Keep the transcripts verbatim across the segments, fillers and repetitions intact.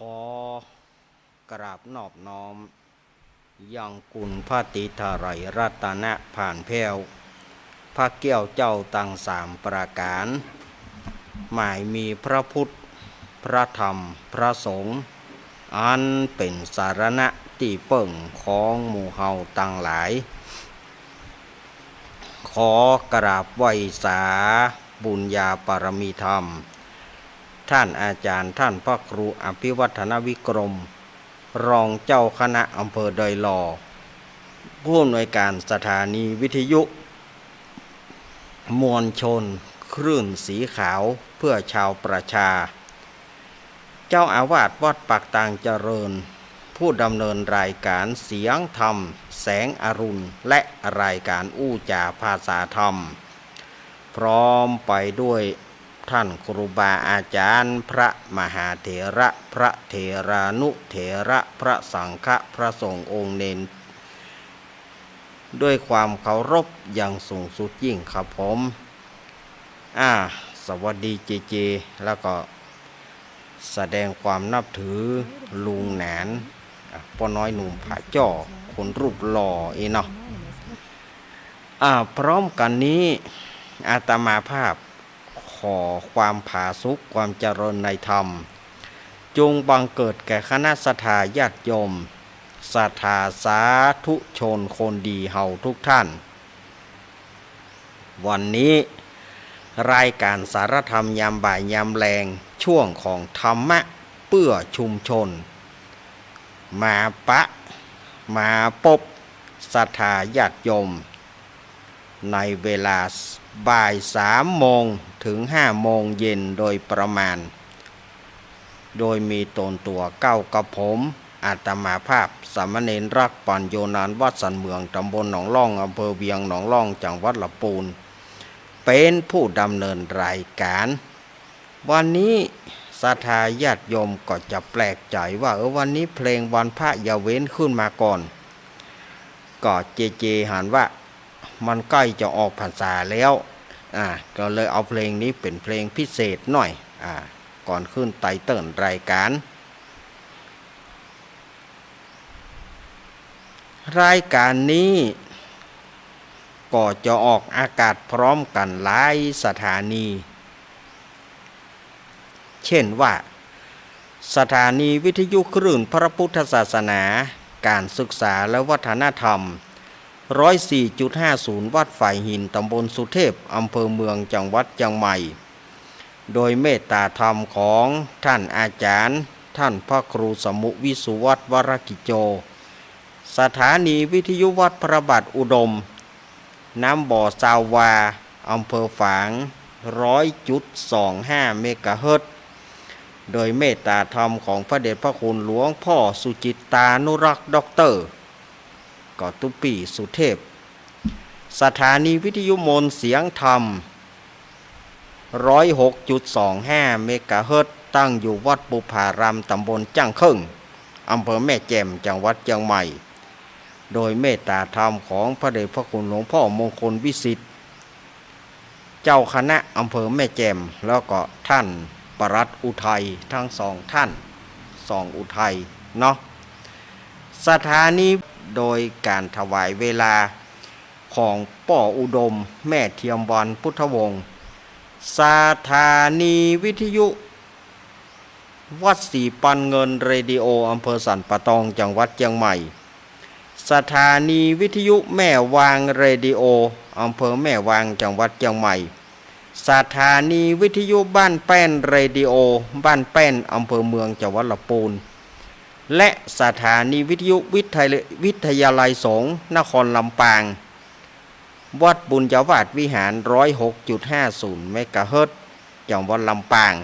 ขอกราบนอบน้อมยังคุณพระตรีไตรรัตนผาลแผ้ว พระแก้วเจ้าตังสามประก๋าน หมายมีพระพุทธ พระธรรม พระสงฆ์ อันเป๋นสรณะตี้เปิ้งของหมู่เฮาตังหลาย ขอกราบไหว้สาบุญญาบารมีธรรม ท่านอาจ๋ารย์ ท่านพระครูอภิวัฒนวิกรม รองเจ้าคณะอำเภอดอยหล่อ ผู้อำนวยการสถานีวิทยุมวลชนคลื่นสีขาวเพื่อชาวประชา เจ้าอาวาสวัดปากตางเจริญ ผู้ดำเนินรายการเสียงธรรมแสงอรุณ และรายการอู้จ๋าภาษาธรรม พร้อมไปด้วยท่านครูบาอาจ๋ารย์ พระมหาเถระ พระเถรานุเถระ พระสังฆะ พระสงฆ์องค์เณร ด้วยความเคารพอย่างสูงสุดยิ่งครับผม อ่า สวัสดีเจเจ แล้วก็แสดงความนับถือลุงหนาน อ่ะ ป้อน้อยหนุ่มผาจ้อ คนรูปหล่ออี้เนาะ อ่า พร้อมกั๋นนี้ อาตมาภาพขอความผาสุก ความเจริญในธรรม จงบังเกิดแก่คณะศรัทธาญาติโยม ศรัทธาสาธุชนคนดีเฮาทุกท่าน วันนี้รายการสารธรรมยามบ่ายยามแลง ช่วงของธรรมะเพื่อชุมชน มาปะ มาปบศรัทธาญาติโยม ในเวลาบ่ายสามโมงถึงห้าโมงเย็นโดยประมาณ โดยมีตนตั๋วเก้ากับผม อาตมาภาพ สามเณรรัก ปัญโญ นานวัดสันเมือง ตำบลหนองล่อง อำเภอเวียงหนองล่อง จังหวัดลำปูน เป๋นผู้ดำเนินรายการ วันนี้ศรัทธาญาติโยมก็จะแปลกใจ๋ว่า เออ วันนี้เพลงวันพระอย่าเว้นขึ้นมาก่อน ก็เจเจหันว่ามันใก้จะออกพรรษาแล้ว อ่า ก็เลยเอาเพลงนี้เป๋นเพลงพิเศษหน่อย อ่า ก่อนขึ้นไตเติลรายการ รายการนี้ก็จะออกอากาศพร้อมกั๋นหลายสถานี เจ้นว่า สถานีวิทยุคลื่นพระพุทธศาสนา ก๋านศึกษาและวัฒนธรรม ร้อยสี่จุดห้าศูนย์ วัดฝายหิน ตำบลสุเทพ อำเภอเมือง จังหวัดเจียงใหม่ โดยเมตตาธรรมของท่านอาจ๋ารย์ ท่านพระครูสมุห์ วิสุวัฒน์ วรกิจโจ สถานีวิทยุวัดพระบาทอุดม น้ำบ่อซาววา อำเภอฝาง ร้อยจุดสองห้า เมกะเฮิรตซ์ โดยเมตตาธรรมของพระเดชพระคุณหลวงพ่อสุจิตตานุรักษ์ ด็อกเตอร์ ก็ตุ๊ปี้สุเทพ สถานีวิทยุมนต์เสียงธรรม ร้อยหกจุดสองห้า เมกะเฮิรตซ์ ตั้งอยู่วัดบุพาราม ตำบลจ้างเคิ่ง อำเภอแม่แจ่ม จังหวัดเจียงใหม่ โดยเมตตาธรรมของพระเดชพระคุณหลวงพ่อมงคลวิสิทธิ์ เจ้าคณะอำเภอแม่แจ่ม แล้วก็ท่านปลัดอุทัย ทั้งสองท่าน สองอุทัยเนาะ สถานีโดยก๋านถวายเวลาของป้ออุดม แม่เทียมวรรณ พุทธวงศ์ สถานีวิทยุ วัดศรีปันเงินเรดิโอ อำเภอสันป่าตอง จังหวัดเจียงใหม่ สถานีวิทยุแม่วางเรดิโอ อำเภอแม่วาง จังหวัดเจียงใหม่ สถานีวิทยุบ้านแป้นเรดิโอ บ้านแป้น อำเภอเมือง จังหวัดลำปูน และสถานีวิทยุวิทยา- วิทยาลัยสงฆ์นครลำปาง วัดบุญญาวาสวิหาร ร้อยหกจุดห้าศูนย์ เมกะเฮิรตซ์ จังหวัดลำปาง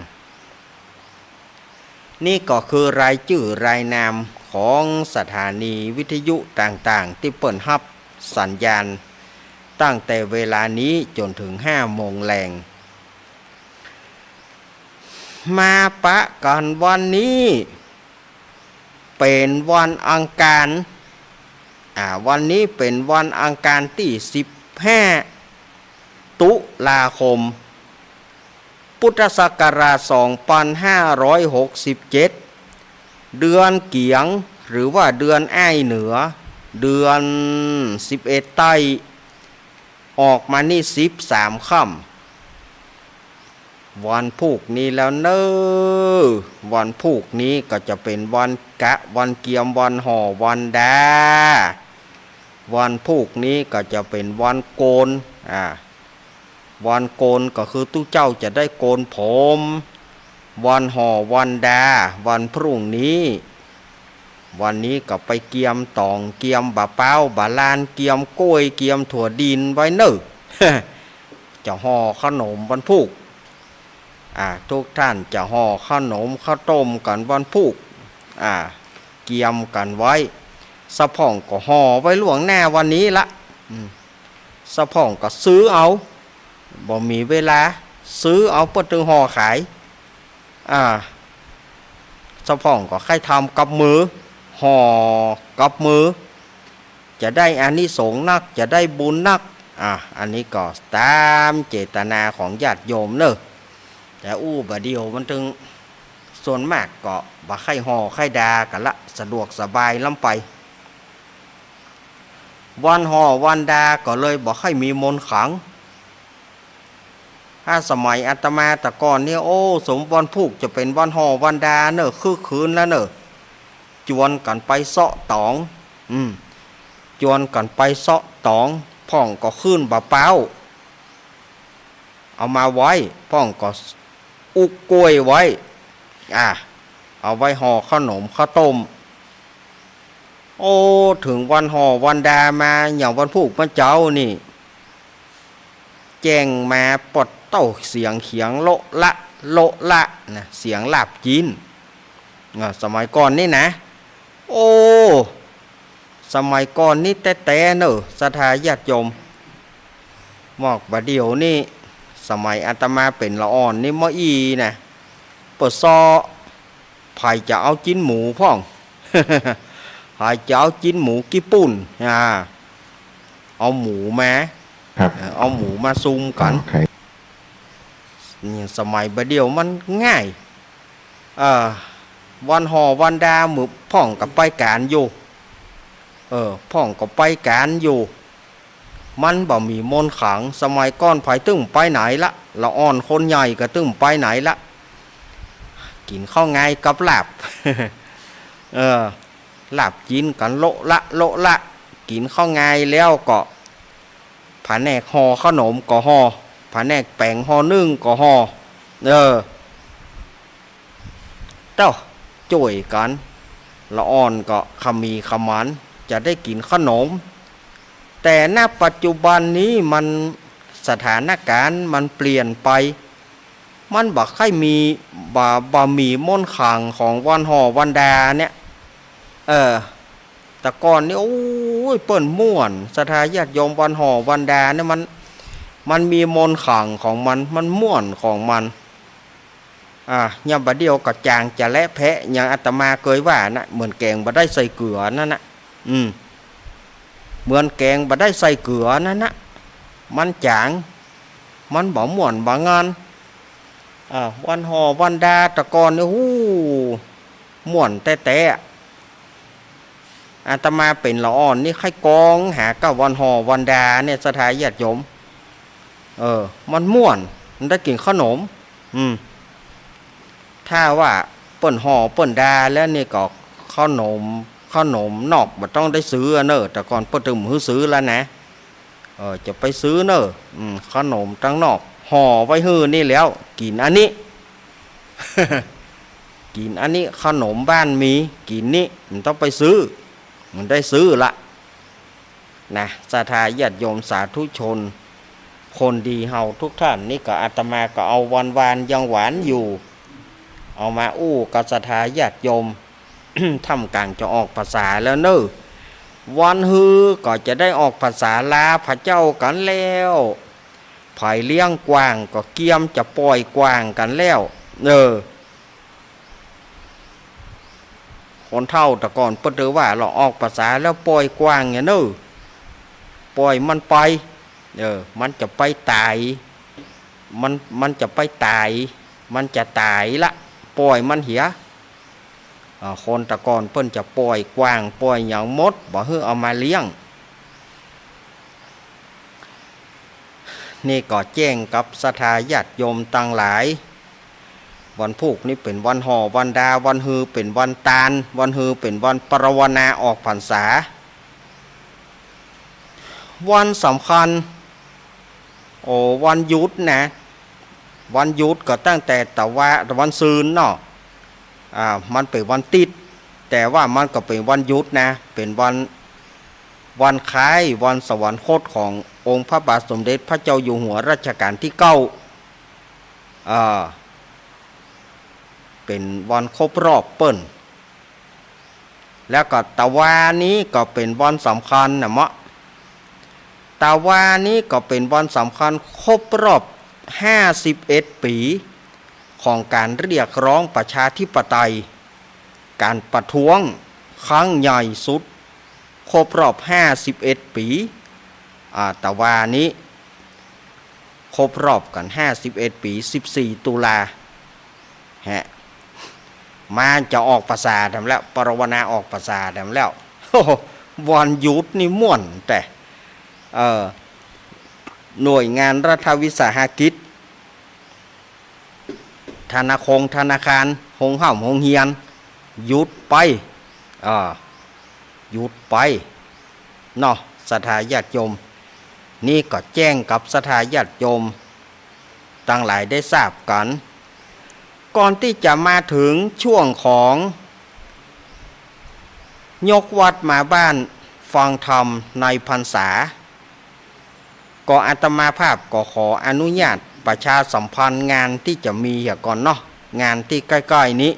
นี่ก็คือรายจื้อรายนามของสถานีวิทยุต่างๆ ตี้เปิ้นฮับสัญญาณ ตั้งแต่เวลานี้จ๋นเถิงห้าโมงแลง มาปะกั๋นวันนี้ เป๋นวันอังคาร อ่า วันนี้เป๋นวันอังคารตี้สิบห้า ตุลาคม พุทธศักราชสองพันห้าร้อยหกสิบเจ็ด เดือนเกี๋ยง หรือว่าเดือนอ้ายเหนือ เดือนสิบเอ็ดใต้ ออกมานี่สิบสามค่ำ วันพูกนี้แล้วเน่อ วันพูกนี้ก็จะเป๋นวันกะ วันเกียม วันห่อ วันดา วันพูกนี้ก็จะเป๋นวันโกน อ่า วันโกนก็คือตุ๊เจ้าจะได้โกนผม วันห่อ วันดา วันพรุ่งนี้ วันนี้ก็ไปเกียมต๋อง เกียมบ่าป๊าว บ่าลาน เกียมก้วย เกียมถั่วดินไว้เน่อ จะห่อขนมวันพูก อ่า ทุกท่านจะห่อขนมข้าวต้มกั๋นวันพูก อ่า เกียมกั๋นไว้ สะพ่องก็ห่อไว้ล่วงหน้าวันนี้ละ อืม สะพ่องก็ซื้อเอา บ่มีเวลา ซื้อเอาเปิ้นตึงห่อขาย อ่า สะพ่องก็ใค่ทำกับมือ ห่อกับมือ จะได้อานิสงส์นัก จะได้บุญนัก อ่า อันนี้ก็ต๋ามเจตนาของญาติโยมเน่อ แต่อู้บ่าเดี่ยวมันตึง ส่วนมากก็บ่ใค่ห่อใค่ดากั๋นละ สะดวกสบายล้ำไป วันห่อวันดาก็เลยบ่ใค่มีมนต์ขลัง ถ้าสมัยอาตมาแต่ก่อนนี่ โอ้ สมวันพูกจะเป๋นวันห่อวันดาเน่อ คึกคืนแล้วเน่อ จวนกั๋นไปเซาะต๋อง อืม จวนกั๋นไปเซาะต๋อง พ่องก็ขึ้นบ่าป๊าว เอามาไว้ พ่องก็อุกก้วยไว้ อ่า เอาไว้ห่อขนมข้าวต้ม โอ้ เถิงวันห่อวันดามา อย่างวันพูกเมื่อเจ๊านี่ แจ้งมาปอดเต้าเสียงเขียงโละละ โละละนะ เสียงลาบจีน อ่า สมัยก่อนนี่นะ โอ้ สมัยก่อนนี่แต๊ๆ เน่อ ศรัทธาญาติโยม มอกบ่าเดี่ยวนี่ สมัยอาตมาเป๋นละอ่อนนี่ เมื่ออี้นะ เปิ้นเซาะ ใผจะเอาจิ๊นหมูพ่อง ใผจะเอาจิ๊นหมูกี้ปุ่น อ่า เอาหมูมา ครับ เออ เอาหมูมาซุมกั๋น อ๋อ ครับ นี่สมัยบ่าเดี่ยวมันง่าย เออ วันห่อวันดา มื้อพ่องก็ไปก๋านอยู่ เออ พ่องก็ไปก๋านอยู่ มันบ่มีมนต์ขลัง สมัยก่อนใผตึงไปไหนละ ละอ่อนคนใหญ่ก็ตึงไปไหนละ กิ๋นข้าวงายกับลาบ เออ ลาบจีนกั๋นโละละ โละละ กิ๋นข้าวงายแล้วก็ ผนกห่อขนมก็ห่อ ผนกแป๋งห่อนึ่งก็ห่อ เออ เต้า จ้วยกั๋น ละอ่อนก็ขมีขมัน จะได้กิ๋นขนม แต่ ณ ปัจจุบันนี้มัน สถานก๋ารณ์มันเปลี่ยนไป มันบ่ใค่มี บ่ บ่มีมนต์ขลังของวันห่อวันดาเนี่ย เออ แต่ก่อนนี่ โอ้ย เปิ้นม่วน ศรัทธาญาติโยม วันห่อวันดาเนี่ยมัน มันมีมนต์ขลังของมัน มันม่วนของมัน อ่า ยามบ่าเดี่ยวก็จ๋างจะและแพะ อย่างอาตมาเกยว่านะ เหมือนแก๋งบ่ได้ใส่เกลือนั่นนะ อืม เหมือนแก๋งบ่ได้ใส่เกลือนั่นนะ มันจ๋าง มันบ่ม่วนบ่งัน อ่า วันห่อวันดาแต่ก่อนนี่ ฮู้ ม่วนแต๊ๆ อาตมาเป๋นละอ่อนนี่ใค่กองหาก้าวันห่อวันดาเนี่ย ศรัทธาญาติโยม เออ มันม่วน มันได้กิ๋นขนม อืม ถ้าว่าเปิ้นห่อเปิ้นดาแล้วนี่ก็ขนม ขนมนอกบ่ต้องได้ซื้อเน่อ แต่ก่อนเปิ้นตึงหื้อซื้อแล้วนะ เออ จะไปซื้อเน่อ อืม ขนมตังนอก ห่อไว้หื้อนี่แล้ว กิ๋นอันนี้ กิ๋นอันนี้ ขนมบ้านมี กิ๋นนี่ บ่ต้องไปซื้อ บ่ได้ซื้อละ นะ ศรัทธาญาติโยมสาธุชน คนดีเฮาทุกท่าน นี่ก็อาตมาก็เอาวันวานยังหวานอยู่ เอามาอู้กับศรัทธาญาติโยม ถ้ำกลางจะออกพรรษาแล้วเน่อ วันฮือก็จะได้ออกพรรษาลาพระเจ้ากั๋นแล้ว ใผเลี้ยงกว้างก็เกียมจะป่อยกว้างกั๋นแล้ว เออ คนเฒ่าแต่ก่อนเปิ้นเต๋อว่า ลอออกพรรษาแล้วป่อยกว้างเนี่ยเน่อ ป่อยมันไป เออ มันจะไปต๋าย มัน มันจะไปต๋าย มันจะต๋ายละ ป่อยมันเหีย อ่า คนตะก่อนเปิ้นจะป่อยกว้างป่อยหยังหมด บ่หื้อเอามาเลี้ยง นี่ก็แจ้งกับศรัทธาญาติโยมตังหลาย วันพูกนี้เป๋นวันห่อวันดา วันฮือเป๋นวันตาน วันฮือเป๋นวันปรวนาออกพรรษา วันสำคัญ โอ้ วันหยุดนะ วันหยุดก็ตั้งแต่ตะวา วันซืนเนาะ อ่า มันเป๋นวันติ๊ด แต่ว่ามันก็เป๋นวันหยุดนะ เป๋นวัน วันคล้ายวันสวรรคตขององค์พระบาทสมเด็จพระเจ้าอยู่หัวรัชกาลตี้เก้า อ่า เป๋นวันครบรอบเปิ้น แล้วก็ตะวานี้ก็เป๋นวันสำคัญนะเมาะ ตะวานี้ก็เป๋นวันสำคัญครบรอบห้าสิบเอ็ดปี๋ ของก๋านเรียกร้องประชาธิปไตย ก๋านประท้วงครั้งใหญ่สุด ครบรอบห้าสิบเอ็ดปี๋ อ่า ตะวานี้ ครบรอบกั๋นห้าสิบเอ็ดปี๋ สิบสี่ตุลา ฮะ มาจะออกพรรษาแถมแล้ว ปรวนาออกพรรษาแถมแล้ว วันหยุดนี่ม่วนแต่ เอ่อ หน่วยงานรัฐวิสาหกิจ ธนาคงธนาคาร โฮงฮ่ำโฮงเฮียน หยุดไป อ่า หยุดไป เนาะ ศรัทธาญาติโยม นี่ก็แจ้งกับศรัทธาญาติโยมตังหลายได้ทราบกั๋น ก่อนตี้จะมาเถิงช่วงของยกวัดมาบ้านฟังธรรมในพรรษา ก็อาตมาภาพก็ขออนุญาตประชาสัมพันธ์งานตี้จะมีเหียก่อนเนาะ งานตี้ใก้ๆ นี้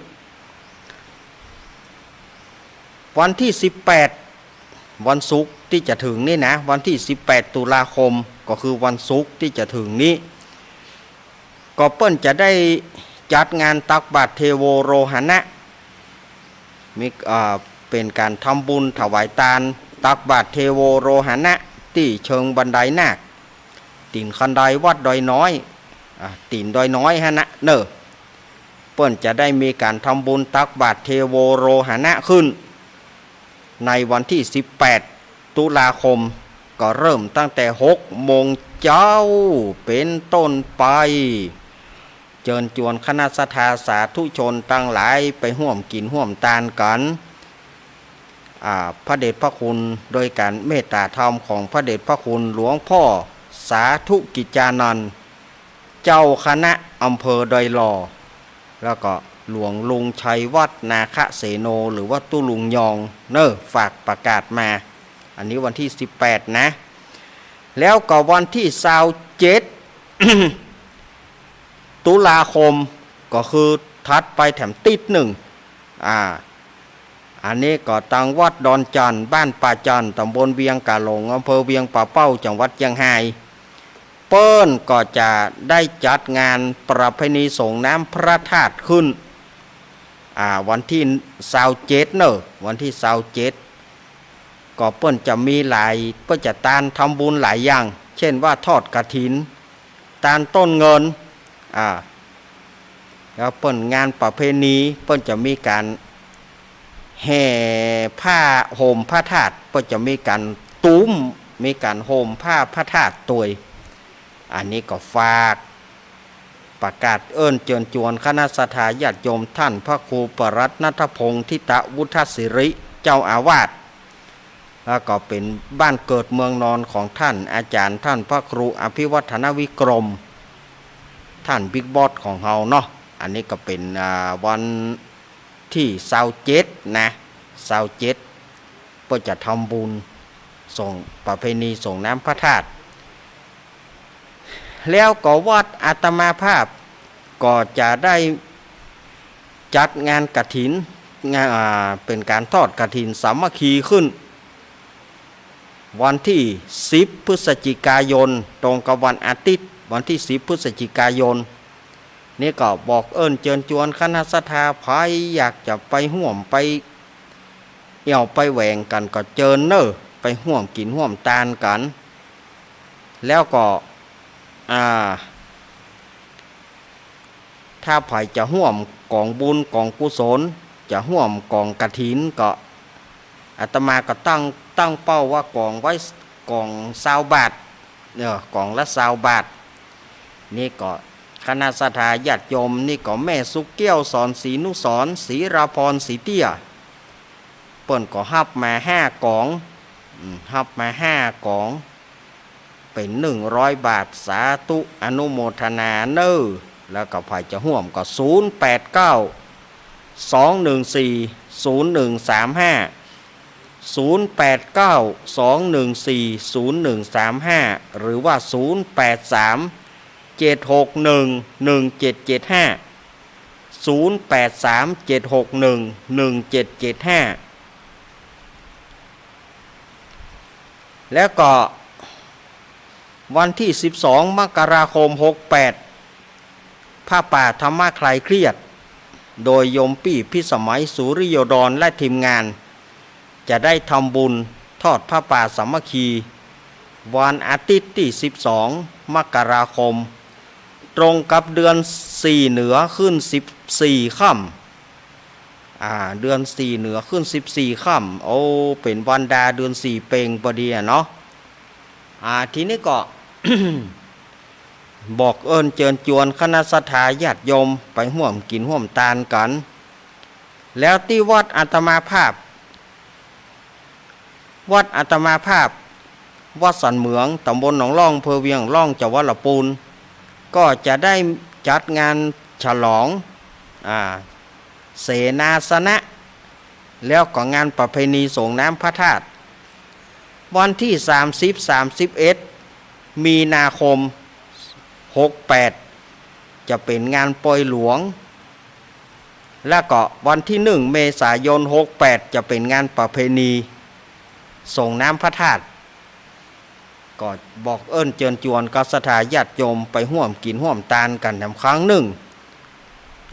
วันตี้สิบแปด วันศุกร์ตี้จะเถิงนี้นะ วันตี้สิบแปด ตุลาคม ก็คือวันศุกร์ตี้จะเถิงนี้ ก็เปิ้นจะได้จัดงานตักบาตรเทโวโรหณะ มี อ่า เป๋นก๋านทำบุญถวายตาน ตักบาตรเทโวโรหณะ ตี้เชิงบันไดนาค ตี๋นคันไดวัดดอยน้อย อ่า ตี๋นดอยน้อยหั้นนะ เน่อ เปิ้นจะได้มีก๋านทำบุญตักบาตรเทโวโรหณะขึ้น ในวันตี้สิบแปด ตุลาคม ก็เริ่มตั้งแต่หกโมงเจ๊าเป๋นต้นไป เจิญจวนคณะศรัทธาสาธุชนตังหลายไปฮ่วมกิ๋นฮ่วมตานกั๋น อ่า พระเดชพระคุณโดยก๋านเมตตาธรรมของพระเดชพระคุณหลวงพ่อสาธุกิจจานันท์ เจ้าคณะอำเภอดอยหล่อ แล้วก็หลวงลุงชัยวัฒน์นาคเสโน หรือว่าตุ๊ลุงยอง เน่อ ฝากประกาศมา อันนี้วันตี้สิบแปด นะ แล้วก็วันตี้ซาวเจ็ด ตุลาคม ก็คือถัดไปแถมติ๊ดนึ่ง อ่า อันนี้ก็ตังวัดดอนจั่น บ้านป่าจั่น ต๋ำบลเวียงก๋าหลง อำเภอเวียงป่าเป้า จังหวัดเจียงฮาย เปิ้นก็จะได้จัดงานประเพณีส่งน้ำพระธาตุขึ้น อ่า วันตี้ซาวเจ็ด เน่อ วันตี้ซาวเจ็ด ก็เปิ้นจะมีหลาย เปิ้นจะตานทำบุญหลายอย่าง เจ้นว่าทอดกฐิน ตานต้นเงิน อ่า แล้วเปิ้นงานประเพณี เปิ้นจะมีก๋านแห่ผ้าโฮมพระธาตุ เปิ้นจะมีก๋านตุ้ม มีก๋านโฮมผ้าพระธาตุตวย อันนี้ก็ฝากประกาศเอิ้นเจิญจวนคณะศรัทธาญาติโยม ท่านพระครูปรัตน์ณัฐพงศ์ ธิตวุฒศิริ เจ้าอาวาส แล้วก็เป๋นบ้านเกิดเมืองนอนของท่านอาจ๋ารย์ ท่านพระครูอภิวัฒนวิกรม ท่านบิ๊กบอสของเฮาเนาะ อันนี้ก็เป๋น อ่า วันตี้ซาวเจ็ด นะ ซาวเจ็ด เปิ้นจะทำบุญส่ง ประเพณีส่งน้ำพระธาตุ แล้วก็วัดอาตมาภาพก็จะได้จัดงานกฐิน งาน อ่า เป๋นก๋านทอดกฐินสามัคคีขึ้น วันตี้สิบ พฤศจิกายน ตรงกับวันอาทิตย์ วันตี้สิบ พฤศจิกายน นี่ก็บอกเอิ้นเจิญจวนคณะศรัทธา ใผอยากจะไปฮ่วมไปเอี่ยวไปแหวงกั๋นก็เจิญเน่อ ไปฮ่วมกิ๋นฮ่วมตานกั๋น แล้วก็ อ่า ถ้าใผจะฮ่วมก๋องบุญก๋องกุศล จะฮ่วมก๋องกฐินก็ อาตมาก็ตั้ง ตั้งเป้าว่าก๋องไว้ ก๋องซาวบาท เออ ก๋องละซาวบาท นี่ก็คณะศรัทธาญาติโยม นี่ก็แม่สุเกี้ยว สอนศรีนุสรณ์ ศรีราพร ศรีเตี้ย เปิ้นก็ฮับมาห้าก๋อง อืม ฮับมาห้าก๋อง เป๋นหนึ่งร้อยบาท สาธุ อนุโมทนาเน่อ แล้วก็ใผจะฮ่วมก็ ศูนย์แปดเก้า สองหนึ่งสี่ ศูนย์หนึ่งสามห้า ศูนย์แปดเก้า สองหนึ่งสี่ ศูนย์หนึ่งสามห้า หรือว่า ศูนย์แปดสาม เจ็ดหกหนึ่ง หนึ่งเจ็ดเจ็ดห้า ศูนย์แปดสาม เจ็ดหกหนึ่ง หนึ่งเจ็ดเจ็ดห้า แล้วก็วันตี้สิบสอง มกราคม หกแปด ผ้าป่าธรรมะคลายเครียด โดยโยมปี้พิสมัย สุริโยดร และทีมงาน จะได้ทำบุญทอดผ้าป่าสามัคคี วันอาทิตย์ตี้สิบสอง มกราคม ตรงกับเดือนสี่เหนือขึ้นสิบสี่ค่ำ อ่า เดือนสี่เหนือขึ้นสิบสี่ค่ำ โอ้ เป๋นวันดาเดือนสี่เป็งปอดีอะเนาะ อ่า ทีนี้ก็ บอกเอิ้นเจิญจวนคณะศรัทธาญาติโยมไปฮ่วมกิ๋นฮ่วมตานกั๋น แล้วตี้วัดอาตมาภาพ วัดอาตมาภาพ วัดสันเหมือง ต๋ำบลหนองล่อง อำเภอเวียงหลอง จังหวัดละปูน ก็จะได้จัดงานฉลอง อ่า เสนาสนะ แล้วก็งานประเพณีส่งน้ำพระธาตุ วันตี้สามสิบ สามสิบเอ็ด มีนาคม หกแปด จะเป๋นงานปอยหลวง แล้วก็วันตี้หนึ่ง เมษายน หกแปด จะเป๋นงานประเพณีส่งน้ำพระธาตุ ก็บอกเอิ้นเจิญจวนกับศรัทธาญาติโยมไปฮ่วมกิ๋นฮ่วมตานกั๋นแถมครั้งนึ่ง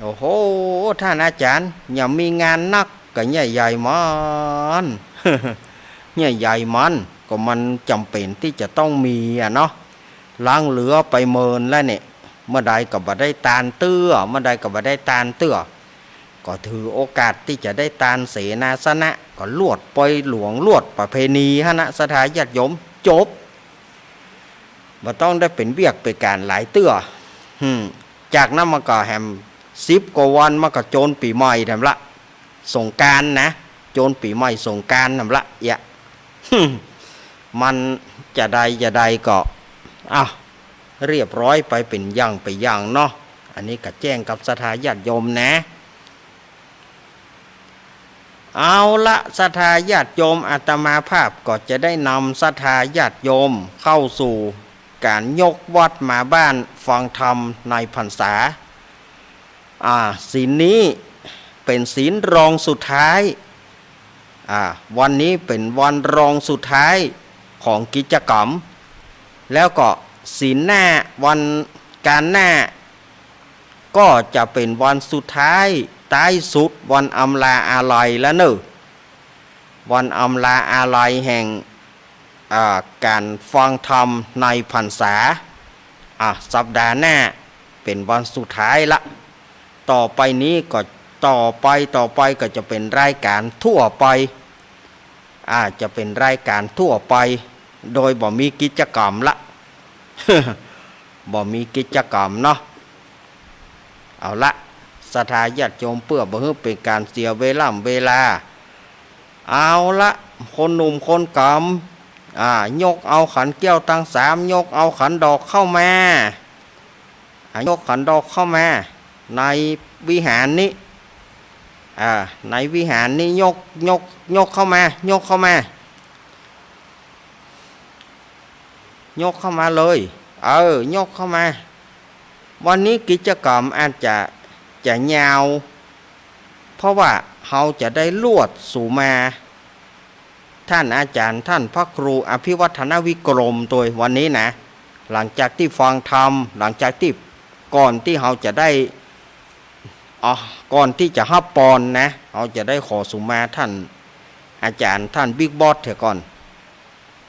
โอ้โห ต้านอาจ๋ารย์ อย่ามีงานนัก ก็เยียะใหญ่มัน เยียะใหญ่มัน ก็มันจ๋ำเป๋นตี้จะต้องมีอะเนาะ หลังเหลือไปเมินแล้วเนี่ย เมื่อใดก็บ่ได้ตานเตื้อ เมื่อใดก็บ่ได้ตานเตื้อ ก็ถือโอกาสตี้จะได้ตานเสนาสนะ ก็ลวดปอยหลวง ลวดประเพณีหั้นนะ ศรัทธาญาติโยม จบ บ่ต้องได้เป๋นเวียกเป๋นก๋านหลายเตื้อ อืม จากนั้นมันก็แหมสิบกว่าวันมันก็โจนปี๋ใหม่แถมละ สงกรานต์นะ โจนปี๋ใหม่สงกรานต์แถมละ เอียะ มันจะใดจะใดก็ อ้าว เรียบร้อยไปเป๋นอย่างไปอย่างเนาะ อันนี้ก็แจ้งกับศรัทธาญาติโยมนะ เอาละ ศรัทธาญาติโยม อาตมาภาพก็จะได้นำศรัทธาญาติโยมเข้าสู่ก๋านยกวัตรมาบ้านฟังธรรมในพรรษา อ่า ศีลนี้เป๋นศีลรองสุดท้าย อ่า วันนี้เป๋นวันรองสุดท้ายของกิจกรรม แล้วก็ศีลหน้า วันก๋านหน้า ก็จะเป๋นวันสุดท้าย ท้ายสุด วันอำลาอาลัยแล้วเน่อ วันอำลาอาลัยแห่ง อ่า ก๋านฟังธรรมในพรรษา อ่า สัปดาห์หน้าเป๋นวันสุดท้ายละ ต่อไปนี้ก็ ต่อไป ต่อไปก็จะเป๋นรายก๋านทั่วไป อ่า จะเป๋นรายก๋านทั่วไป โดยบ่มีกิจกรรมละ บ่มีกิจกรรมเนาะ เอาละ ศรัทธาญาติโยม เปื้อบ่หื้อเป๋นก๋านเสียเวล่ำเวลา เอาละ คนหนุ่มคนก๋ำ อ่า ยกเอาขันแก้วตังสาม ยกเอาขันดอกเข้ามา อ่ะ ยกขันดอกเข้ามา ในวิหารนี้ อ่า ในวิหารนี้ ยก ยก ยกเข้ามา ยกเข้ามา ยกเข้ามาเลย เออ ยกเข้ามา วันนี้กิจกรรมอาจจะ จะยาว เพราะว่าเฮาจะได้ลวดสูมา ท่านอาจ๋ารย์ ท่านพระครูอภิวัฒนวิกรมโตยวันนี้นะ หลังจากตี้ฟังธรรม หลังจากตี้ ก่อนตี้เฮาจะได้ อ๋อ ก่อนตี้จะฮับปอนนะ เฮาจะได้ขอสูมาท่านอาจ๋ารย์ ท่านบิ๊กบอสเสียก่อน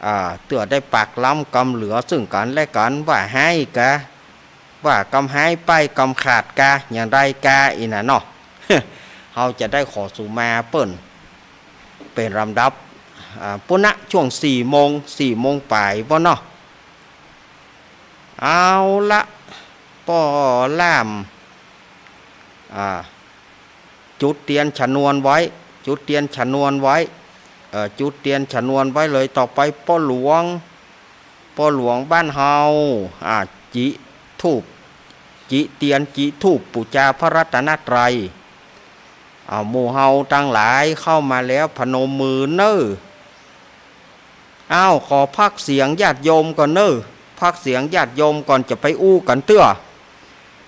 อ่า เตื้อได้ปากล้ำกำเหลือซึ่งกั๋นและกั๋น ว่าฮ้ายกา ว่ากำฮ้ายป้ายกำขาดกา อย่างใดกา อี้น่ะเนาะ เฮาจะได้ขอสุมาเปิ้นเป๋นลำดับ อ่า ปุณณะช่วงสี่โมง สี่โมงป๋ายบ่เนาะ เอาละ ป้อล่าม อ่า จุดเตียนชนวนไว้ จุดเตียนชนวนไว้ เอ่อ จุดเตียนชนวนไว้เลย ต่อไปป้อหลวง ป้อหลวงบ้านเฮา อ่า จิธูป จิเตียน จิธูปปู๋จาพระรัตนตรัย เอา หมู่เฮาตังหลายเข้ามาแล้วพนมมือเน่อ อ้าว ขอพักเสียงญาติโยมก่อนเน่อ พักเสียงญาติโยมก่อน จะไปอู้กั๋นเตื้อ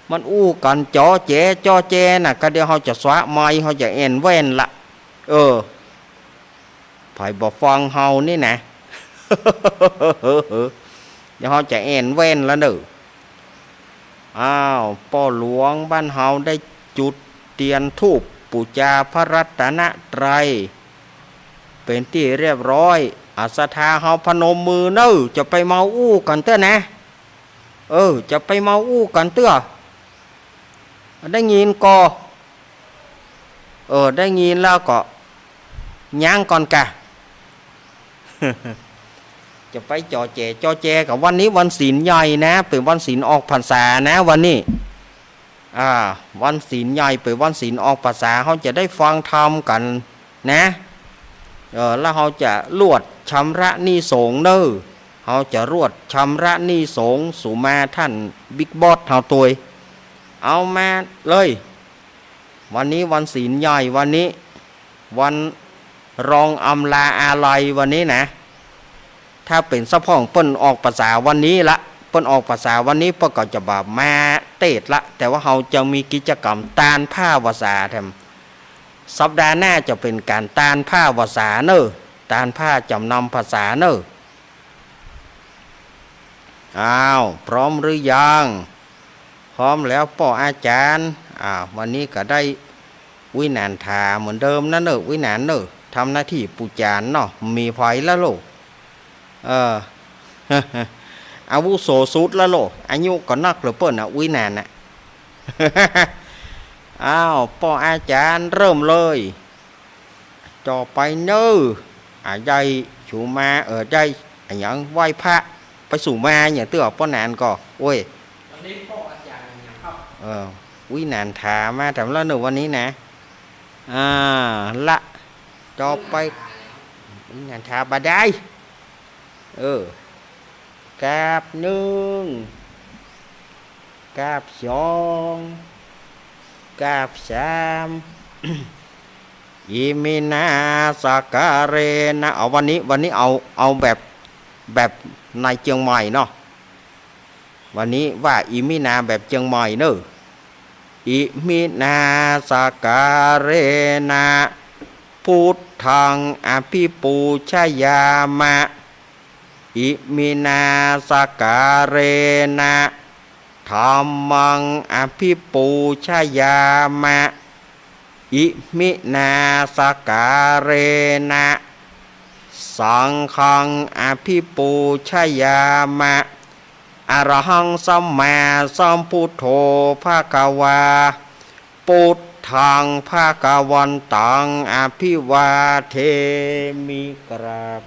มันอู้กั๋นจ๋อแจ๋จ๋อแจ๋น่ะ ก็เดี๋ยวเฮาจะสวะไมค์ เฮาจะแอ่นแว่นละ เออ ใผบ่ฟังเฮานี่นะ เดี๋ยวเฮาจะแอ่นแว่นละเน่อ อ้าว ป้อหลวงบ้านเฮาได้จุดเตียนธูปปู๋จาพระรัตนตรัย เป๋นตี้เรียบร้อย อ่ะ ศรัทธาเฮาพนมมือเน่อ จะไปเมาอู้กั๋นเตื้อนะ เออ จะไปเมาอู้กั๋นเตื้อ ได้ยินก่อ เออ ได้ยินแล้วก็ยั้งก่อนกะ จะไปจ๋อแจ๋จ๋อแจ๋กะ วันนี้วันศีลใหญ่นะ เป๋นวันศีลออกพรรษานะ วันนี้ อ่า วันศีลใหญ่เป๋นวันศีลออกพรรษา เฮาจะได้ฟังธรรมกั๋นนะ เออ แล้วเฮาจะรวดชำระหนี้สงฆ์เน่อ เฮาจะรวดชำระหนี้สงฆ์ สุมาท่านบิ๊กบอสเฮาตวย เอามาเลย วันนี้วันศีลใหญ่ วันนี้วันรองอำลาอาลัย วันนี้นะ ถ้าเป๋นสะพ่องเปิ้นออกพรรษาวันนี้ละ เปิ้นออกพรรษาวันนี้ เปิ้นก็จะบ่มาเตศน์ละ แต่ว่าเฮาจะมีกิจกรรมตานผ้าวสาแถม สัปดาห์หน้าจะเป๋นก๋านตานผ้าวสาเน่อ ตานผ้าจ๋ำนำพรรษาเน่อ อ้าว พร้อมหรือยัง พร้อมแล้วป้ออาจ๋ารย์ อ่า วันนี้ก็ได้วิหารถาเหมือนเดิมนะเน่อ วิหารเน่อ ทำหน้าตี้ปู่จ๋ารย์เนาะ มีใผละโลก เออ อาวุโสสุดละโลก อายุก็นักเหลือเปิ้นน่ะ วิหารน่ะ อ้าว ป้ออาจ๋ารย์เริ่มเลย ต่อไปเน่อ อ่ะ ได้สุมา เออ ได้อะหยัง ไหว้พระ ไปสุมาหยังเตื้อ ป้อหนานก่อ โอ้ย วันนี้ป้ออาจ๋ารย์อะหยังครับ เออ วิหารถามาแถมละเน่อวันนี้นะ อ่า ละ ต่อไป วิหารถาบ่ได้ เออ กราบหนึ่ง กราบสอง กราบสาม อิมินาสักการะนะ เอาวันนี้ วันนี้เอา เอาแบบ แบบในเจียงใหม่เนาะ วันนี้ว่าอิมินาแบบเจียงใหม่เน่อ อิมินาสักการะนะ พุทธังอภิปูชยามะ อิมินาสักการะนะ ธัมมังอภิปูชยามะ อิมินาสักการะนะ สังฆังอภิปูชยามะ อะระหังสัมมาสัมพุทโธภะคะวา พุทธังภะคะวันตังอภิวาเทมิ กราบ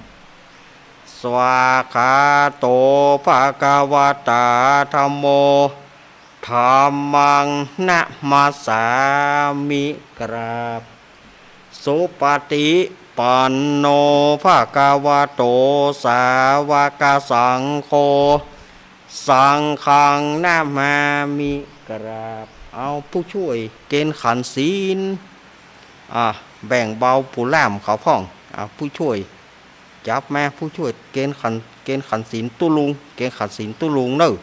สวากขาโตภะคะวะตาธัมโม ธัมมังนะมัสสามิ กราบ สุปฏิปันโนภะคะวะโต สาวกสังโฆ สังฆังนะมามิ กราบ เอาผู้ช่วยเกณฑ์ขันศีล อ่ะ แบ่งเบาผู้ล่ามเขาพ่อง อ่ะ ผู้ช่วย จับมาผู้ช่วยเกณฑ์ขัน เกณฑ์ขันศีลตุ๊ลุง เกณฑ์ขันศีลตุ๊ลุงเน่อ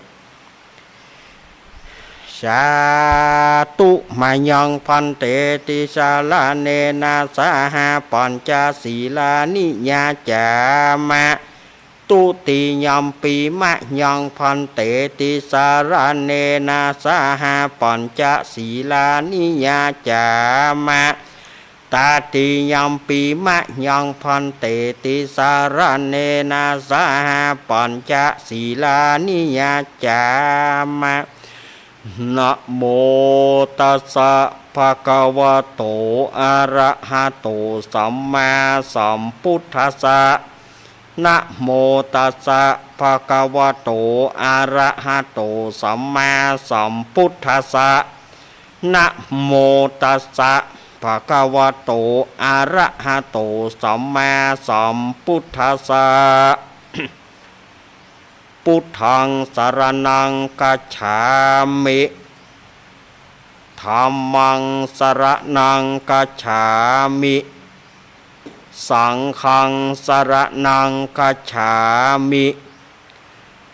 สาธุ มายังภันเต ติสะระเณนะ สะหะ ปัญจสีลานิ ยาจามะ ทุติยัมปิ มะยังภันเต ติสะระเณนะ สะหะ ปัญจสีลานิ ยาจามะ ตติยัมปิ มะยังภันเต ติสะระเณนะ สะหะ ปัญจสีลานิ ยาจามะ นะโมตัสสะ ภ ภะคะวะโต อะระหะโต สัมมาสัมพุทธัสสะ นะโมตัสสะ ภะคะวะโต อะระหะโต สัมมาสัมพุทธัสสะ นะโมตัสสะ ภะคะวะโต อะระหะโต สัมมาสัมพุทธัสสะ พุทธัง สะระณัง คัจฉามิ ธัมมัง สะระณัง คัจฉามิ สังฆัง สะระณัง คัจฉามิ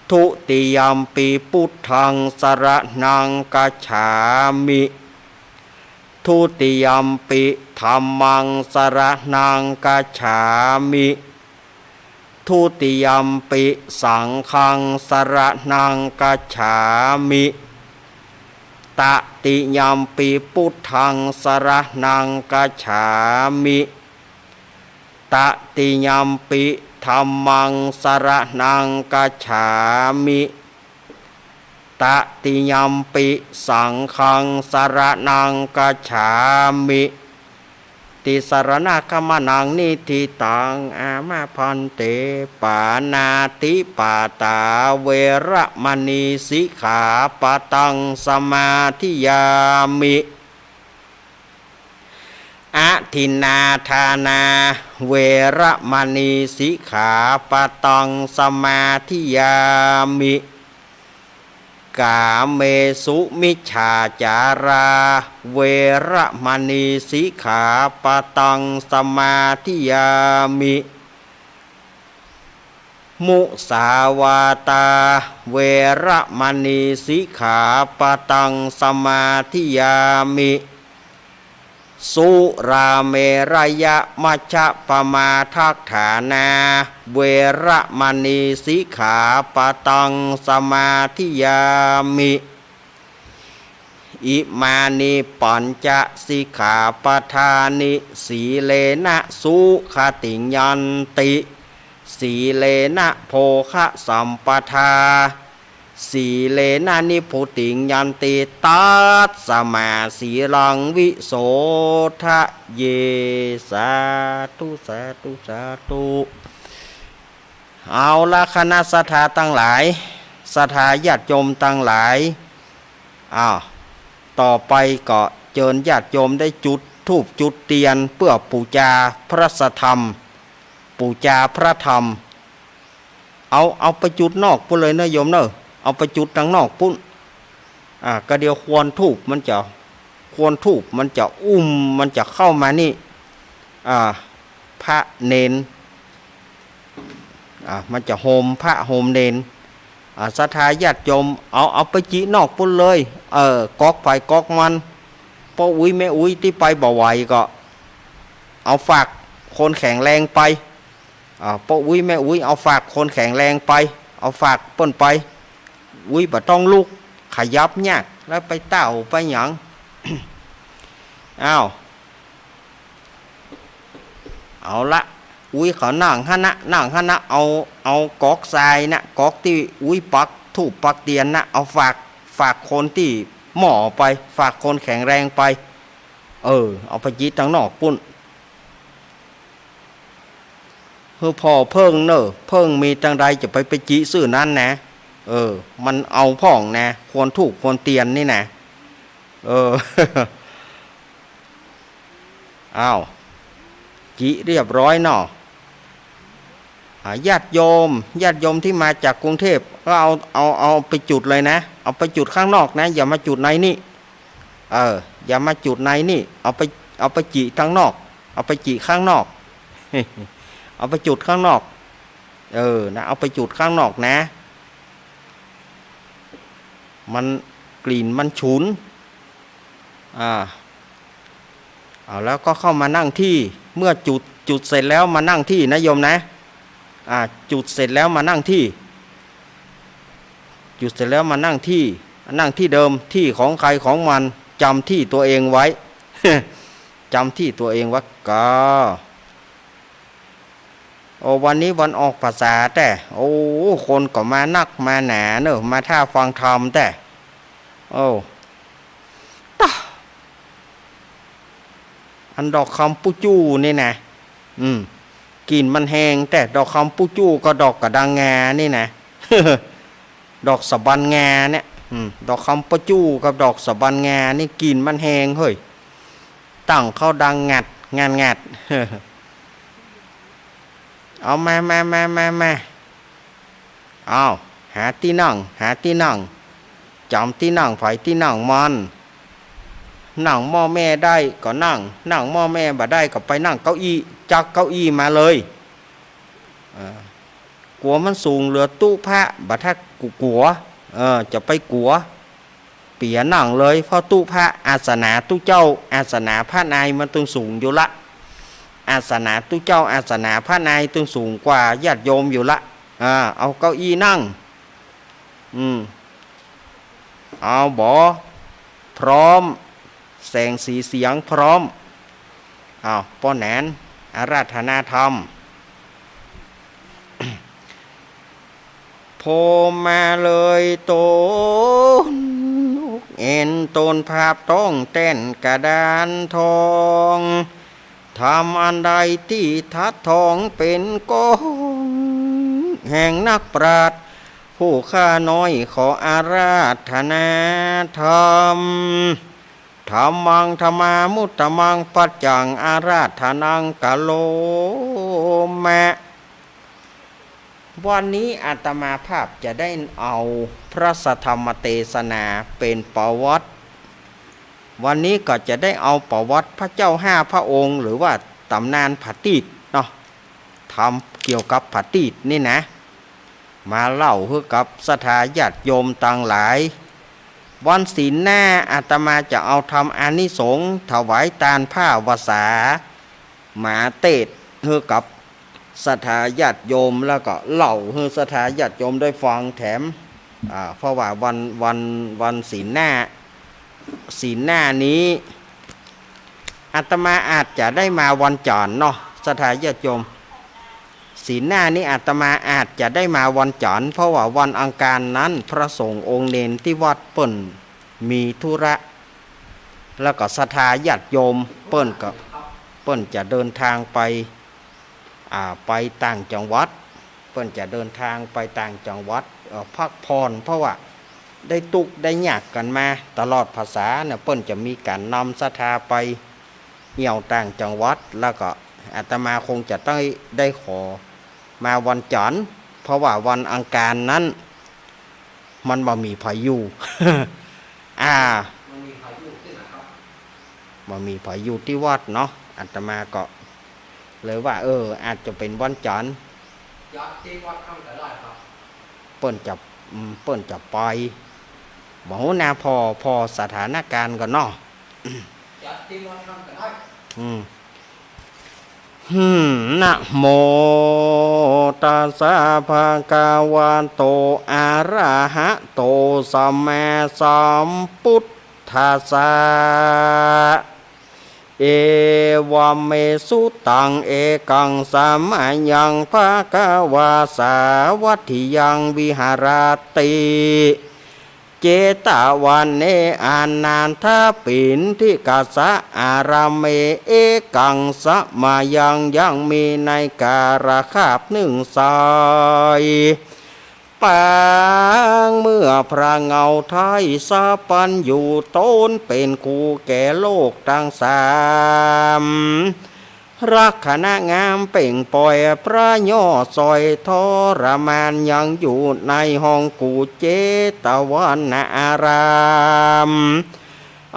ทุติยัมปิ พุทธัง สะระณัง คัจฉามิ ทุติยัมปิ ธัมมัง สะระณัง คัจฉามิ ทุติยัมปิ สังฆัง สะระณัง คัจฉามิ ตติยัมปิ พุทธัง สะระณัง คัจฉามิ ตติยัมปิ ธัมมัง สะระณัง คัจฉามิ ตติยัมปิ สังฆัง สะระณัง คัจฉามิ ติสะระณะขะมะนัง นิฏฐิตัง อามะ ภันเต ปาณาติปาตา เวระมะณี สิกขาปะตัง สะมาธิยามิ อะทินนาทานา เวระมะณี สิกขาปะตัง สะมาธิยามิ กาเมสุมิจฉาจารา เวระมะณี สิกขาปะตัง สะมาธิยามิ มุสาวาตา เวระมะณี สิกขาปะตัง สะมาธิยามิ สุราเมระยะ มัชฌะปะมาทัฏฐานา เวระมะณี สิกขาปะตัง สะมาธิยามิ อิมานิ ปัญจะ สิกขาปะทานิ สีเลนะ สุขะติง ยันติ สีเลนะ โภคะ สัมปะทา สีเลนะ นิพพุติง ยันติ ตัสสะมา สีลัง วิโสทะเย สาธุ สาธุ สาธุ เอาละ คณะศรัทธาตังหลาย ศรัทธาญาติโยมตังหลาย อ้าว ต่อไปก็เจิญญาติโยมได้จุดธูปจุดเตียนเปื้อปู๋จาพระสัทธรรม ปู๋จาพระธรรม เอา เอาไปจุดนอกปู๊นเลยเนอะโยมเนอะ เอาไปจุดตังนอกปู๊น อ่า ก็เดี๋ยวควันธูปมันจะ ควันธูปมันจะอุ้ม มันจะเข้ามานี่ อ่า พระเณร อ่า มันจะโฮมพระโฮมเณร อ่า ศรัทธาญาติโยม เอา เอาไปจินอกปู๊นเลย เออ ก๊อกใผก๊อกมัน ป้ออุ๊ยแม่อุ๊ยตี้ไปบ่ไหวก็ เอาฝากคนแข็งแรงไป อ่า ป้ออุ๊ยแม่อุ๊ย เอาฝากคนแข็งแรงไป เอาฝากเปิ้นไป อุ๊ยบ่ต้องลุก ขยับยาก แล้วไปเต้าไปหยัง อ้าว เอาละ อุ๊ยเขานั่งหั้นนะ นั่งหั้นนะ เอา เอาก๊อกทรายนะ ก๊อกตี้อุ๊ยปักธูปปักเตียนนะ เอาฝาก ฝากคนตี้หม้อไป ฝากคนแข็งแรงไป เออ เอาไปจิตังนอกปู๊น เฮ้อ ผ่อเผิ้งเน่อ เผิ้งมีตังใดจะไป ไปจิซื่อนั้นนะ เออ มันเอาพ่องนะ ควันธูปควันเตียนนี่นะ เออ อ้าว จิเรียบร้อยเนาะ อ่า ญาติโยม ญาติโยมตี้มาจากกรุงเทพฯ ก็เอา เอา เอาไปจุดเลยนะ เอาไปจุดข้างนอกนะ อย่ามาจุดในนี่ เออ อย่ามาจุดในนี่ เอาไป เอาไปจิตังนอก เอาไปจิข้างนอก เอาไปจุดข้างนอก เออ นะ เอาไปจุดข้างนอกนะ มัน กลิ่นมันฉุน อ่า เอา แล้วก็เข้ามานั่งที่ เมื่อจุด จุดเสร็จแล้วมานั่งที่นะโยมนะ อ่า จุดเสร็จแล้วมานั่งที่ จุดเสร็จแล้วมานั่งที่ นั่งที่เดิม ที่ของใครของมัน จำที่ตัวเองไว้ จำที่ตัวเองไว้ ก็ โอ้ วันนี้วันออกพรรษาแต๊ โอ้ คนก็มานักมาหนาเนอะ มาถ้าฟังธรรมแต๊ โอ้ ตะ อันดอกคำปูจู้นี่นะ อืม กิ่นมันแฮง แต่ดอกคำปูจู้กับดอกกะดังงานี่นะ ดอกสะบันงาเนี่ย อืม ดอกคำปูจู้กับดอกสะบันงานี่กิ่นมันแฮงเฮ้ย ตั้งเข้าดังงัด งัด งัด เอามา มา มา มา มา เอา หาตี้นั่ง หาตี้นั่ง จ๋ำตี้นั่งใผตี้นั่งมัน นั่งหม้อแม่ได้ก็นั่ง นั่งหม้อแม่บ่ได้ก็ไปนั่งเก้าอี้ จักเก้าอี้มาเลย เออ กั๋วมันสูงเหลือตุ๊พระ บ่ถ้ากูกั๋ว เออ จะไปกั๋ว เปียนั่งเลย เพราะตุ๊พระ อาสนะตุ๊เจ้า อาสนะพระนายมันตึงสูงอยู่ละ อาสนะตุ๊เจ้า อาสนะพระนายตึงสูงกว่าญาติโยมอยู่ละ อ่า เอาเก้าอี้นั่ง อืม เอาบ่ พร้อม แสงสีเสียงพร้อม เอา ป้อแหนน อาราธนาธรรม โพมาเลยตน เอ็นตนภาพต้องแต้นกระดานทอง ธรรมอันใดตี้ทัดทองเป๋นกอง แห่งนักปราชญ์ผู้ข้าน้อยขออาราธนาธรรม ธัมมัง ธัมมานุตตมัง ปัจจัง อาราธนัง กะโรมะ วันนี้อาตมาภาพจะได้เอาพระสัทธรรมเตสนาเป๋นประวัติ วันนี้ก็จะได้เอาประวัติพระเจ้าห้าพระองค์ หรือว่าต๋ำนานผาตีดเนาะ ธรรมเกี่ยวกับผาตีดนี่นะ มาเล่าหื้อกับศรัทธาญาติโยมตังหลาย วันศีลหน้าอาตมาจะเอาธรรมอานิสงส์ถวายตานผ้าวสา มาเตศน์หื้อกับศรัทธาญาติโยม แล้วก็เล่าหื้อศรัทธาญาติโยมได้ฟังแถม อ่า เพราะว่าวัน วัน วันศีลหน้า ศีลหน้านี้ อาตมาอาจจะได้มาวันจันทร์เนาะ ศรัทธาญาติโยม ศีลหน้านี้อาตมาอาจจะได้มาวันจันทร์ เพราะว่าวันอังคารนั้นพระสงฆ์องค์เณรตี้วัดเปิ้นมีธุระ แล้วก็ศรัทธาญาติโยมเปิ้นก็ เปิ้นจะเดินทางไป อ่า ไปต่างจังหวัด เปิ้นจะเดินทางไปต่างจังหวัด เอ่อ พักผ่อน เพราะว่าได้ทุกข์ได้ยากกั๋นมาตลอดพรรษาเนี่ย เปิ้นจะมีก๋านนำศรัทธาไปเยี่ยวต่างจังหวัด แล้วก็อาตมาคงจะต้องได้ขอมาวันจันทร์ เพราะว่าวันอังคารนั้น มันบ่มีใผอยู่ อ่า บ่มีใผอยู่ตี้วัดเนาะ อาตมาก็เลยว่า เออ อาจจะเป๋นวันจันทร์ จัดตี้วัดท่านก็ได้ครับ เปิ้นจะ อืม เปิ้นจะไป บ่ฮู้นะ ผ่อ ผ่อสถานการณ์ก่อนเนาะ จัดตี้วัดท่านก็ได้ อืม หืม นะโมตัสสะภะคะวะโต อะระหะโต สัมมาสัมพุทธัสสะ เอวะเม สุตัง เอกัง สะมะยัง ภะคะวา สาวัตถิยัง วิหะระติ เจตะวะเน อะนาถะปิณฑิกะสะ อารามเม เอกัง สะมะยัง ยังมีในกาลคาบนึ่งไสย ปางเมื่อพระเงาไท้สัพพัญญูต๋นเป๋นครูแก่โลกตังสาม ลักขณะงามเป่งป่อย พระย่อสอยทรมานยังอยู่ในห้องกู่เจตวนนาราม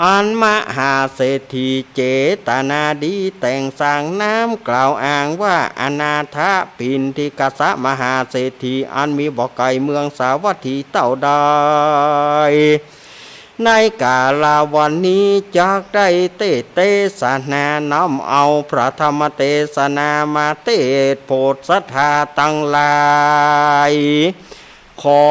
อันมหาเศรษฐีเจตนาดีแต่งสร้างน้ำกล่าวอ้างว่า อนาถะปิณฑิกะสะมหาเศรษฐี อันมีบ่ไก๋เมืองสาวัตถีเต้าใด ในกาลวันนี้จักได้เตสน์เตสนานำเอาพระธรรมเตสนามาเตสน์โผดศรัทธาตังหลาย ขอ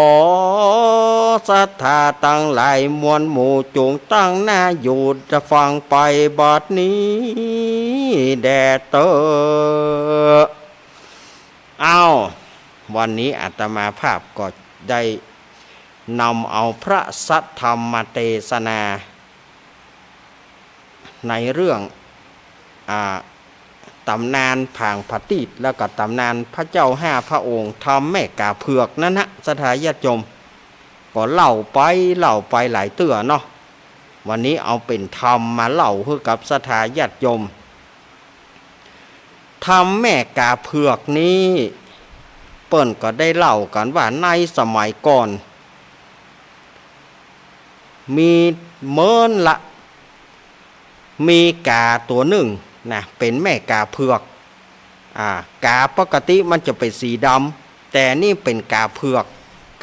ศรัทธาตังหลายมวลหมู่จุ่งตั้งหน้าหยุดฟังไปบัดนี้แด่เต๊อะ เอ้า วันนี้อาตมาภาพก็ได้นำเอาพระสัทธรรมเตสนา ในเรื่อง อ่า ต๋ำนานผางผาตีด แล้วก็ต๋ำนานพระเจ้าห้าพระองค์ ธรรมแม่ก๋าเผือกนั้นนะ ศรัทธาญาติโยม ก็เล่าไปเล่าไปหลายเตื้อเนาะ วันนี้เอาเป๋นธรรมมาเล่าหื้อกับศรัทธาญาติโยม ธรรมแม่ก๋าเผือกนี้ เปิ้นก็ได้เล่ากั๋นว่าในสมัยก่อน มีเมินละ มีก๋าตั๋วหนึ่งนะ เป๋นแม่ก๋าเผือก อ่า ก๋าปกติมันจะเป๋นสีดำ แต่นี่เป๋นก๋าเผือก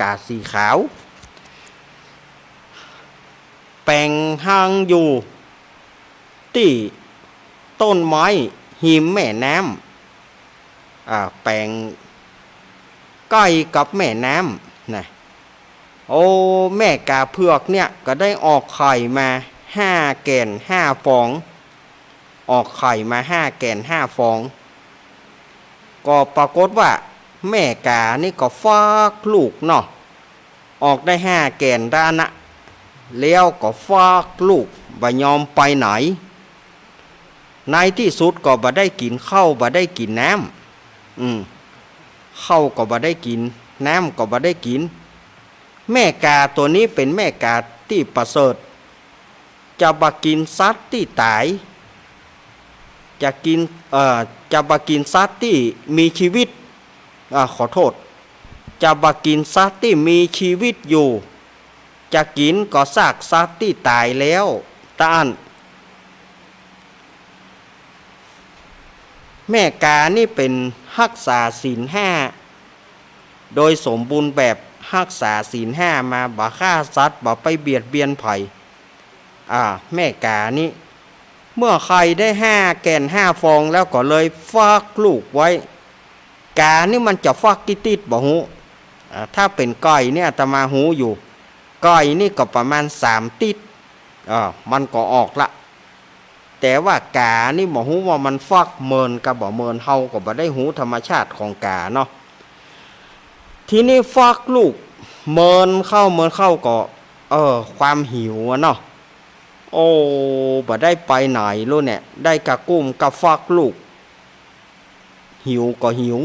ก๋าสีขาว แป๋งฮังอยู่ตี้ต้นไม้ฮิมแม่น้ำ อ่า แป๋งใก้กับแม่น้ำนะ โอ้ แม่ก๋าเผือกเนี่ยก็ได้ออกไข่มาห้าแก่นห้าฟอง ออกไข่มาห้าแก่นห้าฟอง ก็ปรากฏว่าแม่ก๋านี่ก็ฟักลูกเนาะ ออกได้ห้าแก่นด้านนะ แล้วก็ฟักลูกบ่ยอมไปไหน ในตี้สุดก็บ่ได้กิ๋นข้าว บ่ได้กิ๋นน้ำ อืม ข้าวก็บ่ได้กิ๋น น้ำก็บ่ได้กิ๋น แม่ก๋าตั๋วนี้เป๋นแม่ก๋าตี้ประเสริฐ จะบ่กิ๋นสัตว์ตี้ต๋าย จะกิ๋น เอ่อ จะบ่กิ๋นสัตว์ตี้มีจีวิต อ่า ขอโต้ษ จะบ่กิ๋นสัตว์ตี้มีจีวิตอยู่ จะกิ๋นก็ซากสัตว์ตี้ต๋ายแล้วเต้าอั้น แม่ก๋านี่เป๋นฮักษาศีลห้า โดยสมบูรณ์แบบ ฮักษาศีลห้ามา บ่ฆ่าสัตว์ บ่ไปเบียดเบียนใผ อ่า แม่ก๋านี่ เมื่อไข่ได้ห้าแก่นห้าฟองแล้วก็เลยฟักลูกไว้ ก๋านี่มันจะฟักกี่ติ๊ดบ่ฮู้ อ่า ถ้าเป๋นไก่เนี่ยอาตมาฮู้อยู่ ไก่นี่ก็ประมาณสามติ๊ด อ่า มันก็ออกละ แต่ว่าก๋านี่บ่ฮู้ว่ามันฟักเมินกับบ่เมิน เฮาก็บ่ได้ฮู้ธรรมชาติของก๋าเนาะ ทีนี้ฟักลูกเมินเข้าเมินเข้าก็ เออ ความหิวอะเนาะ โอ้ บ่ได้ไปไหนลู้เนี่ย ได้กะกุ้มกะฟักลูก หิวก็หิว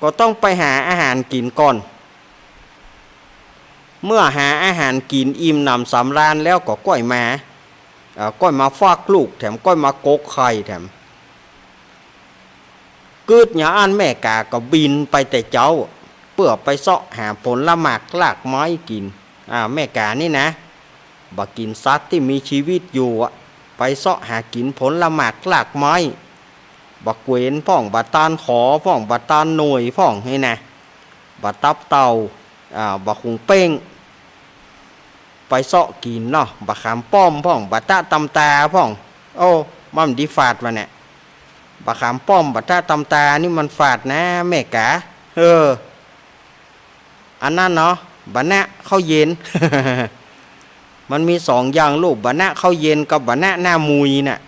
ก็ต้องไปหาอาหารกิ๋นก่อน เมื่อหาอาหารกิ๋นอิ่มหนำสำราญแล้วก็ก้อยมา เอ่อ ก้อยมาฟักลูกแถม ก้อยมากกไข่แถม กึ๊ดยามอั้นแม่ก๋าก็บินไปแต่เจ๊า เปื้อไปเซาะหาผลหมากรากไม้กิ๋น อ่า แม่ก๋านี่นะ บ่กิ๋นสัตว์ตี้มีจีวิตอยู่อะ ไปเซาะหากิ๋นผลหมากรากไม้ บ่าเกวนพ่อง บ่าตาลขอพ่อง บ่าตาลหน่วยพ่องนี่นะ บ่าตับเต่า อ่า บ่าขุงเป้ง ไปเซาะกิ๋นเนาะ บ่าขามป้อมพ่อง บ่าตะตำตาพ่อง โอ้ มันดีฝาดวะเนี่ย บ่าขามป้อม บ่าตะตำตานี่มันฝาดนะแม่ก๋า เออ อันนั้นเนาะ บ่านะข้าวเย็น มันมีสองอย่างลูก บ่านะข้าวเย็นกับบ่านะหน้ามุยน่ะ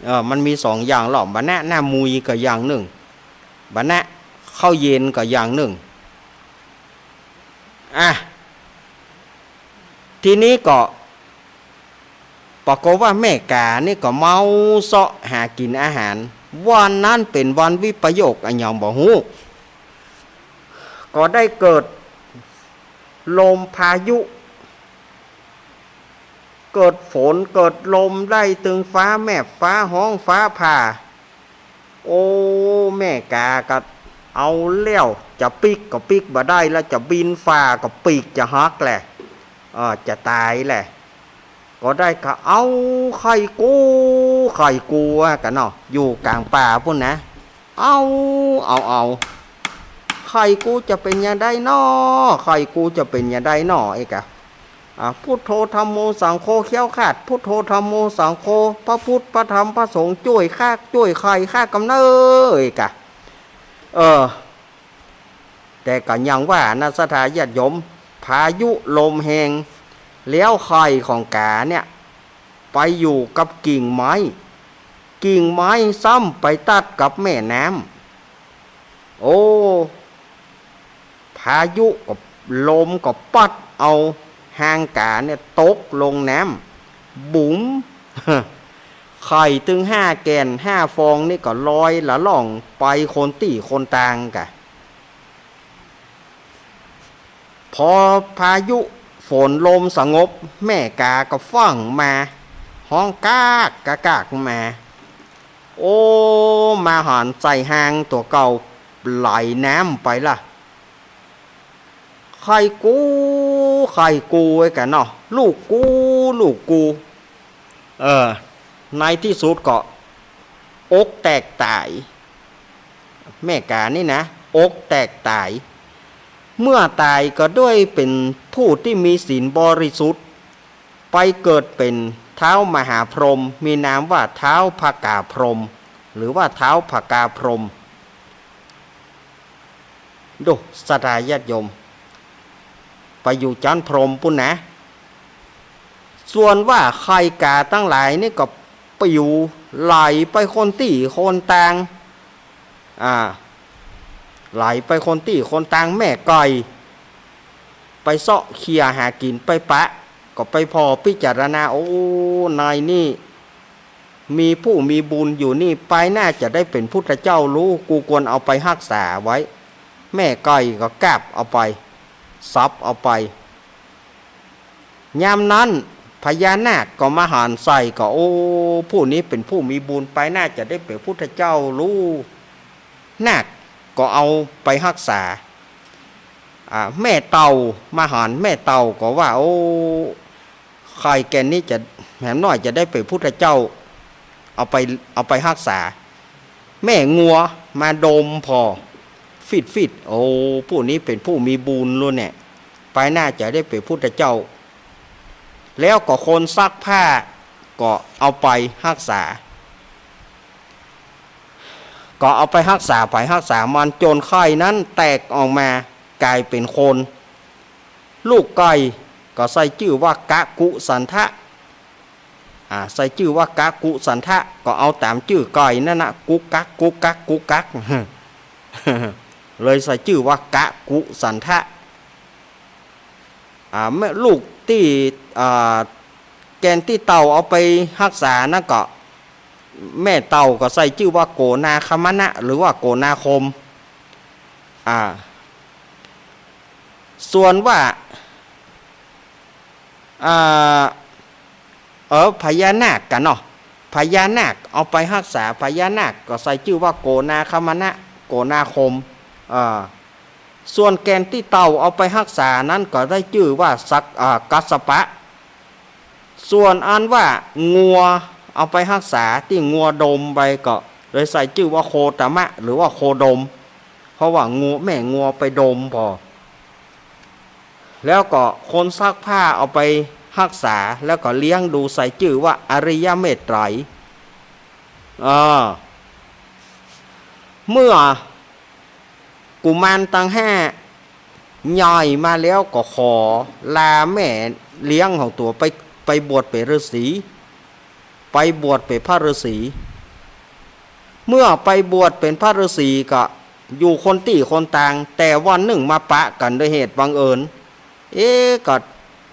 เออ มันมีสองอย่างหรอก บ่านะหน้ามุยก็อย่างนึ่ง บ่านะข้าวเย็นก็อย่างนึ่ง อ่ะ ทีนี้ก็ ปรากฏว่าแม่ก๋านี่ก็เมาเซาะหากิ๋นอาหาร วันนั้นเป๋นวันวิปโยคอะหยังบ่ฮู้ ก็ได้เกิดลมพายุ เกิดฝนเกิดลม ได้ตึงฟ้าแมบฟ้าฮ้องฟ้าผ่า โอ้ แม่ก๋าก็เอาแล้ว จะปิ๊กก็ปิ๊กบ่ได้แล้ว จะบินฝ่าก็ปีกจะหักแหละ เออ จะต๋ายแหละ ก็ได้ก็เอาไข่กู้ ไข่กู้ว่ากั๋นเนาะ อยู่ก๋างป่าปู้นนะ เอา เอา เอา ไข่กู้จะเป๋นยะใดน้อ ไข่กู้จะเป๋นยะใดน้อ เอ๊ะกะ อ่า พุทโธธัมโมสังโฆ เคี้ยวขาด พุทโธธัมโมสังโฆ พระพุทธพระธรรมพระสงฆ์จ้วยข้า จ้วยไข่ข้ากำเน่อ เอ๊ะกะ เออ แต่ก็ยังว่านะ ศรัทธาญาติโยม พายุลมแฮง แล้วไข่ของก๋าเนี่ย ไปอยู่กับกิ่งไม้ กิ่งไม้ซ้ำไปตัดกับแม่น้ำ โอ้ พายุก็ ลมก็ปั๊ดเอาฮางก๋าเนี่ยตกลงน้ำ บุ๋ม ไข่ตึงห้าแก่นห้าฟองนี่ก็ลอยละล่องไปคนตี้คนตางก่ะ พอพายุฝนลมสงบ แม่กาก็ฟั่งมา ฮ้องก๊ากก๊ากก๊ากมา โอ้ มาหันใส่ฮางตั๋วเก่าไหลน้ำไปละ ใค่กู้ ใค่กู้ไว้ก่ะเนาะ ลูกกู้ ลูกกู้ เออ ในตี้สุดก็อกแตกต๋าย แม่กานี่นะ อกแตกต๋าย เมื่อต๋ายก็ด้วยเป๋นผู้ตี้มีศีลบริสุทธิ์ ไปเกิดเป๋นท้าวมหาพรหม มีนามว่าท้าวผกาพรหม หรือว่าท้าวผกาพรหม ดู ศรัทธาญาติโยม ไปอยู่จั๊นพรหมปู๊นนะ ส่วนว่าไข่กาตังหลายนี่ก็ปิ๋วไหลไปคนตี้คนตาง อ่า ไหลไปคนตี้คนตาง แม่ไก่ไปเซาะเขี่ยหากิ๋นไปปะ ก็ไปผ่อพิจารณา โอ้ นายนี่ มีผู้มีบุญอยู่นี่ ปายหน้าจะได้เป๋นพุทธเจ้าลู กูควรเอาไปฮักษาไว้ แม่ไก่ก็กาบเอาไป สับเอาไป ยามนั้นพญานาคก็มาหันใส่ก็ โอ้ ผู้นี้เป๋นผู้มีบุญ ปายหน้าจะได้เป๋นพุทธเจ้าลู นาคก็เอาไปฮักษา อ่า แม่เต่ามาหัน แม่เต่าก็ว่า โอ้ ไข่แก่นนี้จะ แหมน้อยจะได้เป๋นพุทธเจ้า เอาไป เอาไปฮักษา แม่งัวมาดมผ่อ ฟีดฟีด โอ้ ผู้นี้เป๋นผู้มีบุญลูเนี่ย ปายหน้าจะได้เป๋นพุทธเจ้า แล้วก็คนซักผ้าก็เอาไปฮักษา ก็เอาไปฮักษาไผฮักษามัน จ๋นไข่นั้นแตกออกมากลายเป๋นคน ลูกไก่ก็ใส่จื้อว่ากักกุสันทะ อ่า ใส่จื้อว่ากักกุสันทะ ก็เอาต๋ามจื้อไก่นั่นนะ กุกกัก กุกกัก กุกกัก เลยใส่จื้อว่ากักกุสันทะ อ่า แม่ลูกตี้ อ่า แก่นตี้เต่าเอาไปฮักษานั่นก็ แม่เต่าก็ใส่จื้อว่าโกนาคมนะ หรือว่าโกนาคม อ่า ส่วนว่า อ่า เออ พญานาคก่ะเนาะ พญานาคเอาไปฮักษา พญานาคก็ใส่จื้อว่าโกนาคมนะ โกนาคม อ่า ส่วนแก่นตี้เต่าเอาไปฮักษานั้นก็ได้จื้อว่าสัก อ่า กัสสปะ ส่วนอันว่างัวเอาไปฮักษาตี้งัวดมไปก็เลยใส่จื้อว่าโคตมะ หรือว่าโคดม เพราะว่างัว แม่งัวไปดมผ่อ แล้วก็คนซักผ้าเอาไปฮักษา แล้วก็เลี้ยงดูใส่จื้อว่าอริยเมตไตรย อ่า เมื่อกุมารตังห้าใหญ่มาแล้วก็ขอลาแม่เลี้ยงของตั๋วไป ไปบวชเป๋นฤๅษี ไปบวชเป๋นพระฤๅษี เมื่อไปบวชเป๋นพระฤๅษีก็อยู่คนตี้คนตาง แต่วันนึ่งมาปะกั๋นโดยเหตุบังเอิญ เอ๊ะ ก็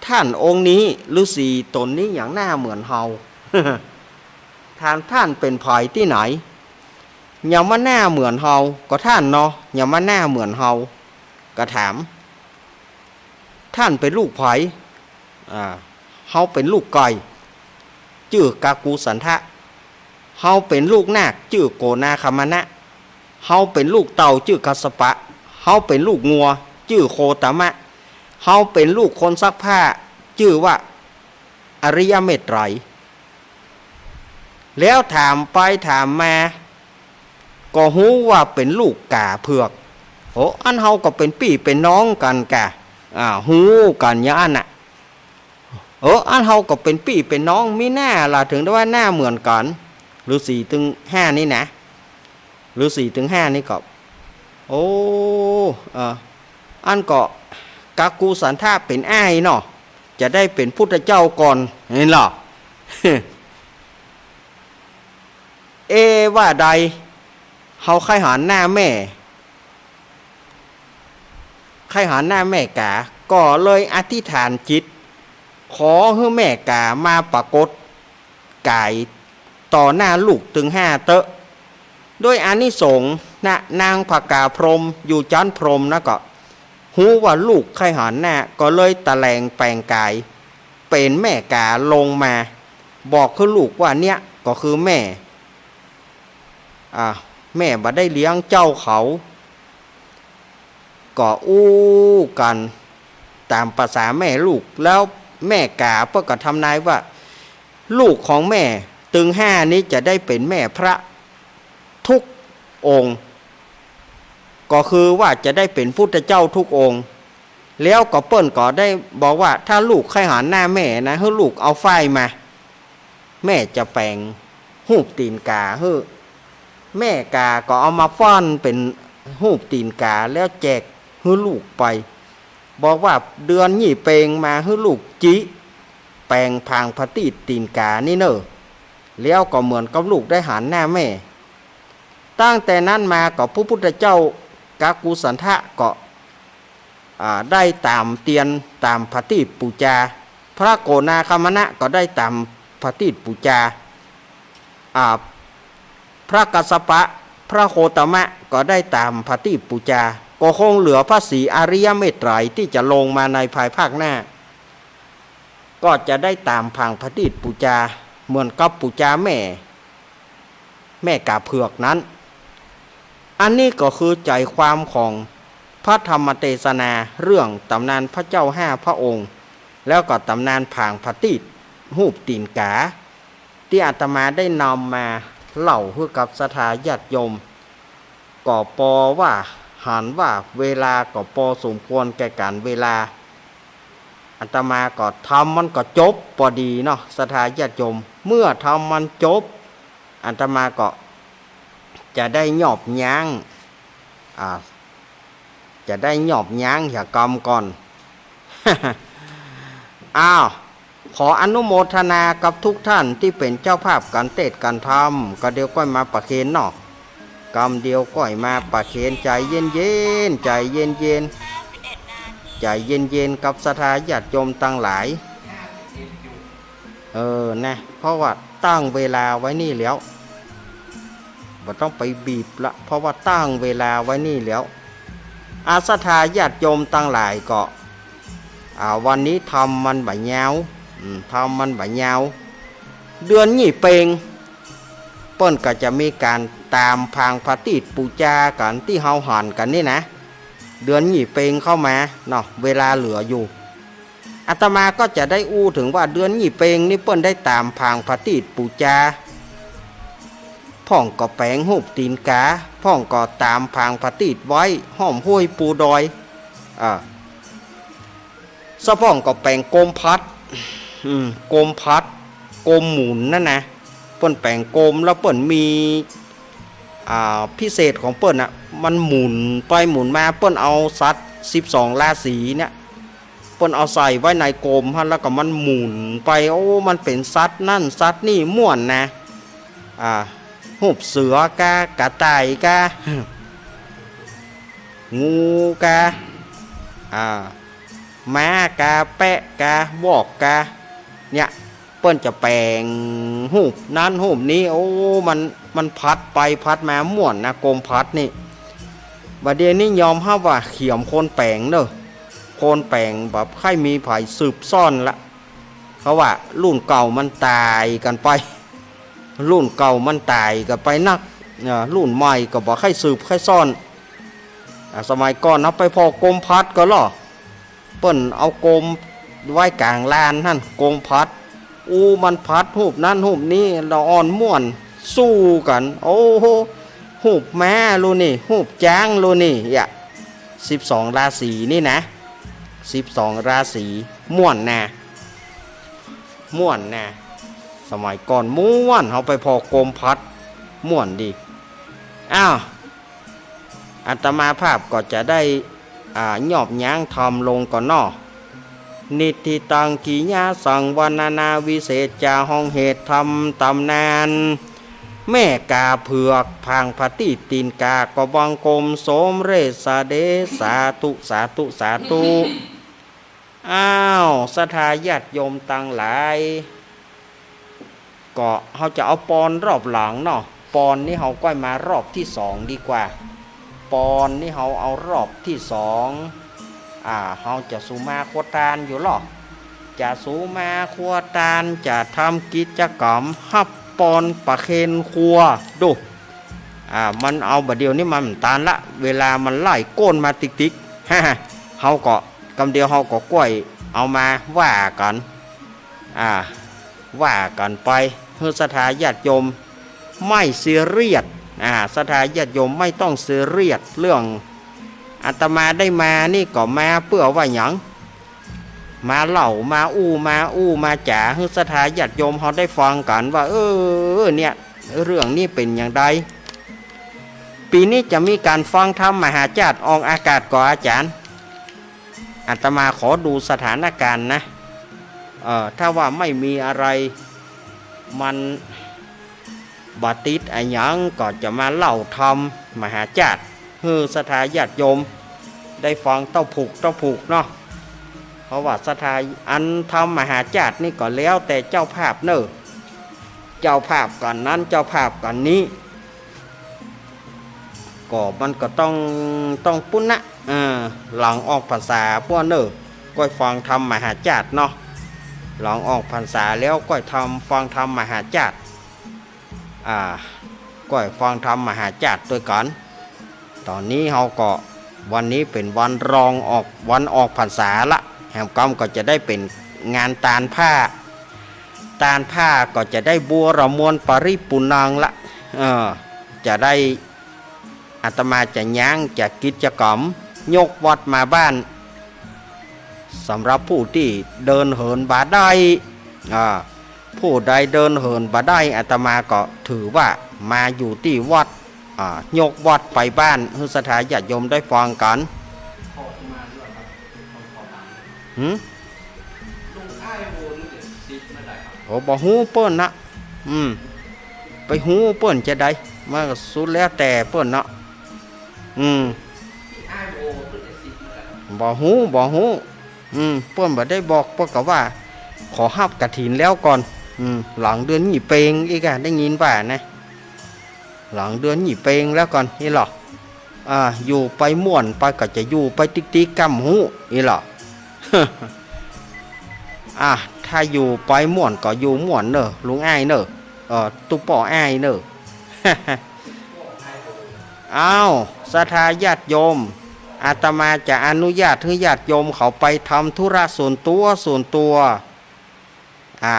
ท่านองค์นี้ ฤๅษีต๋นนี้หยังหน้าเหมือนเฮา ถามท่านเป๋นใผตี้ไหน หยังมาหน้าเหมือนเฮา ก็ท่านเนาะ หยังมาหน้าเหมือนเฮา ก็ถาม ท่านเป๋นลูกใผ อ่า เฮาเป๋นลูกไก่ จื้อกักกุสันทะ เฮาเป๋นลูกนาค จื้อโกนาคมนะ เฮาเป๋นลูกเต่า จื้อกัสสปะ เฮาเป๋นลูกงัว จื้อโคตมะ เฮาเป๋นลูกคนซักผ้า จื้อว่าอริยเมตไตรย แล้วถามไปถามมา ก็ฮู้ว่าเป๋นลูกก๋าเผือก โอ้ อั้นเฮาก็เป๋นปี้เป๋นน้องกั๋นก่ะ อ่า ฮู้กั๋นอย่างอั้นน่ะ เออ อั้นเฮาก็เป๋นปี้เป๋นน้อง มีหน้าล่ะ เถิงได้ว่าหน้าเหมือนกั๋น ฤๅษีตึงห้านี่นะ ฤๅษีตึงห้านี่ก็ โอ้ เออ อั้นก็กักกุสันทะเป๋นอ้ายเนาะ จะได้เป๋นพุทธเจ้าก่อน หันก่อ เอ ว่าใด เฮาใค่หันหน้าแม่ ใค่หันหน้าแม่ก๋า ก็เลยอธิษฐานจิต ขอหื้อแม่ก๋ามาปรากฏก๋าย ต่อหน้าลูกตึงห้าเต๊อะ ด้วยอานิสงส์นะ นางผกาพรหมอยู่จั๊นพรหมนะ ก็ฮู้ว่าลูกใค่หันหน้า ก็เลยตะแหลงแป๋งก๋ายเป๋นแม่ก๋าลงมา บอกคือลูกว่า เนี่ยก็คือแม่ อ่า แม่บ่ได้เลี้ยงเจ้าเขา ก็อู้กั๋นต๋ามประสาแม่ลูก แล้วแม่ก๋าเปิ้นก็ทำนายว่า ลูกของแม่ตึงห้านี้จะได้เป๋นแม่พระทุกองค์ ก็คือว่าจะได้เป๋นพุทธเจ้าทุกองค์ แล้วก็เปิ้นก็ได้บอกว่า ถ้าลูกใค่หันหน้าแม่นะ หื้อลูกเอาฝ้ายมา แม่จะแป๋งฮูปตี๋นก๋าหื้อ แม่ก๋าก็เอามาฟ้อนเป๋นฮูปตี๋นก๋า แล้วแจกหื้อลูกไป บอกว่า เดือนยี่เป็งมาหื้อลูกจิ แป๋งผางผะตี้ตี๋นก๋านี่เน่อ แล้วก็เหมือนกับลูกได้หันหน้าแม่ ตั้งแต่นั้นมาก็พระพุทธเจ้ากักกุสันทะก็ อ่า ได้ต๋ามเตียนต๋ามผะตี้ปู๋จา พระโกณาคมณะก็ได้ต๋ามผะตี้ปู๋จา อ่า พระกัสสปะ พระโคตมะก็ได้ต๋ามผะตี้ปู๋จา ก็คงเหลือพระศรีอริยเมตไตรยที่จะลงมาในภายภาคหน้า ก็จะได้ต๋ามผางผะตี้ปู๋จา เหมือนกับปู๋จาแม่ แม่ก๋าเผือกนั้น อันนี้ก็คือใจ๋ความของพระธรรมเตสนาเรื่องต๋ำนานพระเจ้าห้าพระองค์ แล้วก็ต๋ำนานผางผะตี้ฮูปตี๋นก๋า ตี้อาตมาได้นำมาเล่าหื้อกับศรัทธาญาติโยม ก็ปอว่าหันว่าเวลาก็ปอสมควรแก่ก๋านเวลา อาตมาก็ธรรมมันก็จบปอดีเนาะ ศรัทธาญาติโยม เมื่อธรรมมันจบ อาตมาก็จะได้ยอบยั้ง อ่า จะได้ยอบยั้งเหียกำก่อน อ้าว ขออนุโมทนากับทุกท่านตี้เป๋นเจ้าภาพก๋านเตสน์ก๋านธรรม ก็เดี๋ยวก้อยมาประเคนเนาะ กำเดียวก้อยมาประเคน ใจ๋เย็นๆ ใจ๋เย็นๆ ใจ๋เย็นๆ กับศรัทธาญาติโยมตังหลาย เออ นะ เพราะว่าตั้งเวลาไว้นี่แล้ว บ่ต้องไปบีบละ เพราะว่าตั้งเวลาไว้นี่แล้ว อา ศรัทธาญาติโยมตังหลายก็ อ่า วันนี้ธรรมมันบ่ยาว อืม ธรรมมันบ่ยาว เดือนยี่เป็ง เปิ้นก็จะมีก๋านต๋ามผางผะตี้ปู๋จากั๋นตี้เฮาหันกั๋นนี่นะ เดือนยี่เป็งเข้ามาเนาะ เวลาเหลืออยู่ อาตมาก็จะได้อู้เถิงว่าเดือนยี่เป็งนี่เปิ้นได้ต๋ามผางผะตี้ปู๋จา พ่องก็แป๋งฮูปตี๋นก๋า พ่องก็ต๋ามผางผะตี้ไว้ ห้อมห้วยปูดอย อ่า สะพ่องก็แป๋งกมพัด อืม กมพัด กมหมุนนั่นนะ เปิ้นแป๋งกมแล้วเปิ้นมี อ่า พิเศษของเปิ้นน่ะ มันหมุนไปหมุนมา เปิ้นเอาสัตว์สิบสองราศีเนี่ย เปิ้นเอาใส่ไว้ในกมหั้น แล้วก็มันหมุนไป โอ้ มันเป๋นสัตว์นั่นสัตว์นี่ ม่วนนะ อ่า ฮูปเสือกา กระต่ายกา งูกา อ่า ม้ากา แปะกา วอกกา เนี่ย เปิ้นจะแป๋งฮูปนั้นฮูปนี้ โอ้ มัน มันพัดไปพัดมาม่วนนะ กมพัดนี่ บ่าเดี่ยวนี้ยอมฮับว่าเขียมคนแป๋งเน่อ คนแป๋งบ่ใค่มีใผสืบซ่อนละ เพราะว่ารุ่นเก่ามันต๋ายกั๋นไป รุ่นเก่ามันต๋ายกั๋นไปนัก อ่า รุ่นใหม่ก็บ่ใค่สืบใค่ซ่อน อ่า สมัยก่อนเฮาไปผ่อกมพัดก่อเล่อ เปิ้นเอากมไว้ก๋างลานหั้น กมพัด อู้ มันพัดฮูปนั้นฮูปนี้ ละอ่อนม่วน สู้กั๋น โอ้โห ฮูปม้าลูนี่ ฮูปจ๊างลูนี่ เยียะ สิบสองราศีนี่นะ สิบสองราศี ม่วนนะ ม่วนนะ สมัยก่อนม่วน เฮาไปผ่อกมพัด ม่วนดี อ้าว อาตมาภาพก็จะได้ อ่า ยอบยั้งธรรมลงก่อนเนาะ นิทธิตัง กิยะสัง วรรณนา วิเศษจา ห้องเหตุธรรมต๋ำนาน แม่ก๋าเผือกผางผะตี้ตี๋นก๋า ก็บังคมสมเร็จเสด็จ สาธุ สาธุ สาธุ อ้าว ศรัทธาญาติโยมตังหลาย ก็เฮาจะเอาปอนรอบหลังเนาะ ปอนนี้เฮาก้อยมารอบตี้สองดีกว่า ปอนนี้เฮาเอารอบตี้สอง อ่า เฮาจะสุมาครัวตานอยู่ลอ จะสุมาครัวตาน จะทำกิจกรรมฮับปอนประเคนครัว ดู อ่า มันเอาบ่าเดี่ยวนี้มันบ่ตานละ เวลามันไล่ก้นมาติ๊กๆ เฮาก็ กำเดียวเฮาก็ก้อยเอามาว่ากั๋น อ่า ว่ากั๋นไป หื้อศรัทธาญาติโยมไม่ซีเรียส อ่า ศรัทธาญาติโยมไม่ต้องซีเรียสเรื่อง อาตมาได้มานี่ก็มาเปื้อว่าหยัง มาเล่า มาอู้ มาอู้ มาจ๋า หื้อศรัทธาญาติโยมเฮาได้ฟังกั๋นว่า เออ เนี่ย เรื่องนี้เป๋นอย่างใด ปี๋นี้จะมีก๋านฟังธรรมมหาจ้าดออกอากาศก่อ อาจ๋ารย์ อาตมาขอดูสถานการณ์นะ เอ่อ ถ้าว่าไม่มีอะไร มันบ่ติดอะหยัง ก็จะมาเล่าธรรมมหาจ้าด หื้อศรัทธาญาติโยมได้ฟังเต้าผูกเต้าผูกเนาะ เพราะว่าศรัทธา อันธรรมมหาจ้าดนี่ก็แล้วแต่เจ้าภาพเน่อ เจ้าภาพก๋านนั้น เจ้าภาพก๋านนี้ ก็มันก็ต้อง ต้องปู๊นนะ เออ หลังออกพรรษาปู๊นเน่อ ก้อยฟังธรรมมหาจ้าดเนาะ หลังออกพรรษาแล้วก้อยทำ ฟังธรรมมหาจ้าด อ่า ก้อยฟังธรรมมหาจ้าดตวยกั๋น ต๋อนนี้เฮาก็ วันนี้เป๋นวันรองออก วันออกพรรษาละ แหมกำก็จะได้เป๋นงานตานผ้า ตานผ้าก็จะได้บัวระมวลปริปุณังละ เออ จะได้ อาตมาจะย้างจากกิจกรรมยกวัดมาบ้าน สำหรับผู้ตี้เดินเหินบ่ได้ อ่า ผู้ใดเดินเหินบ่ได้ อาตมาก็ถือว่ามาอยู่ตี้วัด อ่า ยกวัดไปบ้าน หื้อศรัทธาญาติโยมได้ฟังกั๋น หืม โอ้ บ่ฮู้เปิ้นนะ อืม ไปฮู้เปิ้นจะใด มันก็สุดแล้วแต่เปิ้นเนาะ อืม บ่ฮู้ บ่ฮู้ อืม เปิ้นบ่ได้บอก เปิ้นก็ว่า ขอฮับกฐินแล้วก่อน อืม หลังเดือนยี่เป็งอีกอะ ได้ยินว่านะ หลังเดือนยี่เป็งแล้วก่อน อี้หล่อ อ่า อยู่ไปม่วนไปก็จะอยู่ไปติ๊กๆ ก้ำฮู้ อี้หล่อ อ่ะ ถ้าอยู่ไปม่วนก็อยู่ม่วนเน่อ ลุงอ้ายเน่อ เอ่อ ตุ๊ป้ออ้ายเน่อ อ้าว ศรัทธาญาติโยม อาตมาจะอนุญาตหื้อญาติโยมเขาไปทำธุระส่วนตั๋ว ส่วนตั๋ว อ่า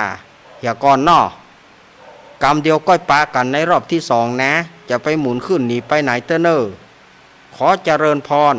เหียก่อนเนาะ กำเดียวก้อยปะกั๋นในรอบตี้สองนะ จะไปหมุนขึ้นหนีไปไหนเต๊อะเน่อ ขอเจริญพร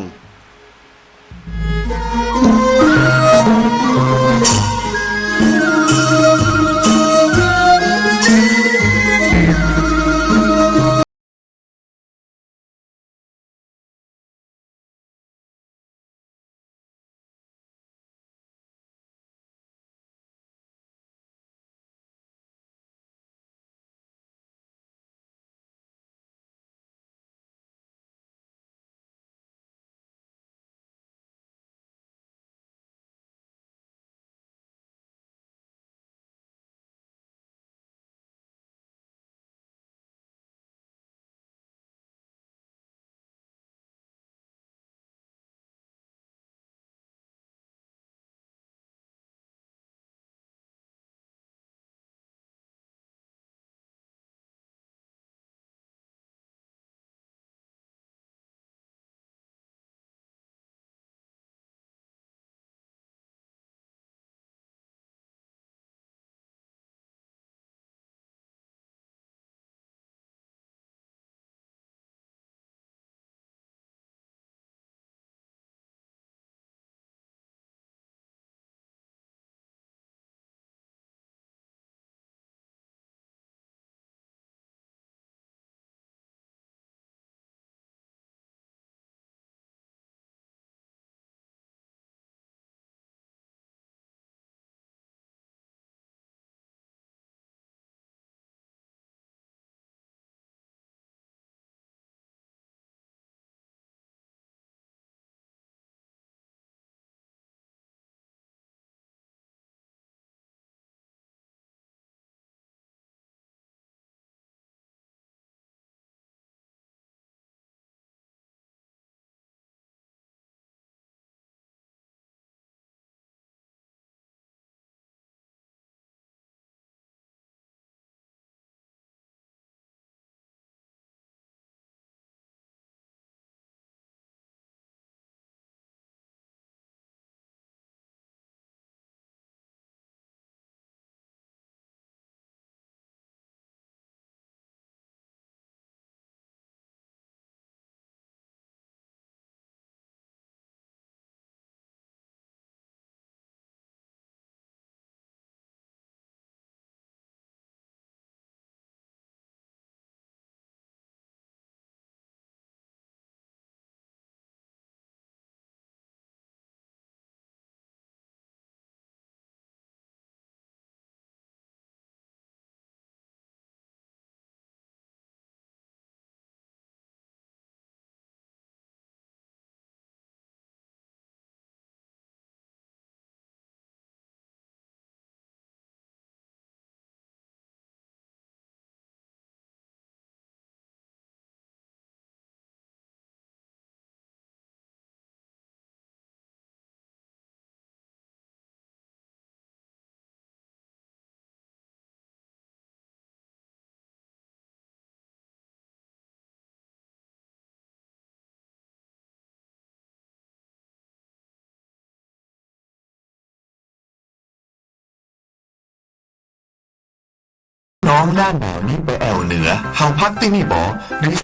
น้องหน้าหนาวนี้ไปแอ่วเหนือ เฮาพักตี้นี่บ่ หรือ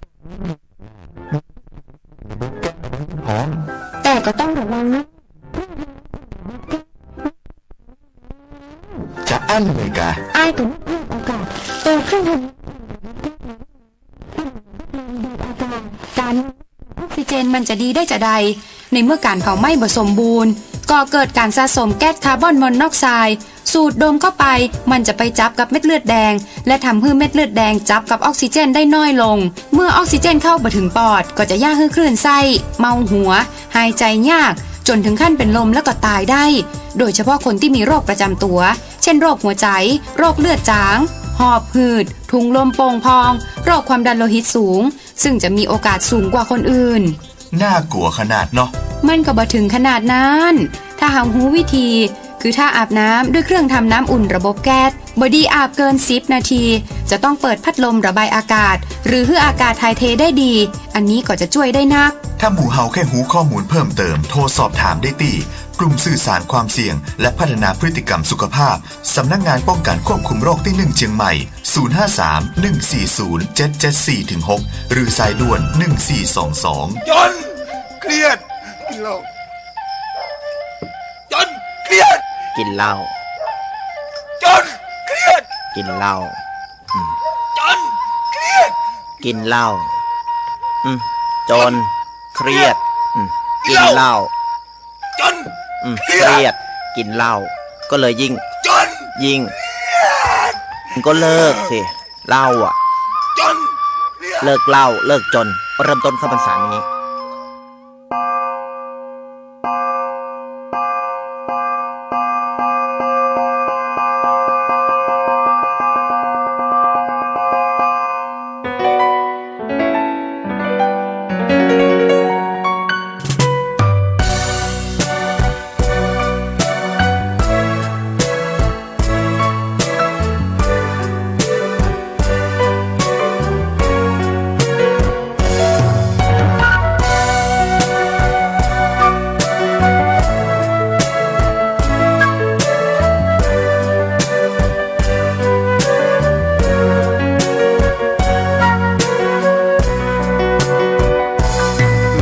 แต่ก็ต้องระวังนะ จะอั้นเลยกา อ้ายก็นึกภาพเอาก่ะ เออ เครื่องทำ ก๋าน ออกซิเจนมันจะดีได้จาใด ในเมื่อก๋านเผาไหม้บ่สมบูรณ์ ก่อเกิดก๋านสะสมแก๊สคาร์บอนมอนอกไซด์ สูดดมเข้าไป มันจะไปจับกับเม็ดเลือดแดง และทำหื้อเม็ดเลือดแดงจับกับออกซิเจนได้น้อยลง เมื่อออกซิเจนเข้าบ่เถิงปอด ก็จะเยียะหื้อคลื่นไส้ เมาหัว หายใจ๋ยาก จ๋นเถิงขั้นเป๋นลมแล้วก็ต๋ายได้ โดยเฉพาะคนตี้มีโรคประจ๋ำตั๋ว เช่น โรคหัวใจ๋ โรคเลือดจ๋าง หอบหืด ถุงลมโป่งพอง โรคความดันโลหิตสูง ซึ่งจะมีโอกาสสูงกว่าคนอื่น น่ากลัวขนาดเนาะ มันก็บ่เถิงขนาดนั้น ถ้าเฮาฮู้วิธี คือถ้าอาบน้ำด้วยเครื่องทำน้ำอุ่นระบบแก๊ส บ่ดีอาบเกินสิบนาที จะต้องเปิดพัดลมระบายอากาศ หรือหื้ออากาศถ่ายเทได้ดี อันนี้ก็จะจ้วยได้นัก ถ้าหมู่เฮาแค่ฮู้ข้อมูลเพิ่มเติม โทรสอบถามได้ตี้กลุ่มสื่อสารความเสี่ยง และพัฒนาพฤติกรรมสุขภาพ สำนักงานป้องกันควบคุมโรคตี้หนึ่งเจียงใหม่ ศูนย์ห้าสาม หนึ่งสี่ศูนย์ เจ็ดเจ็ดสี่ ถึง หก หรือสายด่วน หนึ่งสี่สองสอง จ๋น เครียด กิ๋นเหล้า จ๋น เครียด กิ๋นเหล้า จ๋น เครียด กิ๋นเหล้า อืม จ๋น เครียด กิ๋นเหล้า อืม จ๋น เครียด อืม กิ๋นเหล้า จ๋น อืม เครียด เครียด กิ๋นเหล้า ก็เลยยิ่ง จ๋น ยิ่ง จ๋น ก็เลิกสิ เหล้าอะ จ๋น เครียด เลิกเหล้า เลิกจ๋น เริ่มต้นเข้าพรรษานี้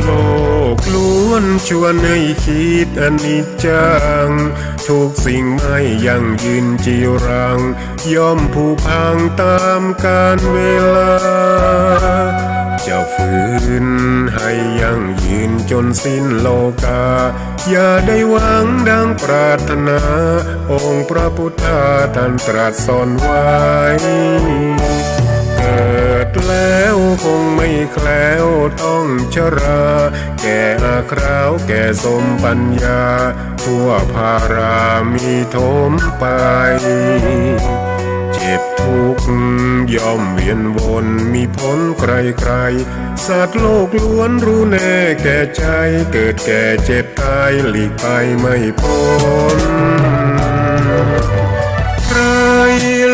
โลกล้วนชวนหื้อคิดอนิจจัง ทุกสิ่งไม่ยั่งยืนจีรัง ย่อมผุพังต๋ามกาลเวลา จะฝืนหื้อยั่งยืนจ๋นสิ้นโลกา อย่าได้หวังดังปรารถนา องค์พระพุทธาต้านตรัสสอนไว้ เกิดแล้วคงไม่แคล้วต้องชรา แก่อาคราวแก่สมปัญญา ทั่วพารามีถมไป เจ็บทุกข์ย่อมเวียนวน มีพ้นใครๆ สัตว์โลกล้วนรู้แน่แก่ใจ เกิดแก่เจ็บต๋ายหลีกไปไม่พ้น ใคร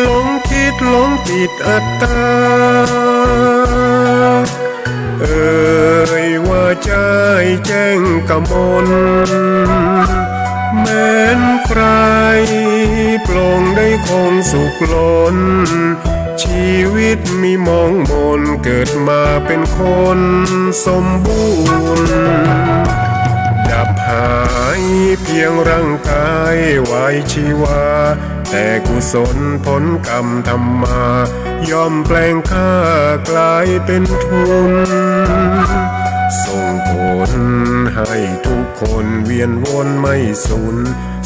หลงคิดหลงติดอัตตา เอ่ยว่าใจ้แจ้งกมล แม้นใครปลงได้คงสุขล้น ชีวิตมีหมองหมน เกิดมาเป๋นคนสมบูรณ์ ดับหายเพียงร่างกายวายชีวา แต่กุศลผลกรรมทำมา ย่อมแปลงค่ากลายเป๋นทุน ส่งผลให้ทุกคนเวียนวนไม่สูญ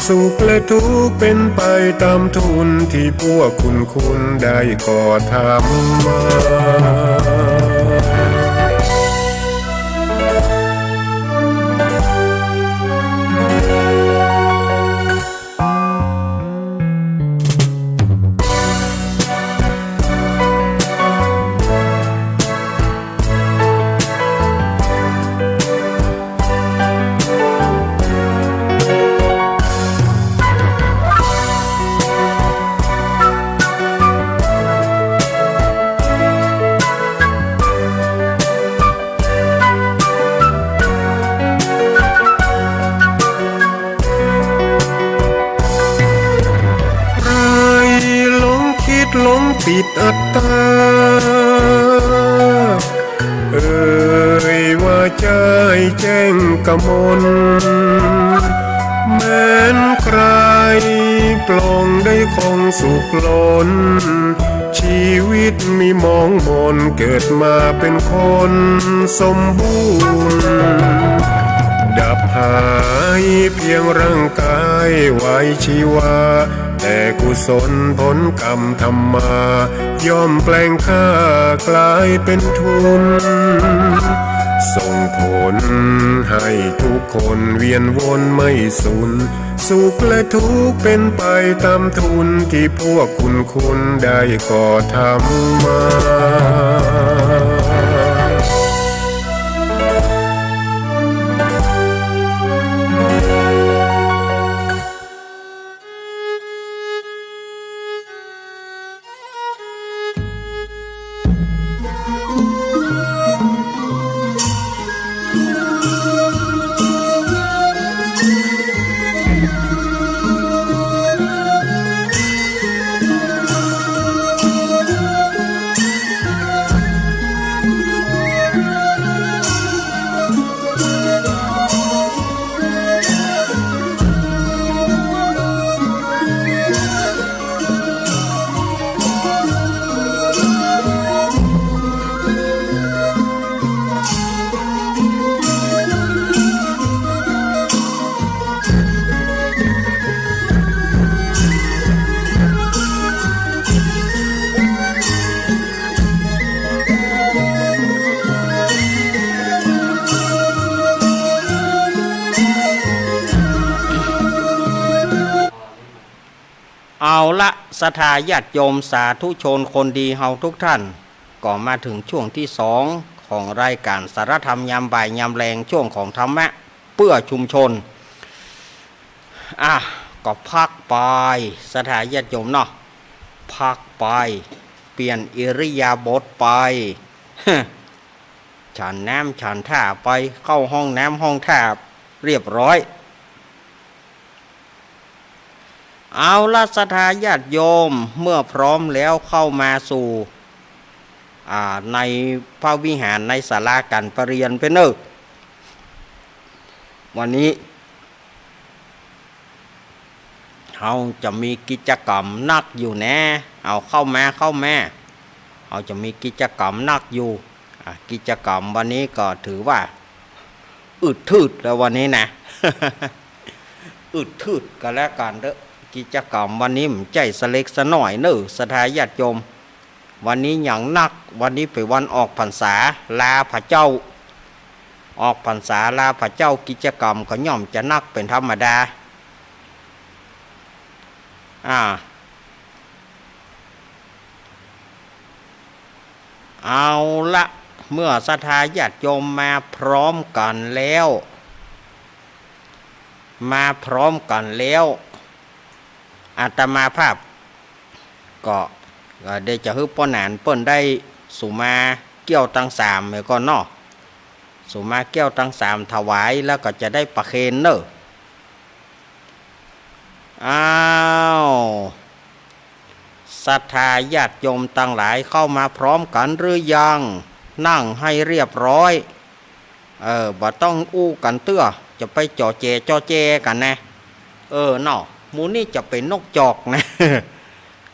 สุขและทุกข์เป๋นไปต๋ามทุน ตี้พวกคุณคุณได้ก่อทำมา จิตอัตตา เอ่ยว่าใจ้แจ้งกมล แม้นใคร่ปลงได้คงสุขล้น ชีวิตมีหมองหม่น เกิดมาเป็นคนสมบูรณ์ ดับหายเพียงร่างกายไว้ชีวา แต่กุศลผลกรรมทำมา ย่อมแปลงข้ากลายเป็นทุน ส่งผลให้ทุกคนเวียนวนไม่สูญ สุขและทุกข์เป็นไปตามทุน ที่พวกคุณคุณได้ก่อทำมา เอาละ ศรัทธาญาติโยมสาธุชนคนดีเฮาทุกท่าน ก็มาถึงช่วงที่สองของรายการสาระธรรมยามบ่ายยามแลง ช่วงของธรรมะเพื่อชุมชน อ่ะ ก็พักไป ศรัทธาญาติโยมเนาะ พักไป เปลี่ยนอิริยาบถไป ฉันน้ำฉันท่าไป เข้าห้องน้ำห้องท่าเรียบร้อย เอาละ ศรัทธาญาติโยม เมื่อพร้อมแล้วเข้ามาสู่ อ่า ในพระวิหาร ในศาลาการประเรียนไปเนอะ วันนี้ เฮาจะมีกิจกรรมนักอยู่แน่ เอาเข้ามา เข้ามา เฮาจะมีกิจกรรมนักอยู่ อ่ะ กิจกรรมวันนี้ก็ถือว่า อึดถืดแล้ววันนี้นะ อึดถืดก็แล้วกันเด้อ กิจกรรมวันนี้มันใจ้สะเล็กสะน้อยเนอะ ศรัทธาญาติโยม วันนี้อย่างนัก วันนี้เป๋นวันออกพรรษา ลาพระเจ้า ออกพรรษาลาพระเจ้า กิจกรรมก็ย่อมจะนักเป๋นธรรมดา อ่า เอาละ เมื่อศรัทธาญาติโยมมาพร้อมกั๋นแล้ว มาพร้อมกั๋นแล้ว อาตมาภาพ ก็ ก็เดี๋ยวจะหื้อป้อหนานเปิ้นได้สุมาเกี้ยวตังสามเหียก่อนเนาะ สุมาเกี้ยวตังสามถวาย แล้วก็จะได้ประเคนเนอะ อ้าว ศรัทธาญาติโยมตังหลายเข้ามาพร้อมกั๋นหรือยัง นั่งให้เรียบร้อย เออ บ่ต้องอู้กั๋นเตื้อ จะไปจ่อแจจ่อแจกั๋นนะ เออ เนาะ หมู่นี้จะเป๋นนกจอกนะ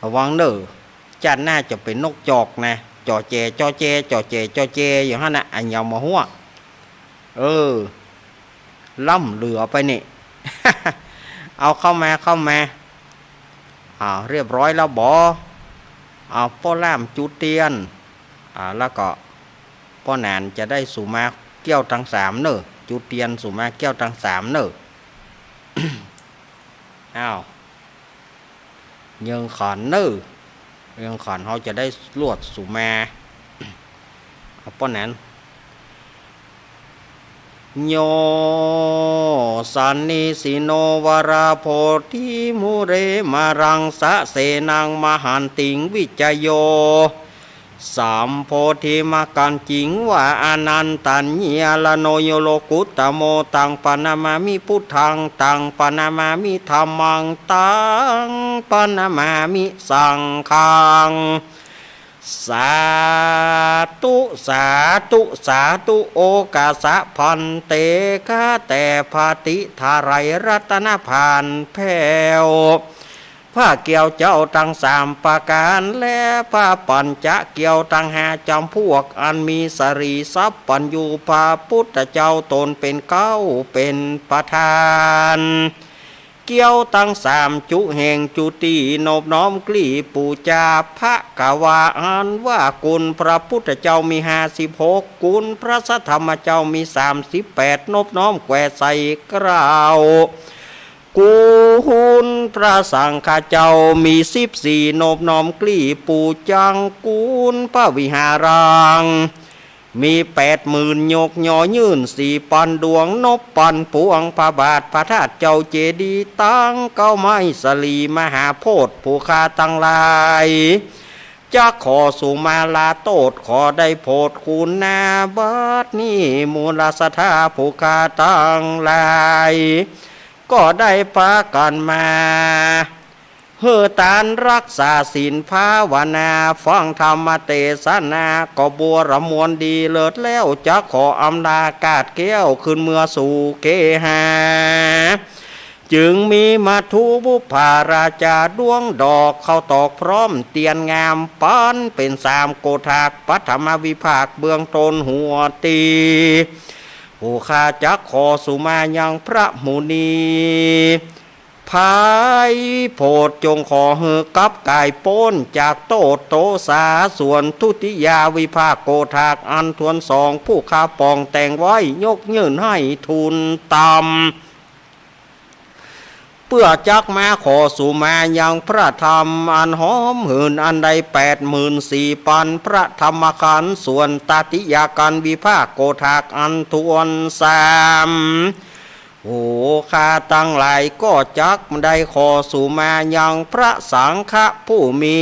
ระวังเน่อ จ้าดหน้าจะเป๋นนกจอกนะ จ่อแจจ่อแจ จ่อแจจ่อแจอยู่หั้นน่ะ อันยาวมาหัว เออ ล้ำเหลือไปนี่ เอาเข้ามา เข้ามา อ่า เรียบร้อยแล้วบ่ เอาป้อล่ามจุดเตียน อ่า แล้วก็ป้อหนานจะได้สุมาเกี้ยวตังสามเน่อ จุดเตียนสุมาเกี้ยวตังสามเน่อ อ้าว เยิงขันเน่อ เยิงขันเฮาจะได้ลวดสุมา เอาป้อหนาน โย สันนิสิโน วราโพธิ มูเร มารัง สะเสนัง มหันติง วิจโย สัมโพธิมักกัญญิงวา อนันตัญญิยาลโน โย โลกุตตโม ตังปะนะมามิ พุทธัง ตังปะนะมามิ ธัมมัง ตังปะนะมามิ สังฆัง สาธุ สาธุ สาธุ โอกาสะภันเต ข้าแต่พระติไทยรัตนพานแผ้ว พระเกี้ยวเจ้าตังสามประก๋าน และพระปัญจเกี้ยวตังห้าจ๋ำพวก อันมีสรีสัพพัญญู พระพุทธเจ้าต๋นเป๋นเก๊าเป๋นประธาน เกี้ยวตังสามจุแห่งจุติ นบน้อมกรีบปู๋จา ภะคะวา อันว่ากุณพระพุทธเจ้ามีห้าสิบหก กุณพระสัทธรรมเจ้ามีสามสิบแปด นบน้อมแกว่ใส่เกล้า กุณพระสังฆเจ้ามีสิบสี่ นบน้อมกรีบปู๋จัง กุณพระวิหารัง มีแปดหมื่น ยกยอยื่นสี่ปันดวง นบปันปวงพระบาทพระธาตุเจ้าเจดีย์ ตังเก๊าไม้สลีมหาโพธิ์ ผู้ข้าตังหลาย จักขอสุมาลาโต้ษ ขอได้โผดคุณนา บัดนี้หมู่ราชสัตถาผู้ข้าตังหลาย ก็ได้ปากั๋นมา หื้อตานรักษาศีลภาวนา ฟังธรรมเตสนา ก็บัวระมวลดีเลิศแล้ว จักขออำลากาดแก้ว ขึ้นเมือสู่เกหา จึงมีมัทธุบุปผาราจา ดวงดอกข้าวตอกพร้อมเตียนงาม ปั๋นเป๋นสามโกฏาก ปฐมวิภาคเบื้องต้นหัวตี้ ผู้ข้าจักขอสุมายังพระมุนี ภายโผดจงขอหื้อกลับก๋ายป๊นจากโต้ษโตสา ส่วนทุติยาวิภาคโกฏากอันถ้วนสอง ผู้ข้าป่องแต่งไว้ ยกยื่นหื้อทูลตาม เปื้อจักมาขอสุมายังพระธรรมอันหอมหื่น อันได้แปดหมื่นสี่ปันพระธรรมขันธ์ ส่วนตติยากันวิภาคโกฏากอันถ้วนสาม ผู้ข้าตังหลายก็จักได้ขอสุมายังพระสังฆะผู้มี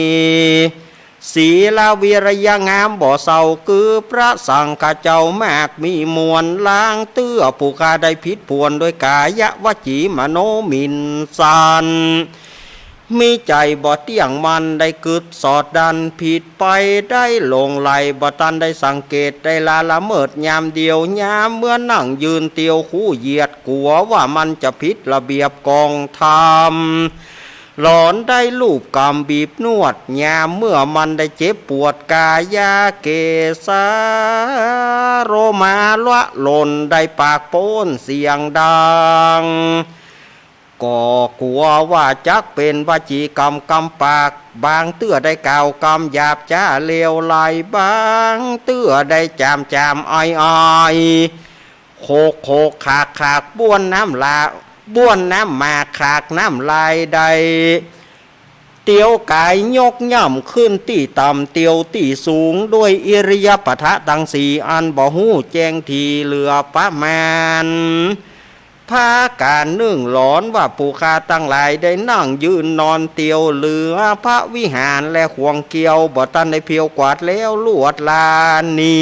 ศีลวิริยะงามบ่เศร้า คือพระสังฆะเจ้ามากมีมวล ลางเตื้อผู้ข้าได้ผิดผวน โดยก๋ายวจีมโนหมิ่นสัน มีใจ๋บ่เตี้ยงมั่น ได้กึ๊ดสอดดันผิดไป ได้หลงไหล บ่ตันได้สังเกต ได้ละละเมิดยามเดียว ยามเมื่อนั่งยืนเตียวคู่เหยียด กั๋วว่ามันจะผิดระเบียบกองธรรม หลอนได้ลูบกำบีบนวด ยามเมื่อมันได้เจ็บปวดก๋ายาเกสาโลมาละหล่น ได้ปากป๊นเสียงดัง ก็กั๋วว่าจักเป๋นวจีกรรมกำปาก บางเตื้อได้กล่าวกำหยาบจ๊าเลวไหล บางเตื้อได้จ๋ามจ๋ามอ้อยอ้อย โขกโขกขากขาก บ้วนน้ำลา บ้วนน้ำหมากขากน้ำลาย ได้เตียวก๋ายยกย่ำขึ้นตี้ต่ำเตียวตี้สูง ด้วยอิริยาบถะตังสี่อันบ่ฮู้แจ้งถี่เหลือประมาณ พาก๋านนึ่งหลอนว่าผู้ข้าตังหลายได้นั่งยืนนอนเตียวเหลือพระวิหารและขวงเกี้ยว บ่ตันได้เพียวกวาดแล้วลวดลาหนี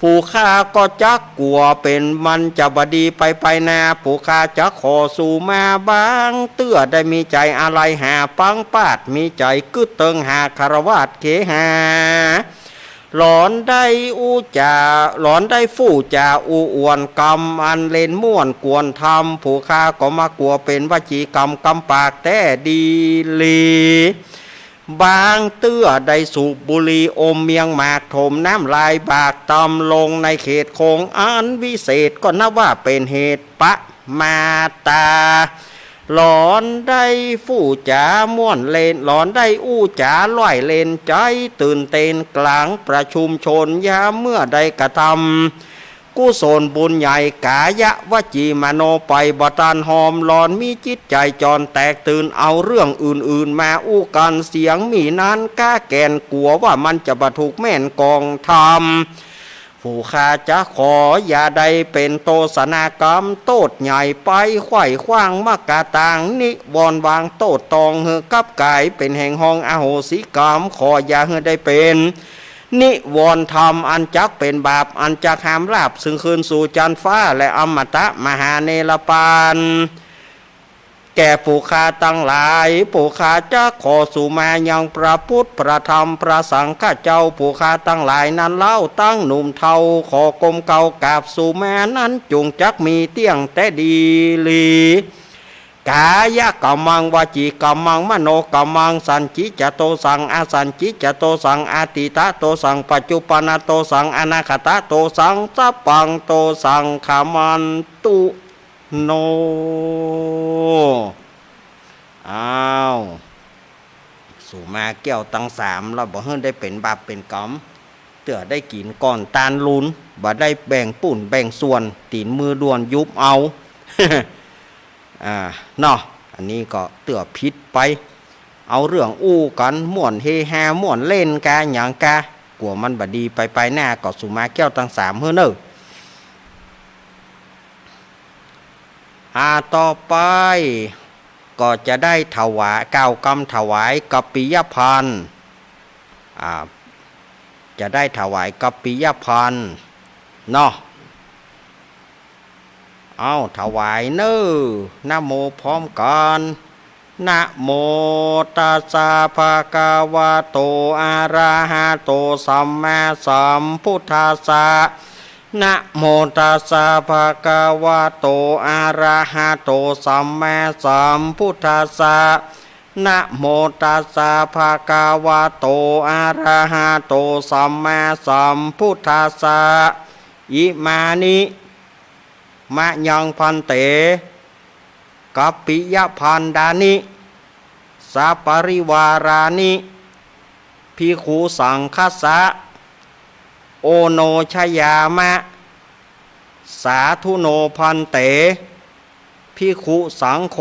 ผู้ข้าก็จักกั๋วเป๋นมันจะบ่ดีไปไปนา ผู้ข้าจักขอสุมา บางเตื้อได้มีใจ๋อาลัยหาปังปาด มีใจ๋กึ๊ดเติงหาคฤหัสถ์เขหา หลอนได้อู้จ๋า หลอนได้ฟู่จ๋าอู้อวดกำอันเล่นม่วนกวนธรรม ผู้ข้าก็มากั๋วเป๋นวจีกรรมกำปากแต๊ดีหลี บางเตื้อได้สูบบุหรี่อมเมียงหมากถมน้ำลายบากตำลงในเขตคงอันวิเศษ ก็นับว่าเป๋นเหตุประมาทตา หลอนได้ฟู่จ๋าม่วนเล่น หลอนได้อู้จ๋าล่อยเล่นใจ๋ตื่นเต้นก๋างประชุมชน ยามเมื่อได้กระทำ กุศลบุญใหญ่ก๋ายวจีมโนไปบ่ตันหอม หลอนมีจิตใจ๋จอนแตกตื่น เอาเรื่องอื่นๆ มาอู้กั๋น เสียงมีนั้นก้าแก่น กั๋วว่ามันจะบ่ถูกแม่นกองธรรม ผู้ข้าจะขออย่าได้เป๋นโตษณากรรม โต้ษใหญ่ไปไขว้ขว้างมากะต่าง นิวรณ์วางโต้ษตองหื้อกลับก๋ายเป๋นแห่งห้องอโหสิกรรม ขออย่าหื้อได้เป๋น นิวรณ์ธรรมอันจักเป๋นบาป อันจักหามลาภซึ่งคืนสู่จั๊นฟ้า และอมตะมหาเนรปาน แก่ผู้ข้าตังหลาย ผู้ข้าจักขอสุมายังพระพุทธ พระธรรม พระสังฆเจ้า ผู้ข้าตังหลายนั้นเล่า ตังหนุ่มเฒ่า ขอกรมเกล้ากราบสุมานั้น จุ่งจักมีเตี้ยงแต่ดีหลี กายกัมมัง วจีกัมมัง มโนกัมมัง สัญญิจโตสัง อสัญญิจโตสัง อতীตโตสัง ปัจจุปปนโตสัง อนาคตโตสัง สัพพังโตสัง ขมันตุ โน อ้าว สุมาแก้วตังสาม แล้วบ่หื้อได้เป๋นบาปเป๋นก๋รรม เตื้อได้กิ๋นก้อนตานลุน บ่ได้แบ่งปุ้นแบ่งส่วน ตี๋นมือด้วนยุบเอา อ่า เนาะ อันนี้ก็เตื้อผิดไป เอาเรื่องอู้กั๋น ม่วนเฮฮา ม่วนเล่นกาหยังกา กั๋วมันบ่ดีไป ไปหน้าก็สุมาแก้วตังสามหื้อเน่อ อ่า ต่อไปก็จะได้ถวาย กล่าวกำถวายกัปปิยพันธ์ อ่า จะได้ถวายกัปปิยพันธ์เนาะ เอา ถวายเน่อ นะโมพร้อมกั๋น นะโมตัสสะ ภะคะวะโต อะระหะโต สัมมาสัมพุทธัสสะ นะโมตัสสะ ภะคะวะโต อะระหะโต สัมมาสัมพุทธัสสะ นะโมตัสสะ ภะคะวะโต อะระหะโต สัมมาสัมพุทธัสสะ อิมานิ มะยัง ภันเต กัปปิยพันดานิ สะปะริวารานิ ภิกขุสังฆัสสะ โอโนชยามะ สาธุโน ภันเต ภิกขุสังโฆ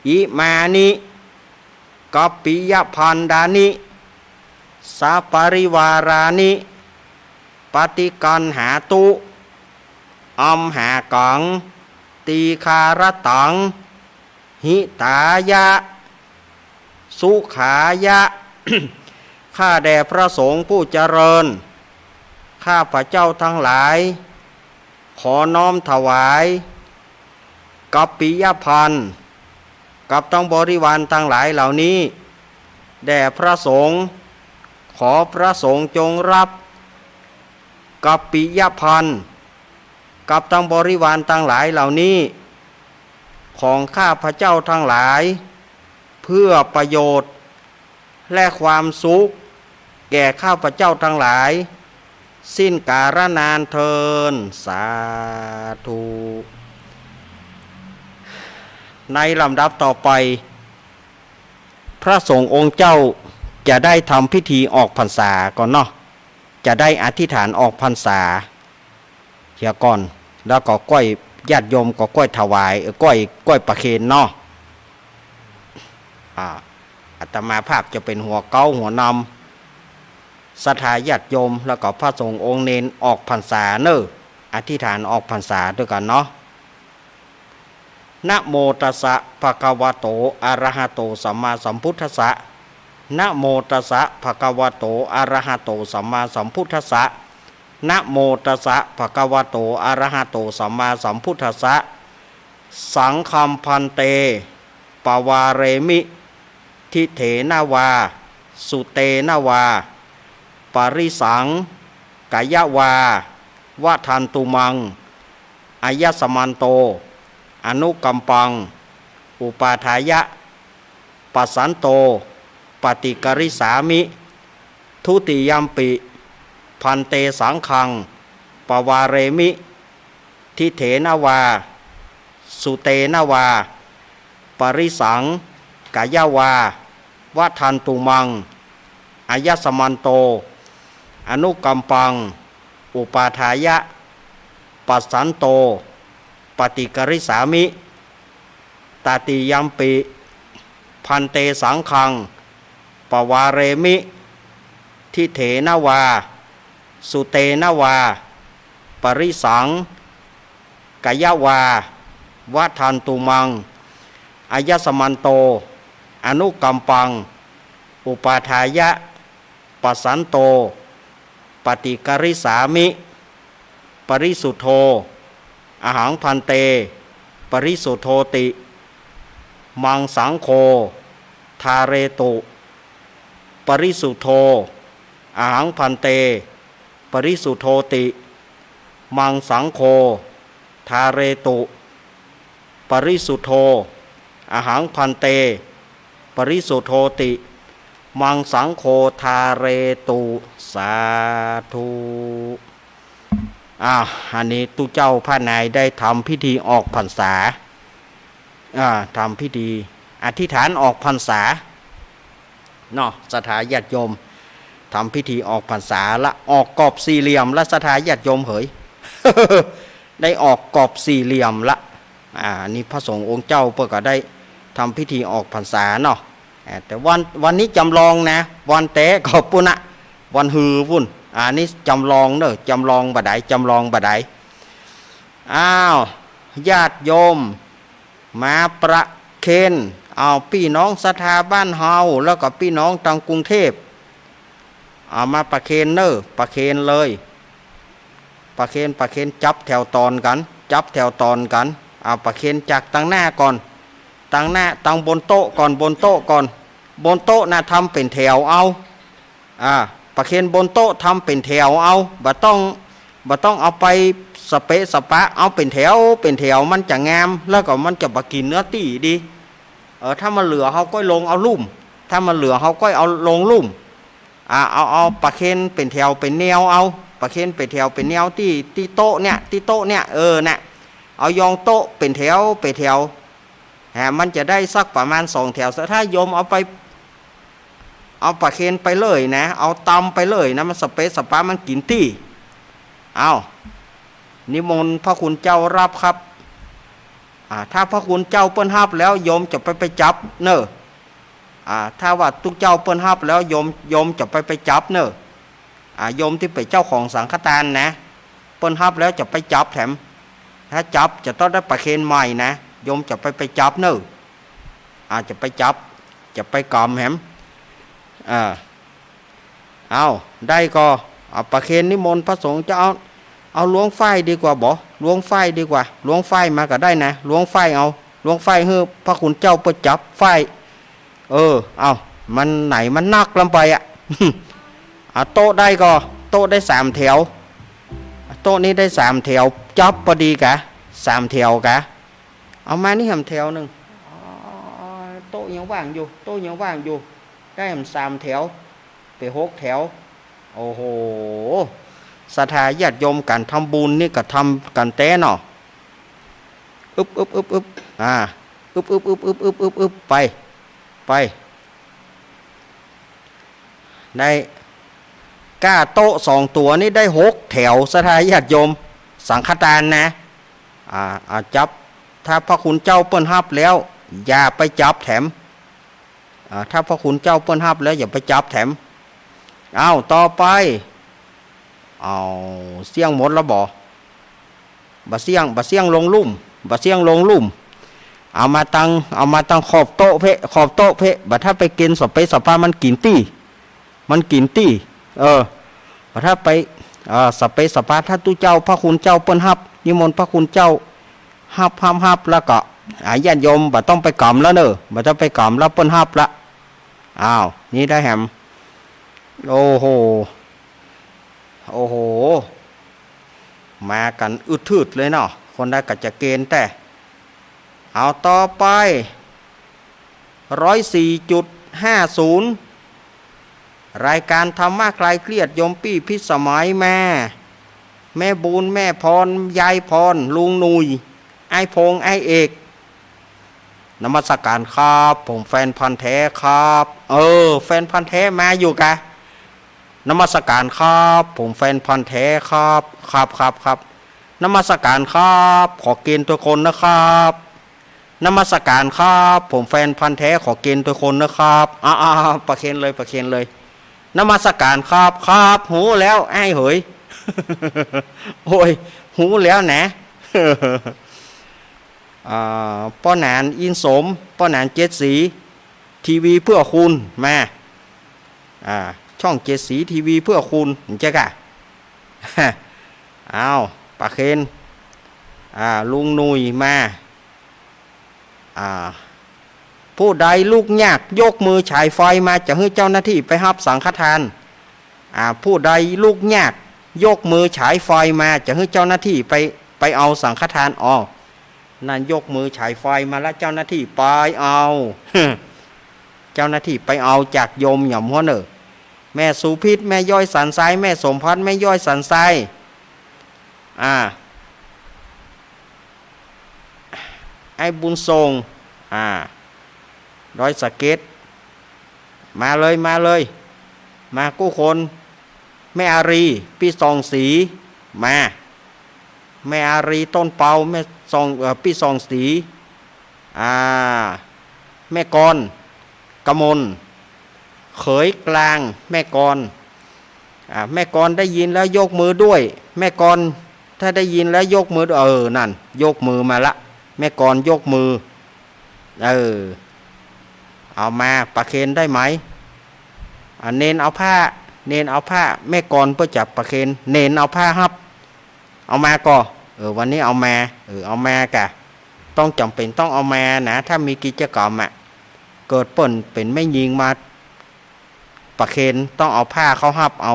อิมานิ กัปปิยพันดานิ สะปะริวารานิ ปะฏิกัณหาตุ อัมหากัง ตีฆารัตตัง หิตายะ สุขายะ ข้าแด่พระสงฆ์ผู้เจริญ ข้าพเจ้าทั้งหลาย ขอน้อมถวาย กัปปิยพันธ์ กับทั้งบริวารทั้งหลายเหล่านี้ แด่พระสงฆ์ ขอพระสงฆ์จงรับ กัปปิยพันธ์ กับทั้งบริวารทั้งหลายเหล่านี้ ของข้าพเจ้าทั้งหลาย เพื่อประโยชน์ และความสุข แก่ข้าพเจ้าทั้งหลาย สิ้นกาลนานเทอญ สาธุ ในลำดับต่อไป พระสงฆ์องค์เจ้าจะได้ทำพิธีออกพรรษาก่อนเนาะ จะได้อธิษฐานออกพรรษา เหียก่อน แล้วก็ก้อยญาติโยมก็ก้อยถวาย เอ่อ ก้อย ก้อยประเคนเนาะ อ่า อาตมาภาพจะเป๋นหัวเก๊าหัวนำ ศรัทธาญาติโยม แล้วก็พระสงฆ์องค์เณรออกพรรษาเน่อ อธิษฐานออกพรรษาตวยกั๋นเนาะ นะโมตัสสะ ภะคะวะโต อะระหะโต สัมมาสัมพุทธัสสะ นะโมตัสสะ ภะคะวะโต อะระหะโต สัมมาสัมพุทธัสสะ นะโมตัสสะ ภะคะวะโต อะระหะโต สัมมาสัมพุทธัสสะ สังฆัง ภันเต ปะวาเรมิ ทิเถนะวา สุเตนะวา ปะริสัง กะยะวา วะทันตุมัง อายัสมันโต อนุกัมปัง อุปาทายะ ปัสสันโต ปะฏิกะริสสามิ ทุติยัมปิ ภันเต สังฆัง ปะวาเรมิ ทิเถนะวา สุเตนะวา ปะริสัง กะยะวา วะทันตุมัง อายัสมันโต อนุกัมปัง อุปาทายะ ปัสสันโต ปะฏิกะริสสามิ ตติยัมปิ ภันเต สังฆัง ปะวาเรมิ ทิเถนะวา สุเตนะวา ปะริสัง กะยะวา วะทันตุมัง อายัสมันโต อนุกัมปัง อุปาทายะ ปัสสันโต ปะฏิกะริสสามิ ปะริสุทโธ อะหัง ภันเต ปะริสุทโธติ มังสังโฆ ทาเรตุ ปริสุทโธ อะหัง ภันเต ปริสุทโธติ มังสังโฆ ทาเรตุ ปริสุทโธ อะหัง ภันเต ปริสุทโธติ มังสังโฆ ทาเรตุ สาธุ อ่า อันนี้ตุ๊เจ้าพระนายได้ทำพิธีออกพรรษา อ่า ทำพิธีอธิษฐานออกพรรษาเนาะ ศรัทธาญาติโยม ทำพิธีออกพรรษาละ ออกกรอบสี่เหลี่ยมละ ศรัทธาญาติโยมเหย ได้ออกกรอบสี่เหลี่ยมละ อ่า นี่พระสงฆ์องค์เจ้าเปิ้นก็ได้ทำพิธีออกพรรษาเนาะ อ่า แต่วัน วันนี้จำลองนะ วันแต๊ก็ปู้นนะ วันฮือปู้น อ่า นี่จำลองเนาะ จำลองบ่าใด จำลองบ่าใด อ้าว ญาติโยม มาประเคน เอาปี้น้องศรัทธาบ้านเฮา แล้วก็ปี้น้องตางกรุงเทพฯ เอามาประเคนเน่อ ประเคนเลย ประเคน ประเคน จับแถวต๋อนกั๋น จับแถวต๋อนกั๋น เอาประเคนจากตางหน้าก่อน ตางหน้า ตางบนโต๊ะก่อน บนโต๊ะก่อน บนโต๊ะน่ะทำเป๋นแถวเอา อ่า ประเคนบนโต๊ะทำเป๋นแถวเอา บ่ต้อง บ่ต้องเอาไปสะเปะสะปะ เอาเป๋นแถว เป๋นแถว มันจะงาม แล้วก็มันจะบ่กิ๋นเนื้อตี้ดี เออ ถ้ามันเหลือเฮาก้อยลงเอาลุ่ม ถ้ามันเหลือเฮาก้อยเอาลงลุ่ม อ่า เอา เอาประเคนเป๋นแถวเป๋นแนวเอา ประเคนเป๋นแถวเป๋นแนวตี้ ตี้โต๊ะเนี่ย ตี้โต๊ะเนี่ย เออ น่ะ เอายองโต๊ะเป๋นแถว เป๋นแถว ฮะ มันจะได้สักประมาณสองแถว ถ้าโยมเอาไป เอาประเคนไปเลยนะ เอาตำไปเลยนะ มันสะเปะสะปะ มันกิ๋นตี้ เอา นิมนต์พระคุณเจ้าฮับครับ อ่า ถ้าพระคุณเจ้าเปิ้นฮับแล้ว โยมจะไป ไปจับเน่อ อ่า ถ้าว่าตุ๊เจ้าเปิ้นฮับแล้ว โยม โยมจะไป ไปจับเน่อ อ่า โยมตี้เป๋นเจ้าของสังฆทานนะ เปิ้นฮับแล้วจะไปจับแถม ถ้าจับจะต้องได้ประเคนใหม่นะ โยมจะไป ไปจับเน่อ อ่า จะไปจับ จะไปกำแถม อ่า เอา ได้ก่อ เอาประเคนนิมนต์พระสงฆ์จะเอา เอาหลวงฝ้ายดีกว่าบ่ หลวงฝ้ายดีกว่า หลวงฝ้ายมาก็ได้นะ หลวงฝ้ายเอา หลวงฝ้ายหื้อพระคุณเจ้าเปิ้นจับฝ้าย เออ เอา มันไหนมันหนักลำไปอะ เอาโต๊ะได้ก่อ โต๊ะได้สามแถว โต๊ะนี้ได้สามแถว จับปอดีกะ สามแถวกะ เอามานี่แหมแถวนึ่ง อ๋อ โต๊ะยังว่างอยู่ โต๊ะยังว่างอยู่ ได้แหมสามแถว เป๋นหกแถว โอ้โห ศรัทธาญาติโยม ก๋านทำบุญนี่ก็ทำกั๋นแต๊เนาะ อึบ อึบ อึบ อึบ อ่า อึบ อึบ อึบ ไป ไป ได้ ก้าโต๊ะสองตั๋วนี่ได้หกแถว ศรัทธาญาติโยม สังฆทานนะ อ่า อ่า จับ ถ้าพระคุณเจ้าเปิ้นฮับแล้ว อย่าไปจับแถม อ่า ถ้าพระคุณเจ้าเปิ้นฮับแล้ว อย่าไปจับแถม เอา ต่อไป เอา เสี้ยงหมดแล้วบ่ บ่เสี้ยง บ่เสี้ยงลงลุ่ม บ่เสี้ยงลงลุ่ม เอามาตัง เอามาตังขอบโต๊ะเป๊ะ ขอบโต๊ะเป๊ะ บ่ถ้าไปกิ๋นสะเปะสะปะ มันกิ๋นตี้ มันกิ๋นตี้ เออ บ่ถ้าไป เอ่อ สะเปะสะปะ ถ้าตุ๊เจ้าพระคุณเจ้าเปิ้นฮับ นิมนต์พระคุณเจ้าฮับ ฮับ ฮับ แล้วก็ อ่า ญาติโยมบ่ต้องไปกำแล้วเน่อ บ่ต้องไปกำแล้ว เปิ้นฮับละ อ้าว นี่ได้แหม โอ้โห โอ้โห มากั๋นอึดถืดเลยเนาะ คนใดก็จะเกณฑ์แต๊ เอาต่อไป ร้อยสี่จุดห้าศูนย์ รายการธรรมะคลายเครียด โยมปี้พิสมัยมา แม่บุญ แม่พร ยายพร ลุงหนุ่ย อ้ายพงษ์ อ้ายเอก นมัสการครับ ผมแฟนพันธุ์แท้ครับ เออ แฟนพันธุ์แท้มาอยู่กะ นมัสการครับ ผมแฟนพันธุ์แท้ครับ ครับ ครับ ครับ นมัสการครับ ขอเกณฑ์ตวยคนนะครับ นมัสการครับ ผมแฟนพันธุ์แท้ ขอเกณฑ์ตวยคนนะครับ อ่า อ่า อ่า ประเคนเลย ประเคนเลย นมัสการครับ ครับ ฮู้แล้ว อ้ายเหย โอ้ย ฮู้แล้วนะ อ่า ป้อหนาน อินสม ป้อหนาน เจ็ดสี ทีวีเพื่อคุณ มา อ่า ช่องเจ็ดสี ทีวีเพื่อคุณ เจ้ากะ อ้าว ประเคน อ่า ลุงหนุ่ยมา อ่า ผู้ใดลุกยากยกมือฉายไฟมา จะหื้อเจ้าหน้าตี้ไปฮับสังฆทาน อ่า ผู้ใดลุกยากยกมือฉายไฟมา จะหื้อเจ้าหน้าตี้ไป ไปเอาสังฆทาน อ้อ นั่นยกมือฉายไฟมาละ เจ้าหน้าตี้ไปเอา เจ้าหน้าตี้ไปเอาจากโยมหย่อมหัวเน่อ แม่สุพิษ แม่ย้อยสันทราย แม่สมพัฒน์ แม่ย้อยสันทราย อ่า ไอ้บุญส่ง อ่า ดอยสะเก็ด มาเลย มาเลย มากู้คน แม่อารี ปี้ส่องศรี มา แม่อารี ต้นเปา แม่ส่อง เอ่อ ปี้ส่องศรี อ่า แม่กร กมล เขยกลาง แม่กร อ่า แม่กรได้ยินแล้วยกมือด้วย แม่กร ถ้าได้ยินแล้วยกมือด้วย เออ นั่น ยกมือมาละ แม่กรยกมือ เออ เอามา ประเคนได้ไหม อ่า เณรเอาผ้า เณรเอาผ้า แม่กรเปิ้นจะประเคน เณรเอาผ้าฮับ เอามาก่อ เออ วันนี้เอามา เออ เอามากะ ต้องจ๋ำเป๋นต้องเอามานะ ถ้ามีกิจกรรมอะ เกิดเปิ้นเป๋นแม่ญิงมาประเคน ต้องเอาผ้าเข้าฮับเอา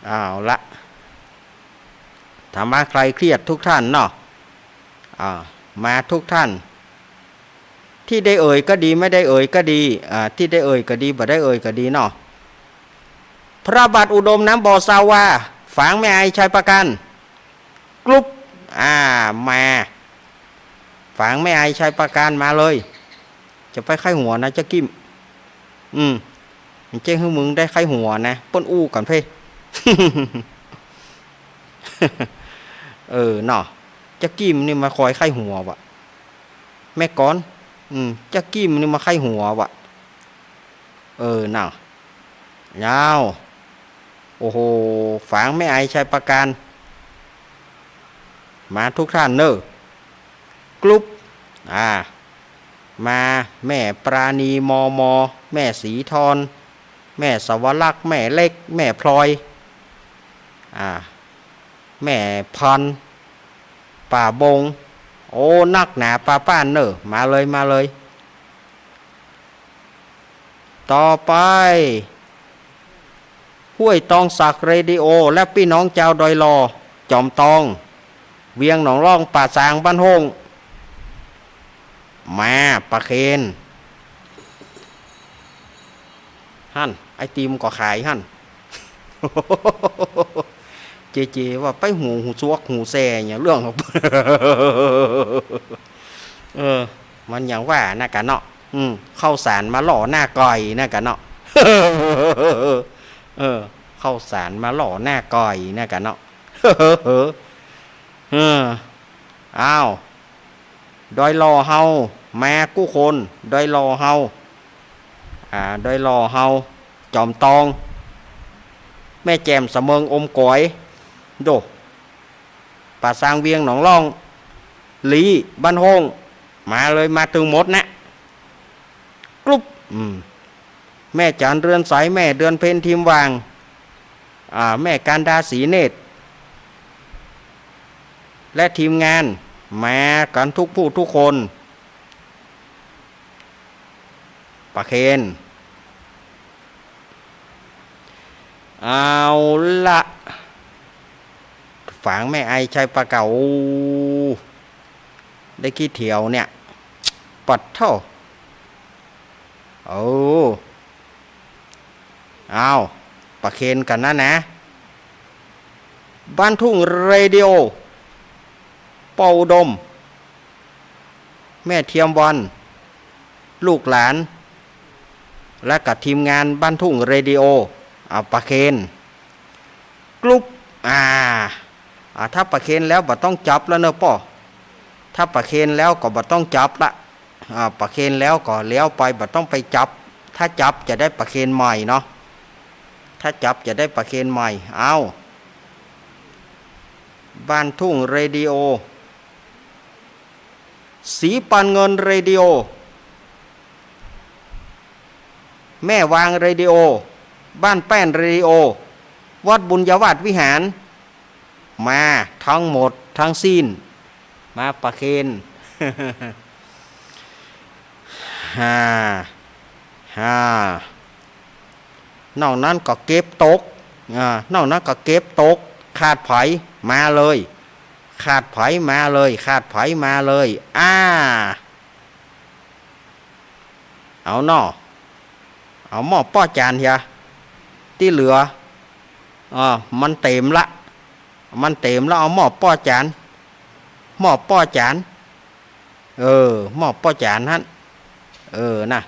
เอาละ ธรรมะคลายเครียดทุกท่านเนาะ อ่า มาทุกท่าน ตี้ได้เอ่ยก็ดี ไม่ได้เอ่ยก็ดี อ่า ตี้ได้เอ่ยก็ดี บ่ได้เอ่ยก็ดีเนาะ พระบาทอุดมน้ำบ่อซาวา ฝางแม่ไอชัยประการ กรุบ อ่า มา ฝางแม่ไอชัยประการมาเลย จะไปไข้หัวนะเจ้ากิ้ม อืม มันเจ๊งหื้อมึงได้ไข้หัวนะ เปิ้นอู้กั๋นเพ่ เออ เนาะ เจ้ากิ้มนี่มาคอยไข้หัวว่ะ แม่กร อืม เจ้ากิ้มนี่มาไข้หัวว่ะ เออ เนาะ ยาว โอ้โห ฝางแม่ไอชัยประการ มาทุกท่านเน่อ กรุบ อ่า มา แม่ปราณี มม แม่ศรีทร แม่สวรักษ์ แม่เล็ก แม่พลอย อ่า แม่พัน ป่าบง โอ้ นักหนาปาป้านเน่อ มาเลย มาเลย ต่อไป ห้วยตองสักเรดิโอ และปี้น้องจาวดอยหล่อ จอมตอง เวียงหนองล่อง ป่าซาง บ้านโฮ่ง มาประเคน หั้น ไอติมก็ขายหั้น เจเจว่าไปหู หูซวกหูแซ่เนี่ย เรื่องของ เออ มันอย่างว่านะกะเนาะ อืม ข้าวสารมาหล่อหน้าก่อยนะกะเนาะ เออ ข้าวสารมาหล่อหน้าก่อยนะกะเนาะ เออ อ้าว ดอยหล่อเฮา มากู้คน ดอยหล่อเฮา อ่า ดอยหล่อเฮา จอมตอง แม่แจ่ม สะเมิง อมก๋อย โด ป่าซาง เวียงหนองล่อง ลี้ บ้านโฮ่ง มาเลย มาตึงหมดนะ กรุบ อืม แม่จัน เรือนใส แม่เดือนเพ็ญ ทีมว่าง อ่า แม่กันดา ศรีเนตร และทีมงาน มากั๋นทุกผู้ทุกคน ประเคน เอาละ ฝางแม่ไอชัยประการ ได้กี่เถียวเนี่ย ปัดเท่า โอ้ อ้าว ประเคนกั๋นนะนะ บ้านทุ่งเรดิโอ ป้ออุดม แม่เทียมวัน ลูกหลาน และกับทีมงานบ้านทุ่งเรดิโอ เอาประเคน กรุบ อ่า อ่า ถ้าประเคนแล้วบ่ต้องจับแล้วเนอะป้อ ถ้าประเคนแล้วก็บ่ต้องจับละ อ่า ประเคนแล้วก็แล้วไป บ่ต้องไปจับ ถ้าจับจะได้ประเคนใหม่เนาะ ถ้าจับจะได้ประเคนใหม่ เอ้า บ้านทุ่งเรดิโอ สีปันเงินเรดิโอ แม่วางเรดิโอ บ้านแป้นเรดิโอ วัดบุญญาวาสวิหาร มาทั้งหมดทั้งสิ้น มาประเคน ห้า ห้า นอกนั้นก็เก็บตก อ่า นอกนั้นก็เก็บตก ขาดใผมาเลย ขาดใผมาเลย ขาดใผมาเลย อ่า เอาเนาะ เอาหม้อป้อจานเหีย ตี้เหลือ อ่า มันเต๋มละ มันเต๋มละ เอาหม้อป้อจาน หม้อป้อจาน เออ หม้อป้อจานหั้น เออ นะ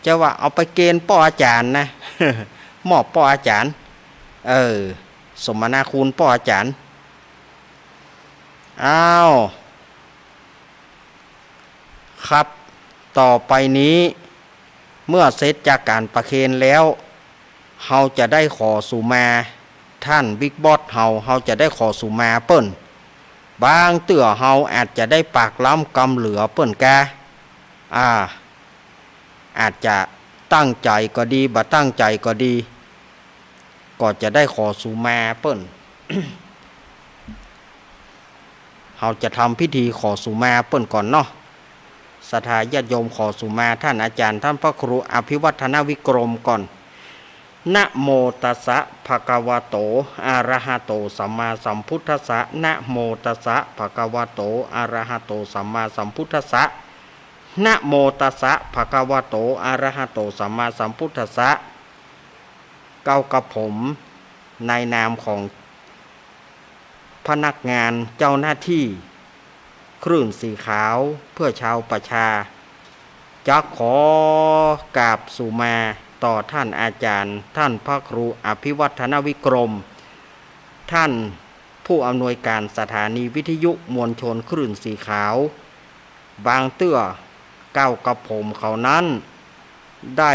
จะว่าเอาไปเกณฑ์ป้ออาจ๋ารย์นะ หม้อป้ออาจ๋ารย์ เออ สมนาคุณป้ออาจ๋ารย์ อ้าว ครับ ต่อไปนี้ เมื่อเสร็จจากก๋านประเคนแล้ว เฮาจะได้ขอสุมา ท่านบิ๊กบอสเฮา เฮาจะได้ขอสุมาเปิ้น บางเตื้อเฮาอาจจะได้ปากล้ำกำเหลือเปิ้นกา อ่า อาจจะตั้งใจ๋ก็ดี บ่ตั้งใจ๋ก็ดี ก็จะได้ขอสุมาเปิ้น เฮาจะทำพิธีขอสุมาเปิ้นก่อนเนาะ ศรัทธาญาติโยมขอสุมาท่านอาจ๋ารย์ ท่านพระครูอภิวัฒนวิกรมก่อน นะโมตัสสะ ภะคะวะโต อะระหะโต สัมมาสัมพุทธัสสะ นะโมตัสสะ ภะคะวะโต อะระหะโต สัมมาสัมพุทธัสสะ นะโมตัสสะ ภะคะวะโต อะระหะโต สัมมาสัมพุทธัสสะ เก้ากระผม ในนามของพนักงานเจ้าหน้าตี้ คลื่นสีขาวเพื่อชาวประชา จะขอกราบสุมาต่อท่านอาจ๋ารย์ ท่านพระครูอภิวัฒนวิกรม ท่านผู้อำนวยการสถานีวิทยุมวลชนคลื่นสีขาว บางเตื้อเก้ากระผมเขานั้นได้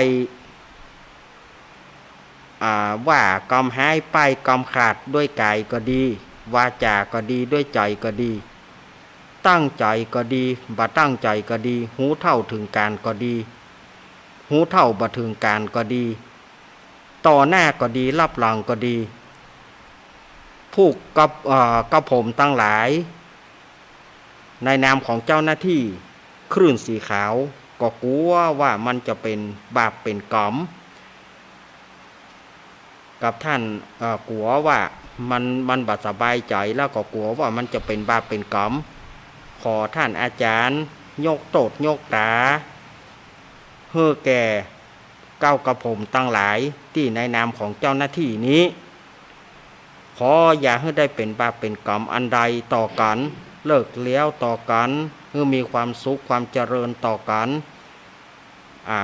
อ่า ว่ากำฮ้ายป้ายกำขาดด้วยก๋ายก็ดี วาจาก็ดี ด้วยใจ๋ก็ดี ตั้งใจ๋ก็ดี บ่ตั้งใจ๋ก็ดี ฮู้เท่าเถิงก๋านก็ดี ฮู้เท่าบ่เถิงก๋านก็ดี ต่อหน้าก็ดี ลับหลังก็ดี ผู้กระ เอ่อ กระผมตังหลาย ในนามของเจ้าหน้าตี้คลื่นสีขาว ก็กั๋วว่ามันจะเป๋นบาปเป๋นก๋รรม กับท่าน เอ่อ กั๋วว่ามัน มันบ่สบายใจ๋ แล้วก็กั๋วว่ามันจะเป๋นบาปเป๋นก๋รรม ขอท่านอาจ๋ารย์ยกโต้ษยกต๋า หื้อแก่เก้ากระผมตังหลายตี้ในนามของเจ้าหน้าตี้นี้ ขออย่าหื้อได้เป๋นบาปเป๋นก๋รรมอันใดต่อกั๋น เลิกเลี้ยวต่อกั๋น หื้อมีความสุขความเจริญต่อกั๋น อ่า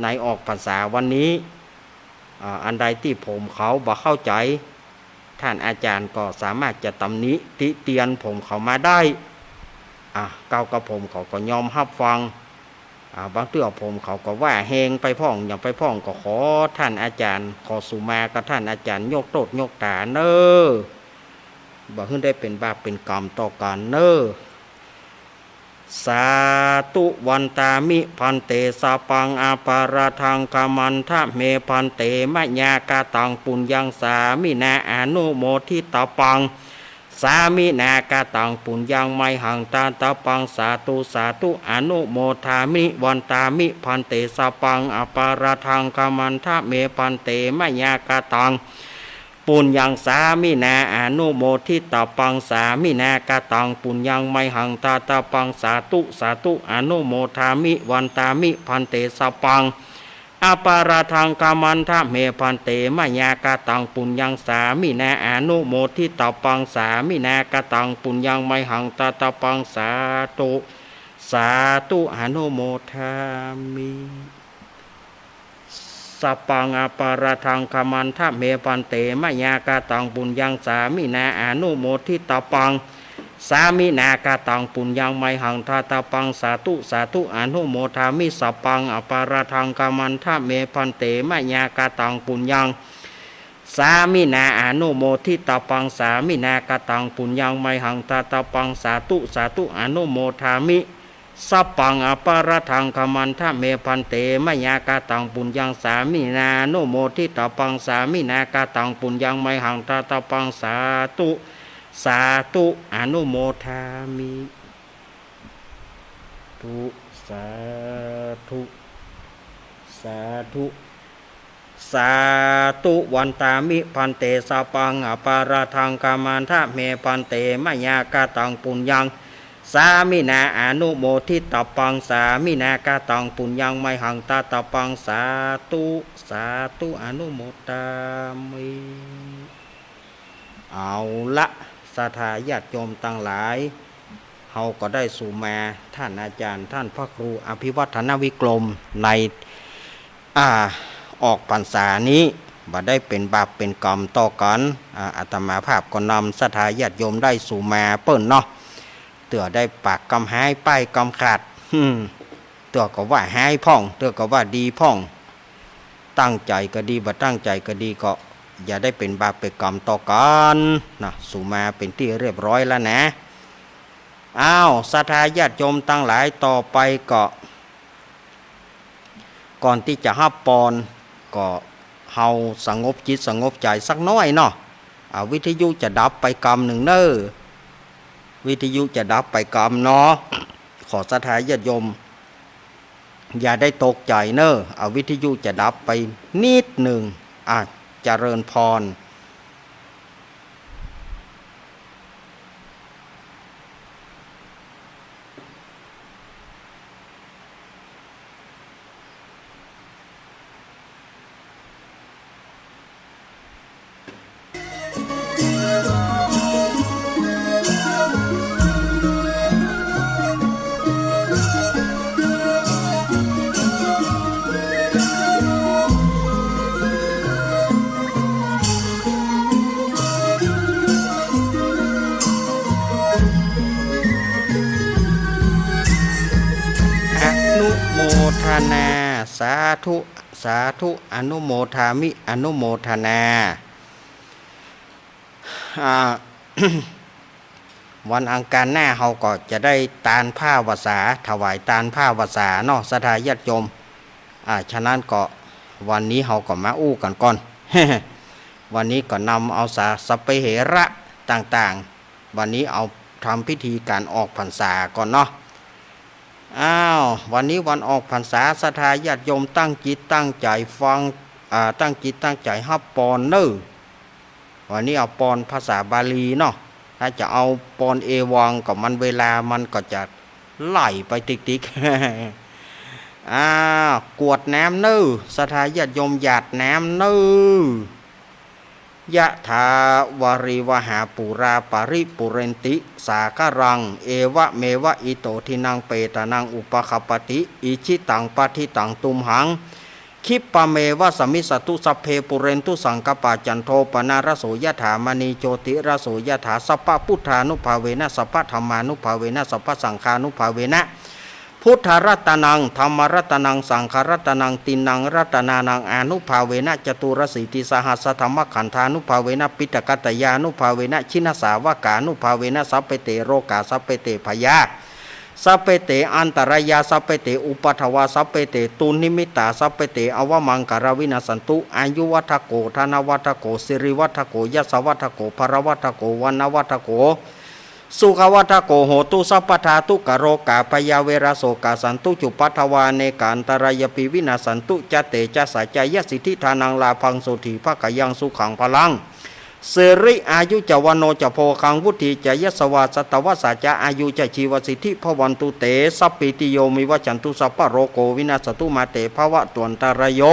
ในออกพรรษาวันนี้ อ่า อันใดตี้ผมเขาบ่เข้าใจ๋ ท่านอาจ๋ารย์ก็สามารถจะตำหนิติเตียนผมเขามาได้ อ่า เก้ากระผมเขาก็ยอมฮับฟัง อ่า บางเตื้อผมเขาก็ว่าแฮงไปพ่อง หยังไปพ่อง ก็ขอท่านอาจ๋ารย์ ขอสุมากับท่านอาจ๋ารย์ยกโต้ษยกต๋าเน่อ บ่หื้อได้เป๋นบาปเป๋นก๋รรมต่อกั๋นเน่อ สาธุ วันตามิ ภันเต สะปัง อปาราธัง ขมันทะเม ภันเต มะยากะตัง ปุญญัง สามินา อนุโมทิตะปัง สามินากะตัง ปุญญัง มะยหัง ทะตะปัง สาธุ สาธุ อนุโมทามิ วันตามิ ภันเต สะปัง อปาราธัง ขมันทะเม ภันเต มะยากะตัง ปุญญัง สามินา อนุโมทิตะปัง สามินากะตัง ปุญญัง มะยหัง ทะตะปัง สาธุ สาธุ อนุโมทามิ วันตามิ ภันเต สะปัง อปาราธัง ขมันทะเม ภันเต มะยากะตัง ปุญญัง สามินา อนุโมทิตะปัง สามินากะตัง ปุญญัง มะยหัง ทะตะปัง สาธุ สาธุ อนุโมทามิ สะปัง อปาราธัง ขมันทะเม ภันเต มะยากะตัง ปุญญัง สามินา อนุโมทิตะปัง สามินากะตัง ปุญญัง มะยหัง ทะตะปัง สาธุ สาธุ อนุโมทามิ สะปัง อปาราธัง ขมันทะเม ภันเต มะยากะตัง ปุญญัง สามินา อนุโมทิตะปัง สามินากะตัง ปุญญัง มะยหัง ทะตะปัง สาธุ สาธุ อนุโมทามิ สะปัง อปาราธัง ขมันทะเม ภันเต มะยากะตัง ปุญญัง สามินา อนุโมทิตะปัง สามินากะตัง ปุญญัง มะยหัง ทะตะปัง สาธุ สาธุ อนุโมทามิ สาธุ สาธุ สาธุ วันตามิ ภันเต สัพพัง อปาราธัง ขมันทะเม ภันเต มะยา กะตัง ปุญญัง สามินา อนุโมทิตัพพัง สามินา กะตัง ปุญญัง มะหัง ตะตัพพัง สาธุ สาธุ อนุโมทามิ เอาละ ศรัทธาญาติโยมตังหลาย เฮาก็ได้สูมา ท่านอาจารย์ ท่านพระครูอภิวัฒนวิกรม ใน อ่า ออกพรรษานี้ บ่ได้เป๋นบาปเป๋นก๋รรมต่อกั๋น อ่า อาตมาภาพก็นำศรัทธาญาติโยมได้สูมาเปิ้นเนาะ เตื้อได้ปากกำฮ้าย ป้ายกำขาด อืม เตื้อก็ว่าฮ้ายพ่อง เตื้อก็ว่าดีพ่อง ตั้งใจ๋ก็ดี บ่ตั้งใจ๋ก็ดี ก็อย่าได้เป๋นบาปเป๋นก๋รรมต่อกั๋นนะ สูมาเป๋นตี้เรียบร้อยแล้วนะ อ้าว ศรัทธาญาติโยมตังหลาย ต่อไปก็ ก่อนตี้จะฮับปอน ก็เฮาสงบจิตสงบใจ๋สักหน้อยเนาะ อ่า วิทยุจะดับไปกำนึ่งเน่อ วิทยุจะดับไปกำเนาะ ขอศรัทธาญาติโยม อย่าได้ตกใจ๋เน่อ อ่า วิทยุจะดับไปนิดนึ่ง อ่า เจริญพร อนุโมทนา สาธุ สาธุ อนุโมทามิ อนุโมทนา อ่า วันอังคารหน้าเฮาก็จะได้ตานผ้าวสา ถวายตานผ้าวสาเนาะ ศรัทธาญาติโยม อ่า ฉะนั้นก็วันนี้เฮาก็มาอู้กั๋นก่อน วันนี้ก็นำเอาสา สัพเพเหระต่างๆ วันนี้เอาทำพิธีก๋านออกพรรษาก่อนเนาะ อ้าว วันนี้วันออกพรรษา ศรัทธาญาติโยมตั้งจิตตั้งใจ๋ฟัง อ่า ตั้งจิตตั้งใจ๋ฮับปอนเน่อ วันนี้เอาปอนภาษาบาลีเนาะ ถ้าจะเอาปอนเอวังก็มันเวลามันก็จะไหลไปติ๊กๆ อ้าว กรวดน้ำเน่อ ศรัทธาญาติโยมหยาดน้ำเน่อ ยะถาวาริวหาปูราปะริปูเรนติสาคารัง เอวะเมวะอิโตทินังเปตานังอุปคัปปติ อิจฉิตังปัตถิตังตุมหัง คิปปะเมวะสะมิชฌะตุ สัพเพปูเรนตุสังกัปปา จันโทปะนะระโสยะถา มะณีโชติระโสยะถา สัพพะพุทธานุภาเวนะ สัพพะธัมมานุภาเวนะ สัพพะสังฆานุภาเวนะ พุทธะรัตนัง ธัมมะรัตนัง สังฆะรัตนัง ติณังรัตนานัง อานุภาเวนะ จตุรสีติสหัสสะธัมมะขันธานุภาเวนะ ปิฏฐกัตตะยานุภาเวนะ ฉิณสาวกานุภาเวนะ สัพเพเตโรคา สัพเพเตพยา สัพเพเตอันตะรายา สัพเพเตอุปัทวา สัพเพเตตุนนิมิตตา สัพเพเตอวะมังคะลาวินัสสันตุ อายุวัฑฒโก ธนวัฑฒโก สิริวัฑฒโก ยสวัฑฒโก พลวัฑฒโก วรรณวัฑฒโก สุขวัฑฒโก โหตุ สัพพะทา ทุกขะโรคา พยา เวระ โศกา สันตุ จุปปัททวา อเนกา อันตะรายาปิ วินัสสันตุ จะ เตจะสา จะยะสิทธิ ทานัง ลาภัง โสฏฐี ภะคะยัง สุขัง พลัง สิริ อายุ จะ วัณโณ จะ โภคัง วุฒิ จะ ยะสวา สัตตะวัสสา จะ อายุ จะ ชีวะสิทธิ ภะวันตุ เต สัพพีติโย วิวัชชันตุ สัพพะโรโค วินัสสะตุ มา เต ภะวะตุ อันตะราโย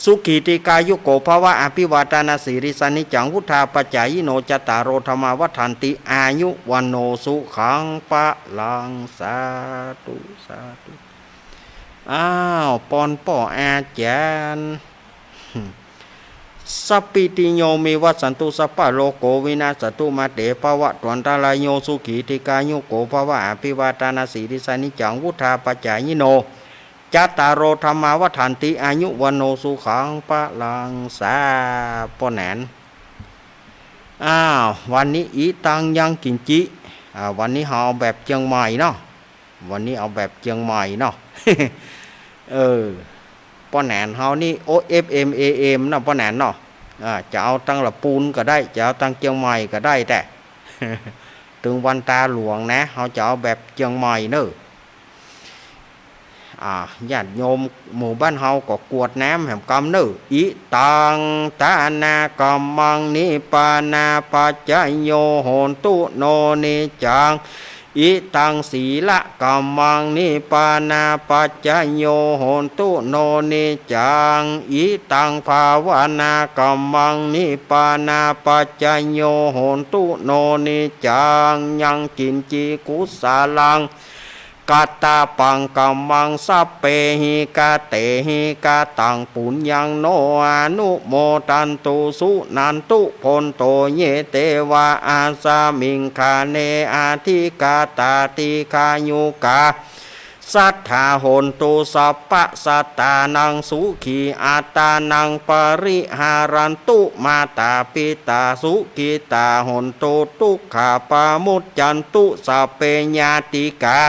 สุขี ทีฆายุโก ภะวะ อะภิวาทะนะสีลิสสะ นิจจัง วุฑฒาปะจายิโน จัตตาโร ธัมมา วัฑฒันติ อายุ วัณโณ สุขัง พลัง สาธุ สาธุ อ้าว ปอนป้ออาจ๋ารย์ สัพพีติโย วิวัชชันตุ สัพพะโรโค วินัสสะตุ มา เต ภะวะตุ อันตะราโย สุขี ทีฆายุโก ภะวะ อะภิวาทะนะสีลิสสะ นิจจัง วุฑฒาปะจายิโน จัตตาโร ธัมมา วัฑฒันติ อายุ วัณโณ สุขัง พลัง สา ป้อแหนน อ้าว วันนี้อีตังยังกินจิ อ่า วันนี้เฮาเอาแบบเจียงใหม่เนาะ วันนี้เอาแบบเจียงใหม่เนาะ เออ ป้อแหนนเฮานี่ โอ เอฟเอ็ม เอเอ็ม เนาะ ป้อแหนนเนาะ อ่า จะเอาตังละปูนก็ได้ จะเอาตังเจียงใหม่ก็ได้ แต่ ตึงวันตาหลวงนะ เฮาจะเอาแบบเจียงใหม่เน่อ อ่า ญาติโยมหมู่บ้านเฮาก็กรวดน้ำแหมกำเน่อ อิตัง ทานะกัมมัง นิพพานะปัจจโย โหนตุ โน นิจจัง อิตัง สีละกัมมัง นิพพานะปัจจโย โหนตุ โน นิจจัง อิตัง ภาวนากัมมัง นิพพานะปัจจโย โหนตุ โน นิจจัง ยังกิญจิ กุสลัง กัตตะปังกัมมัง สัพเพหิ กะเตหิ กะตัง ปุญญัง โน อนุโมทันตุ สุนันตุ โพนโต เย เตวะ อัสมิง ขะเน อะธิกาตา ตีฆายุกา สัตถา โหนตุ สัพพะสัตตานัง สุขี อัตตานัง ปะริหารันตุ มาตาปิตา สุขิตา โหนตุ ทุกขาปะมุจจันตุ สัพเพ ญาติกา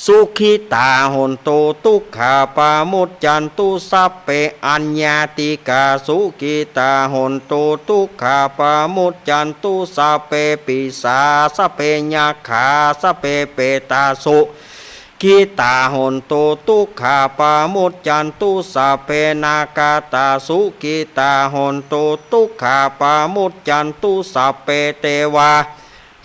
สุขิตา โหนตุ ทุกขาปะมุจจันตุ สัพเพ อัญญาติกา สุขิตา โหนตุ ทุกขาปะมุจจันตุ สัพเพ ปิสา สัพเพ ยักขา สัพเพ เปตา สุขิตา โหนตุ ทุกขาปะมุจจันตุ สัพเพ นาคาตา สุขิตา โหนตุ ทุกขาปะมุจจันตุ สัพเพ เตวา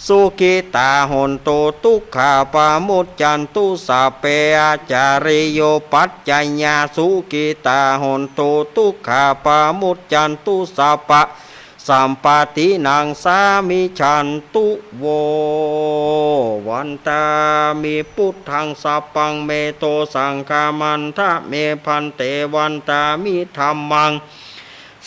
สุขิตา โหนตุ ทุกขาปะมุจจันตุ สัพเพ อาจาริโย ปัจจยา สุขิตา โหนตุ ทุกขาปะมุจจันตุ สัพพะ สัมปะตินัง สามิชันตุ โว วันตามิ พุทธัง สัพพัง เมโต สังฆามันทะ เม ภันเต วันตามิ ธัมมัง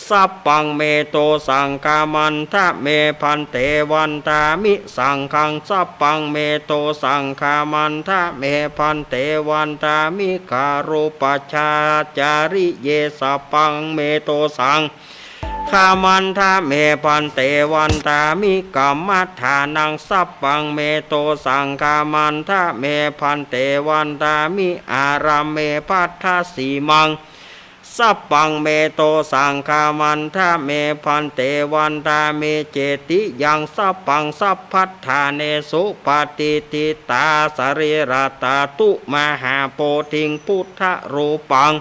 สัพพัง เมโต สังฆามันทะ เม ภันเต วันตามิ สังฆัง สัพพัง เมโต สังฆามันทะ เม ภันเต วันตามิ คารุปะชาจาริเย สัพพัง เมโต สังฆามันทะ เม ภันเต วันตามิ กัมมะทานัง สัพพัง เมโต สังฆามันทะ เม ภันเต วันตามิ อารามเม ภัททะสีมัง สัพพัง เมโต สังฆามันทะ เม ภันเต วันตามิ เจติยัง สัพพัง สัพพัทธาเน สุปะติฏฐิตา สะรีระตาตุ มหาโพธิง พุทธรูปัง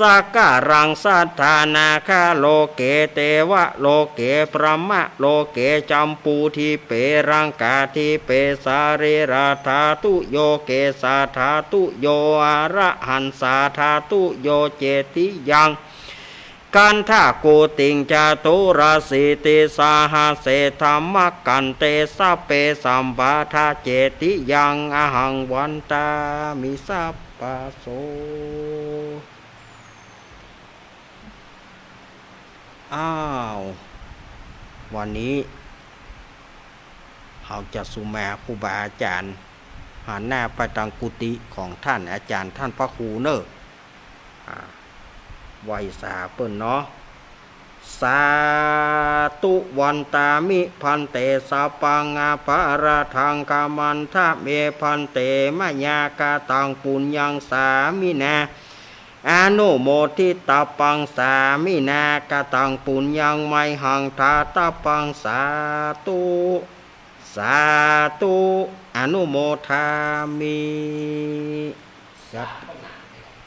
สักการัง สัตถานาคาโลเก เตวะโลเก พรหมะโลเก จัมปูทิเป รังกาทิเป สะรีระธาตุโย เกสาธาตุโย อระหังสาธาตุโย เจติยัง คันธะโกติง จตุรสีติสหัสเส ธัมมะกันเต สัพเพ สัมปาทา เจติยัง อะหัง วันตามิ สัพพะโส อ้าว วันนี้เฮาจะสุมมาครูบาอาจ๋ารย์ หันหน้าไปตางกุฏิของต้านอาจ๋ารย์ต้านพระครูเน่อ อ่า ไหว้สาเปิ้นเนาะ สาธุ วันตามิ ภันเต สัพพัง อปาราธัง ขมันทะ เม ภันเต มะยา กะตัง ปุญญัง สามินา อนุโมทิตาปัง สามินา กะตัง ปุญญัง มะหัง ทาตาปัง สาธุ สาธุ อนุโมทามิ จัต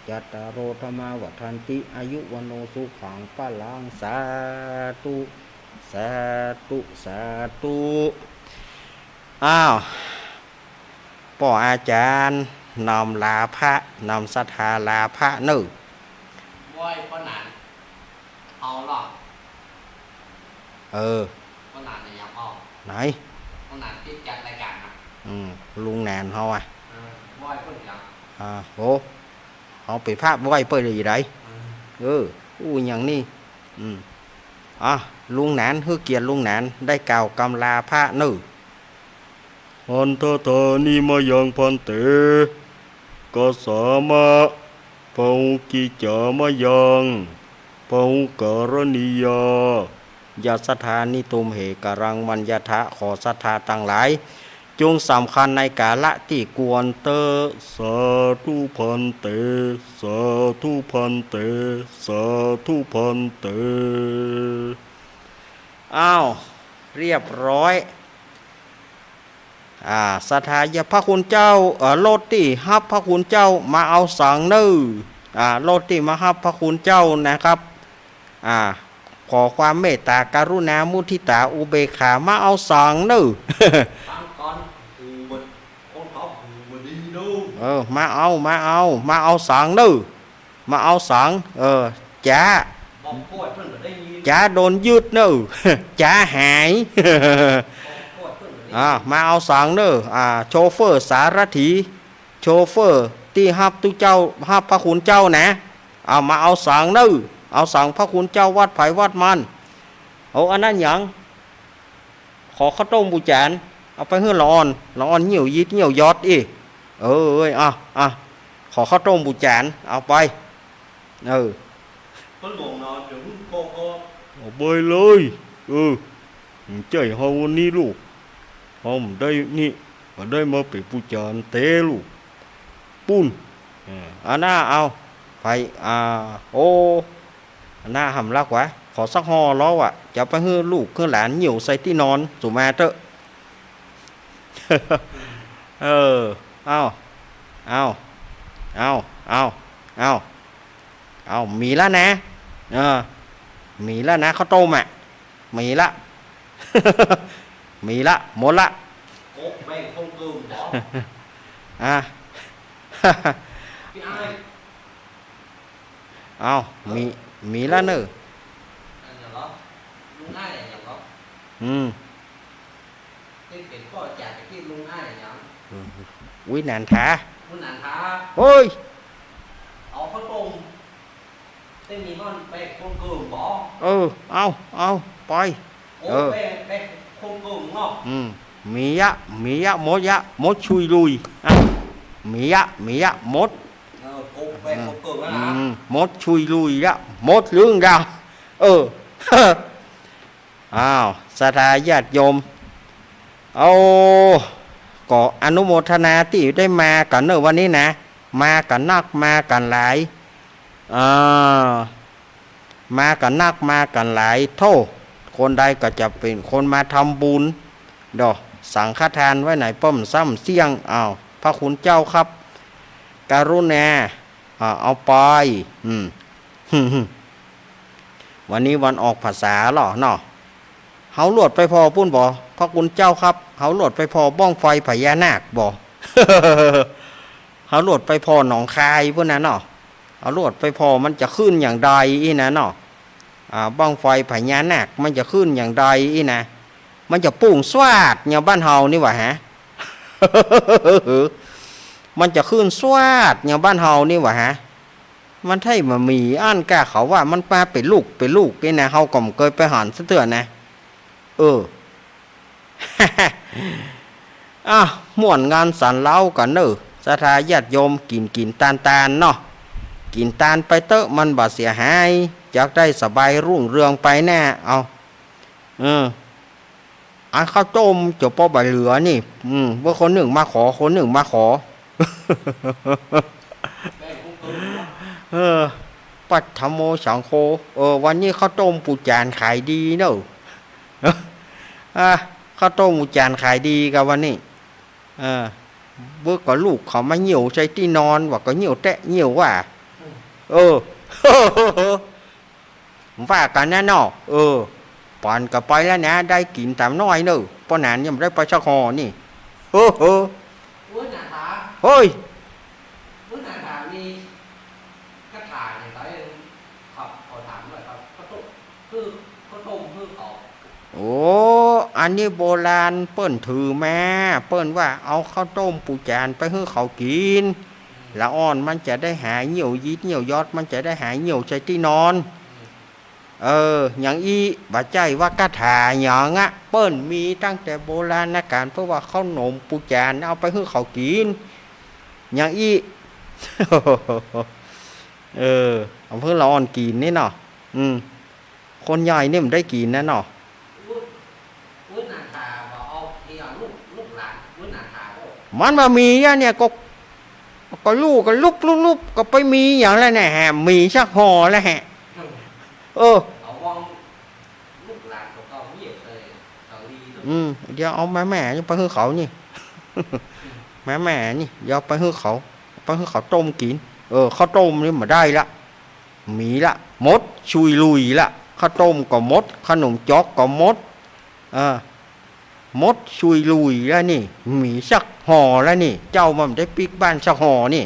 จัตตาโร ธัมมา วัฑฒันติ อายุ วัณโณ สุขัง พลัง สาธุ สาธุ สาธุ อ้าว ป้ออาจ๋ารย์ น้อมลาพระ น้อมศรัทธาลาพระเน่อ ไหว้ป้อหนาน เอาล่ะ เออ ป้อหนานเนี่ยอยากเอา ไหน ป้อหนานตี้จัดรายก๋านนะ อืม ลุงหนานเฮาอะ เออ ไหว้เปิ้นอย่าง อ่า โห เอาไปพาบไหว้เปิ้นได้ยังไง เออ เออ อู้อย่างนี้ อืม อ่ะ ลุงหนาน หื้อเกียรติลุงหนาน ได้กล่าวกำลาพระเน่อ หัตถทานิ มะยัง ภันเต กัสสามะ พะหุกิจจา มะยัง พะหุการณียา ยะสัทธา นิตุมเห กะรัง มัญญะทะ ขอศรัทธาตังหลาย จงสำคัญในกาละตี้ควรเต๊อะ สาธุ ภันเต สาธุ ภันเต สาธุ ภันเต อ้าว เรียบร้อย อ่า ศรัทธาญาติพระคุณเจ้า เอ่อ รถตี้ฮับพระคุณเจ้ามาเอาสังเน่อ อ่า รถตี้มาฮับพระคุณเจ้านะครับ อ่า ขอความเมตตากรุณามุทิตาอุเบกขามาเอาสังเน่อ ฟังก่อน หูบ่ คนเขาหูบ่ดีเน่อ เออ มาเอา มาเอา มาเอาสังเน่อ มาเอาสัง เออ จ๋า บอกกล้วยเปิ้นบ่ได้ยิน จ๋าโดนยึดเน่อ จ๋าหาย บอกกล้วยเปิ้นบ่ได้ยิน อ่า มาเอาสังเน่อ อ่า โชเฟอร์สารถี โชเฟอร์ตี้ฮับตุ๊เจ้า ฮับพระคุณเจ้านะ เอามาเอาสังเน่อ เอาสังพระคุณเจ้าวัดไผวัดมัน โอ้ อันนั้นหยัง ขอข้าวต้มปู๋จ๋าน เอาไปหื้อละอ่อน ละอ่อนเหี่ยวยิดเหี่ยวยอดอี้ เออ เอ้ย อ่ะ อ่ะ ขอข้าวต้มปู๋จ๋าน เอาไป เออ เปิ้นหลวงเนาะ เดี๋ยวหื้อก็ ก็ เอาไปเลย เออ บ่ใจ้เฮาวันนี้ลูก เฮาบ่ได้นี่ บ่ได้มาเป๋นปู๋จ๋านแต๊ลูก ปู๊น เออ อันน่า เอา ไป อ่า โอ้ อันน่าหำลักวะ ขอสักห่อลอวะ จะไปหื้อลูกหื้อหลานเหี่ยวใส่ตี้นอน สูมาเต๊อะ เออ เอา เอา เอา เอา เอา เอา เอา มีละนะ เออ มีละนะ ข้าวต้มอะ มีละ มีละ หมดละ โก๊กแบ่งคนอื่นบ่ อ่ะ ปี้อ้าย เอา มี มีละเน่อ อันนั้นเหรอ ลุงอ้ายอย่างเหรอ อืม ตี้เป๋นป้อจ๋าตะกี้ลุงอ้ายอย่าง เออ อุ๊ย นันทา ลุงนันทา เฮ้ย เอาข้าวต้ม ตี้มีก้อนแป้งโคนเกิ่งบ่ เออ เอา เอา ไป โอ้ เออ แป้ง แป้งโคนเกิ่งเนาะ อืม มียะ มียะ หมดยะ หมดชุยลุย อ่ะ มียะ มียะ หมด เออ โกแป้งโคนเกิ่งแล้วนะ อืม หมดชุยลุยยะ หมดเรื่องยะ เออ อ้าว ศรัทธาญาติโยม เอา ก็อนุโมทนาตี้ได้มากั๋นเน่อวันนี้นะ มากั๋นนัก มากั๋นหลาย อ่า มากั๋นนัก มากั๋นหลาย โธ่ คนใดก็จะเป๋นคนมาทำบุญ ดอกสังฆทานไว้ไหนป้อมซ้ำเสี้ยง อ้าว พระคุณเจ้าครับ กรุณา อ่า เอาไป อืม วันนี้วันออกพรรษาลอเนาะ เฮาลวดไปผ่อปู๊นบ่ พระคุณเจ้าครับ เฮาลวดไปผ่อบั้งไฟพญานาคบ่ เฮาลวดไปผ่อหนองคายปู๊นน่ะเนาะ เฮาลวดไปผ่อมันจะขึ้นอย่างใดอี้นะเนาะ อ่า บั้งไฟพญานาคมันจะขึ้นอย่างใดอี้นะ มันจะปุ้งสวาดอย่างบ้านเฮานี่หว่าฮะ มันจะขึ้นสวาดอย่างบ้านเฮานี่หว่าฮะ มันใช่บ่มีอั้นก้า เขาว่ามันมาเป๋นลูกเป๋นลูกนี่นะ เฮาก็บ่เกยไปหันสักเตื้อนะ เออ อ่ะ ม่วนงานสันเล้ากั๋นเน่อ ศรัทธาญาติโยม กิ๋นกิ๋นตานตานเนาะ กิ๋นตานไปเต๊อะ มันบ่เสียหาย จักได้สบายรุ่งเรืองไปแน่ เอา เออ อันข้าวต้มจะปอบ่เหลือนี่ อืม เมื่อคนนึ่งมาขอ คนนึ่งมาขอ เออ ปัทโมสังโฆ เออ วันนี้ข้าวต้มปู๋จ๋านขายดีเน่อ อ่ะ ข้าวต้มปู๋จ๋านขายดีกาวันนี้ เออ เมื่อก็ลูกเขามาเหี่ยวใส่ตี้นอน ว่าก็เหี่ยวแต๊เหี่ยวว่า เออ ว่ากั๋นนะเนาะ เออ ป๋อนก็ไปแล้วนะ ได้กิ๋นต๋ามน้อยเน่อ ป้อหนานยังบ่ได้ไปสักห่อนี่ เออ เออ อุ๊ย นาถา เฮ้ย อุ๊ย นาถา มีคาถาอย่างไรครับ ขอถามหน่อยครับ ข้าวต้ม คือข้าวต้มคือเขา โอ้ อันนี้โบราณเปิ้นถือมา เปิ้นว่าเอาข้าวต้มปู๋จ๋านไปหื้อเขากิ๋น ละอ่อนมันจะได้หายเหี่ยวยิดเหี่ยวยอด มันจะได้หายเหี่ยวใส่ตี้นอน เออ อย่างอี้ บ่ใจ้ว่าคาถาหยังอะ เปิ้นมีตั้งแต่โบราณกาล เปิ้นว่าข้าวหนมปู๋จ๋านเอาไปหื้อเขากิ๋น อย่างอี้ เออ เอาหื้อละอ่อนกิ๋นนี่เนาะ อืม คนใหญ่นี่มันได้กิ๋นนะเนาะ อุ๊ย อุ๊ย นาถา บ่เอา นี่เอาลูก ลูกหลาน อุ๊ย นาถา โอ้ มันบ่มีอะเนี่ย ก็ ก็ลูกก็ลุบลุบลุบ ก็ไปมีอย่างแล้วเนี่ยฮะ มีสักห่อแล้วฮะ เออ เอาวางลูกหลานของเขาเงียบเลย เขาดีเนอะ อืม เดี๋ยวเอามาแม่ยังไปหื้อเขานี่ แหมๆ นี่ เดี๋ยวไปหื้อเขา ไปหื้อเขาต้มกิ๋น เออ ข้าวต้มนี่บ่ได้ละ มีละ หมดชุยลุยละ ข้าวต้มก็หมด ขนมจ๊อกก็หมด เออ หมดชุยลุยแล้วนี่ มีสักห่อแล้วนี่ เจ้ามันได้ปิ๊กบ้านสักห่อนี่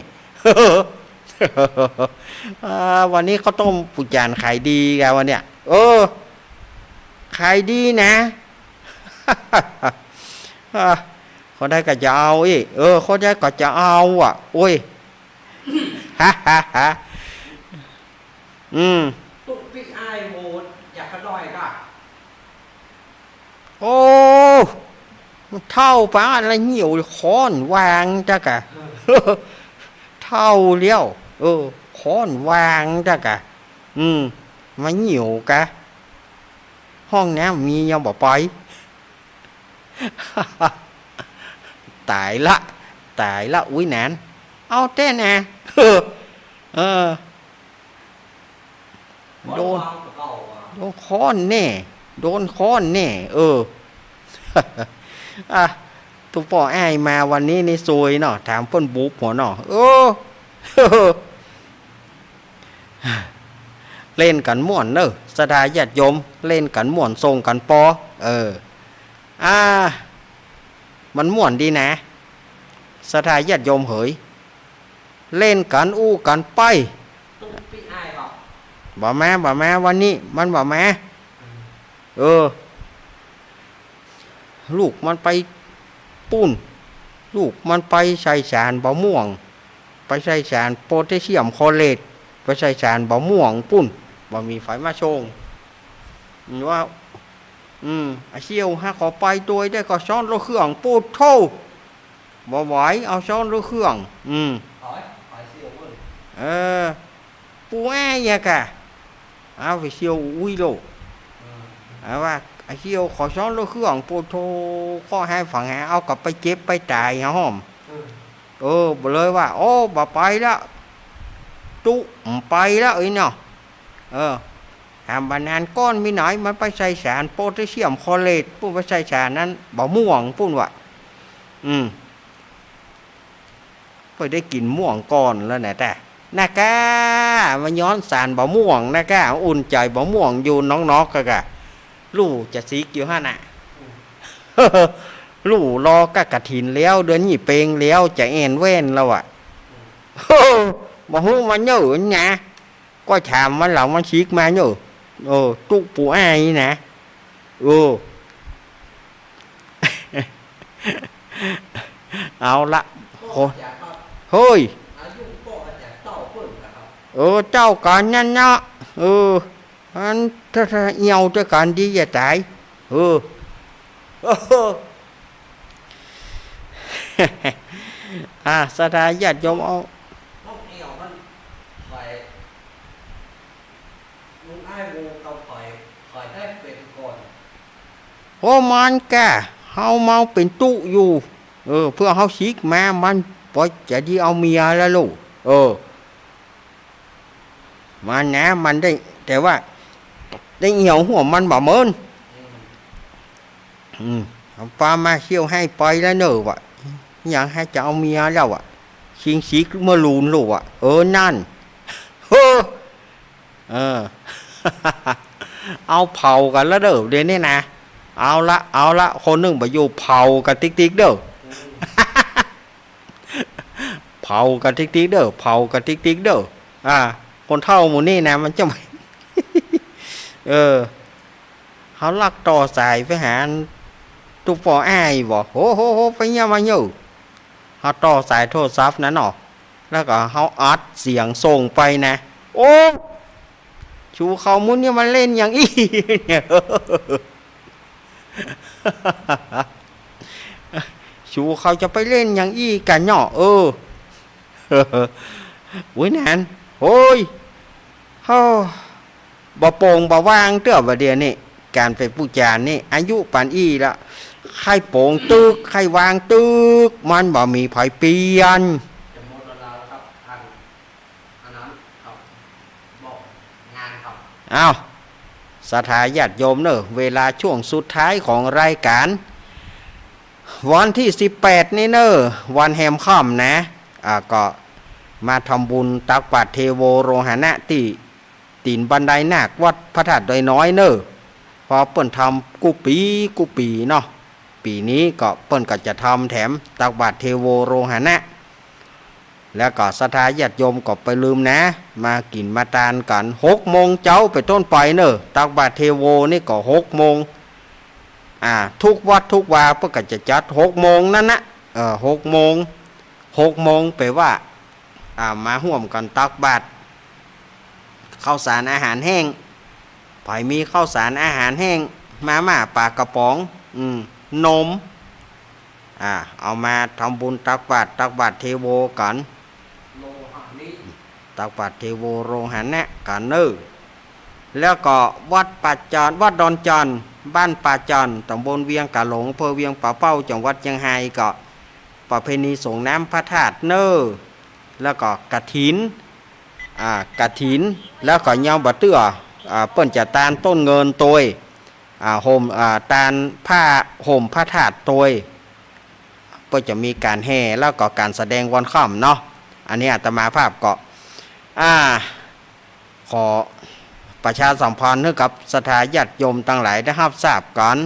อ่า วันนี้ข้าวต้มปู่จ๋านขายดีกะวันเนี้ย เออ ขายดีนะ อ่า คนใดก็จะเอาอี้ เออ คนใดก็จะเอาอ่ะ โอ้ย ฮ่าฮ่าฮ่า อืม ตุ๊กปิ๊กอ้ายโหด อยากขะหน่อยก่ะ โอ้ เฒ่าปานละเหี่ยว ค้อนวางจ้ะกะ เฒ่าแล้ว เออ ค้อนวางจ้ะกะ อืม มาเหี่ยวกะ ห้องน้ำมียังบ่ไป ต๋ายละ ต๋ายละ อุ๊ย หนาน เอาแต๊นะ เออ โดน โดนค้อนแน่ โดนค้อนแน่ เออ อ่ะ ตุ๊ป้ออ้ายมาวันนี้นี่ซวยเนาะ ถามเปิ้นบุบหัวเนาะ เออ เล่นกั๋นม่วนเน่อ ศรัทธาญาติโยม เล่นกั๋นม่วนส่งกั๋นปอ เออ อ่า มันม่วนดีนะ ศรัทธาญาติโยมเหย เล่นกั๋นอู้กั๋นไป ตุ๊กปิ๊กอ้ายบ่ บ่มา บ่มา วันนี้มันบ่มา เออ ลูกมันไปปุ้น ลูกมันไปใส่สารบ่ม่วง ไปใส่สารโพแทสเซียมคลอเรต ไปใส่สารบ่ม่วงปุ้น บ่มีใผมาส่ง ว่า อืม อาเสี่ยวหาขอไปตวยได้ก็ซ้อนรถเครื่อง ปู๊ดโธ่ บ่ไหว เอาซ้อนรถเครื่อง อืม เออ ปู่อ้ายอะกะ เอาไปเสี่ยวอุ้ยโลก เอาว่า อาเสี่ยวขอซ้อนรถเครื่อง ปู๊ดโธ่ ข้อหาฝังหา เอากลับไปเจ็บไปต๋ายหาห้อม เออ บ่เลยว่า โอ้ บ่ไปละ ตุ๊บ่ไปละ เอ้ยเนาะ เออ ถามบ่านานก้อนมีไหน มันไปใส่สารโพแทสเซียมคลอเรต ปุ้นไปใส่สารนั้นบ่ม่วงปุ้นว่ะ อืม ไปได้กิ๋นม่วงก่อนแล้วนะ แต่นะก้า มันย้อนสารบ่ม่วงนะก้า อุ่นใจ๋บ่ม่วงอยู่นอกๆ กะกะ ลู่จะสิกอยู่หั้นน่ะ ลู่รอกะกฐินแล้ว เดือนยี่เป็งแล้ว จะแอ่นแว่นแล้วอะ บ่ฮู้มันเยอะนะ ก็ถามมันหลังมันสิกมาเนอะ เออ ตุ๊ปู่อ้ายนี่นะ เออ เอาละ โค เฮ้ย เออ เจ้ากั๋นนั้นนะ เออ อันถ้า ถ้าเหี่ยวเตื้อกั๋นดีจะต๋าย เออ อ่า ศรัทธาญาติโยมเอา ลุงอ้ายโวเกาถอย ถอยได้เป๋นก่อน โอ้ มันกะ เฮาเมาเป๋นตุ๊อยู่ เออ เปื้อเฮาสิกมา มันปอจะดีเอาเมียแล้วลูก เออ มันนะ มันได้ แต่ว่า ได้เหี่ยวหัวมันบ่เมิน อืม เอาปามาเสี่ยวให้ไปแล้วเนอะวะ ยังให้จะเอาเมียแล้วอะ คิงสิกเมื่อลูนลูกอะ เออ นั่น เฮ้อ เออ เอาเผากั๋นแล้วเด้อ เดี๋ยวนี้นะ เอาละ เอาละ คนนึ่งบ่อยู่ เผากั๋นติ๊กๆ เด้อ เผากั๋นติ๊กๆ เด้อ เผากั๋นติ๊กๆ เด้อ อ่า คนเฒ่าหมู่นี้นะ มันจะไม่ เออ เฮาลักต่อสายไปหาตุ๊ป้ออ้ายบ่ โห โห โห ไปเยี่ยมมาอยู่ เฮาต่อสายโทรศัพท์นั้นเนาะ แล้วก็เฮาอัดเสียงส่งไปนะ โอ้ ชูเขาหมู่นี้มาเล่นอย่างอี้ ชูเขาจะไปเล่นอย่างอี้กั๋นเนาะ เออ อุ๊ย หนาน โฮ้ย เฮ้อ บ่โป่งบ่ว่างเตื้อบ่าเดี่ยวนี้ ก๋านเป๋นปู่จ๋านนี่ อายุป๋านอี้ละ ใค่โป่งตึก ใค่ว่างตึก มันบ่มีใผเปลี่ยน จะหมดเวลาแล้วครับ ท่าน อันนั้นครับ บอกงานครับ อ้าว ศรัทธาญาติโยมเนอะ เวลาช่วงสุดท้ายของรายการ วันตี้สิบแปดนี่เน่อ วันแฮมค่ำนะ อ่า ก็มาทำบุญตักบาตรเทโวโรหณะตี้ตี๋นบันไดนาควัดพระธาตุดอยน้อยเน่อ เพราะเปิ้นทำกู้ปี๋กู้ปี๋เนาะ ปี๋นี้ก็เปิ้นก็จะทำแถมตักบาตรเทโวโรหณะ แล้วก็ศรัทธาญาติโยมก็ไปลืมนะ มากิ๋นมาตานกั๋น หกโมงเจ๊าเป๋นต้นไปเน่อ ตักบาตรเทโวนี่ก็หกโมง อ่า ทุกวัดทุกวาเปิ้นก็จะจัดหกโมงนั้นนะ เออ หกโมง หกโมงแป๋ว่า อ่า มาฮ่วมกั๋นตักบาตร ข้าวสารอาหารแห้ง ใผมีข้าวสารอาหารแห้ง มาม่า ป๋ากระป๋อง อืม นม อ่า เอามาทำบุญตักบาตร ตักบาตรเทโวกั๋น ตักบาตรเทโวโรหณะกั๋นเน่อ แล้วก็วัดป่าจอน วัดดอนจอน บ้านป่าจอน ต๋ำบลเวียงก๋าหลง อำเภอเวียงป่าเป้า จังหวัดเจียงฮาย ก็ประเพณีส่งน้ำพระธาตุเน่อ แล้วก็กฐิน อ่า กฐิน แล้วก็ยังบ่เตื้อ อ่า เปิ้นจะตานต้นเงินตวย อ่า ห่ม อ่า ตานผ้าห่มพระธาตุตวย เปิ้นจะมีก๋านแห่ แล้วก็ก๋านแสดงวันค่ำเนาะ อันนี้อาตมาภาพก็ อ่า ขอประชาสัมพันธ์หื้อกับศรัทธาญาติโยมตังหลายได้ฮับทราบกั๋น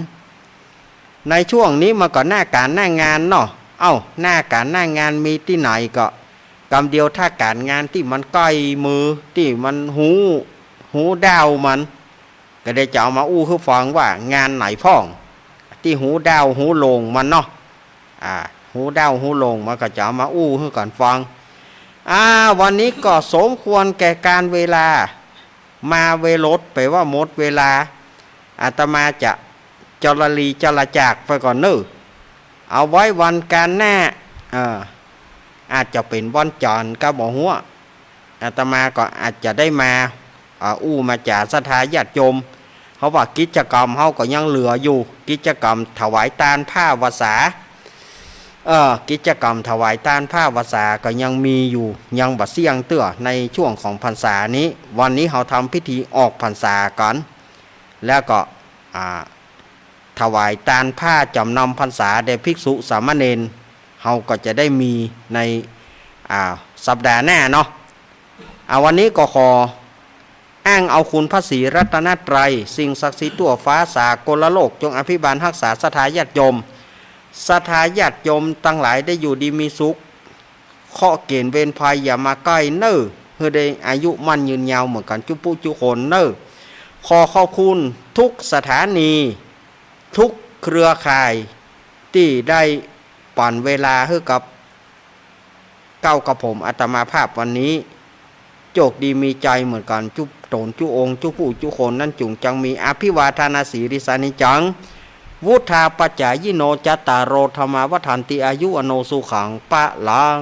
ในช่วงนี้มันก็หน้าก๋านหน้างานเนาะ เอ้า หน้าก๋านหน้างานมีตี้ไหนก็ กำเดียวถ้าก๋านงานตี้มันใก้มือ ตี้มันหู หูด้าวมัน ก็ได้จะเอามาอู้หื้อฟังว่างานไหนพ่อง ตี้หูด้าวหูโหล่งมันเนาะ อ่า หูด้าวหูโหล่งมันก็จะเอามาอู้หื้อกั๋นฟัง อ่า วันนี้ก็สมควรแก่กาลเวลา มาเวลดแป๋ว่าหมดเวลา อาตมาจะจรลีจรจากไปก่อนเน่อ เอาไว้วันก๋านหน้า เอ่อ อาจจะเป๋นวันจันทร์ก็บ่ฮู้ อาตมาก็อาจจะได้มา อ่า อู้มาจ๋าศรัทธาญาติโยม เพราะว่ากิจกรรมเฮาก็ยังเหลืออยู่ กิจกรรมถวายตานผ้าวัสสา เอ่อ กิจกรรมถวายตานผ้าวัสสาก็ยังมีอยู่ ยังบ่เสี้ยงเตื้อในช่วงของพรรษานี้ วันนี้เฮาทำพิธีออกพรรษากั๋น แล้วก็ อ่า ถวายตานผ้าจ๋ำนำพรรษาแด่ภิกษุสามเณร เฮาก็จะได้มีใน อ่า สัปดาห์หน้าเนาะ อ่า วันนี้ก็ขออ้างเอาคุณพระศรีรัตนตรัย สิ่งศักดิ์สิทธิ์ทั่วฟ้าสากลโลก จงอภิบาลฮักษาศรัทธาญาติโยม ศรัทธาญาติโยมตังหลายได้อยู่ดีมีสุข เคราะห์เก๋ณฑ์เวรภัยอย่ามาใก้เน่อ หื้อได้อายุมั่นยืนยาวเหมือนกั๋นจุ๊ผู้จุ๊คนเน่อ ขอขอบคุณทุกสถานี ทุกเครือข่าย ตี้ได้ปั๋นเวลาหื้อกับเก๊ากับผมอาตมาภาพวันนี้ โจคดีมีชัยเหมือนกั๋นจุ๊ต๋นจุ๊องค์จุ๊ผู้จุ๊คนนั้นจุ่งจังมี อภิวาทานาสีลิสานิจัง วุฑฒาปจายิโน จัตตาโร ธัมมา วัฑฒันติ อายุ วัณโณ สุขัง พลัง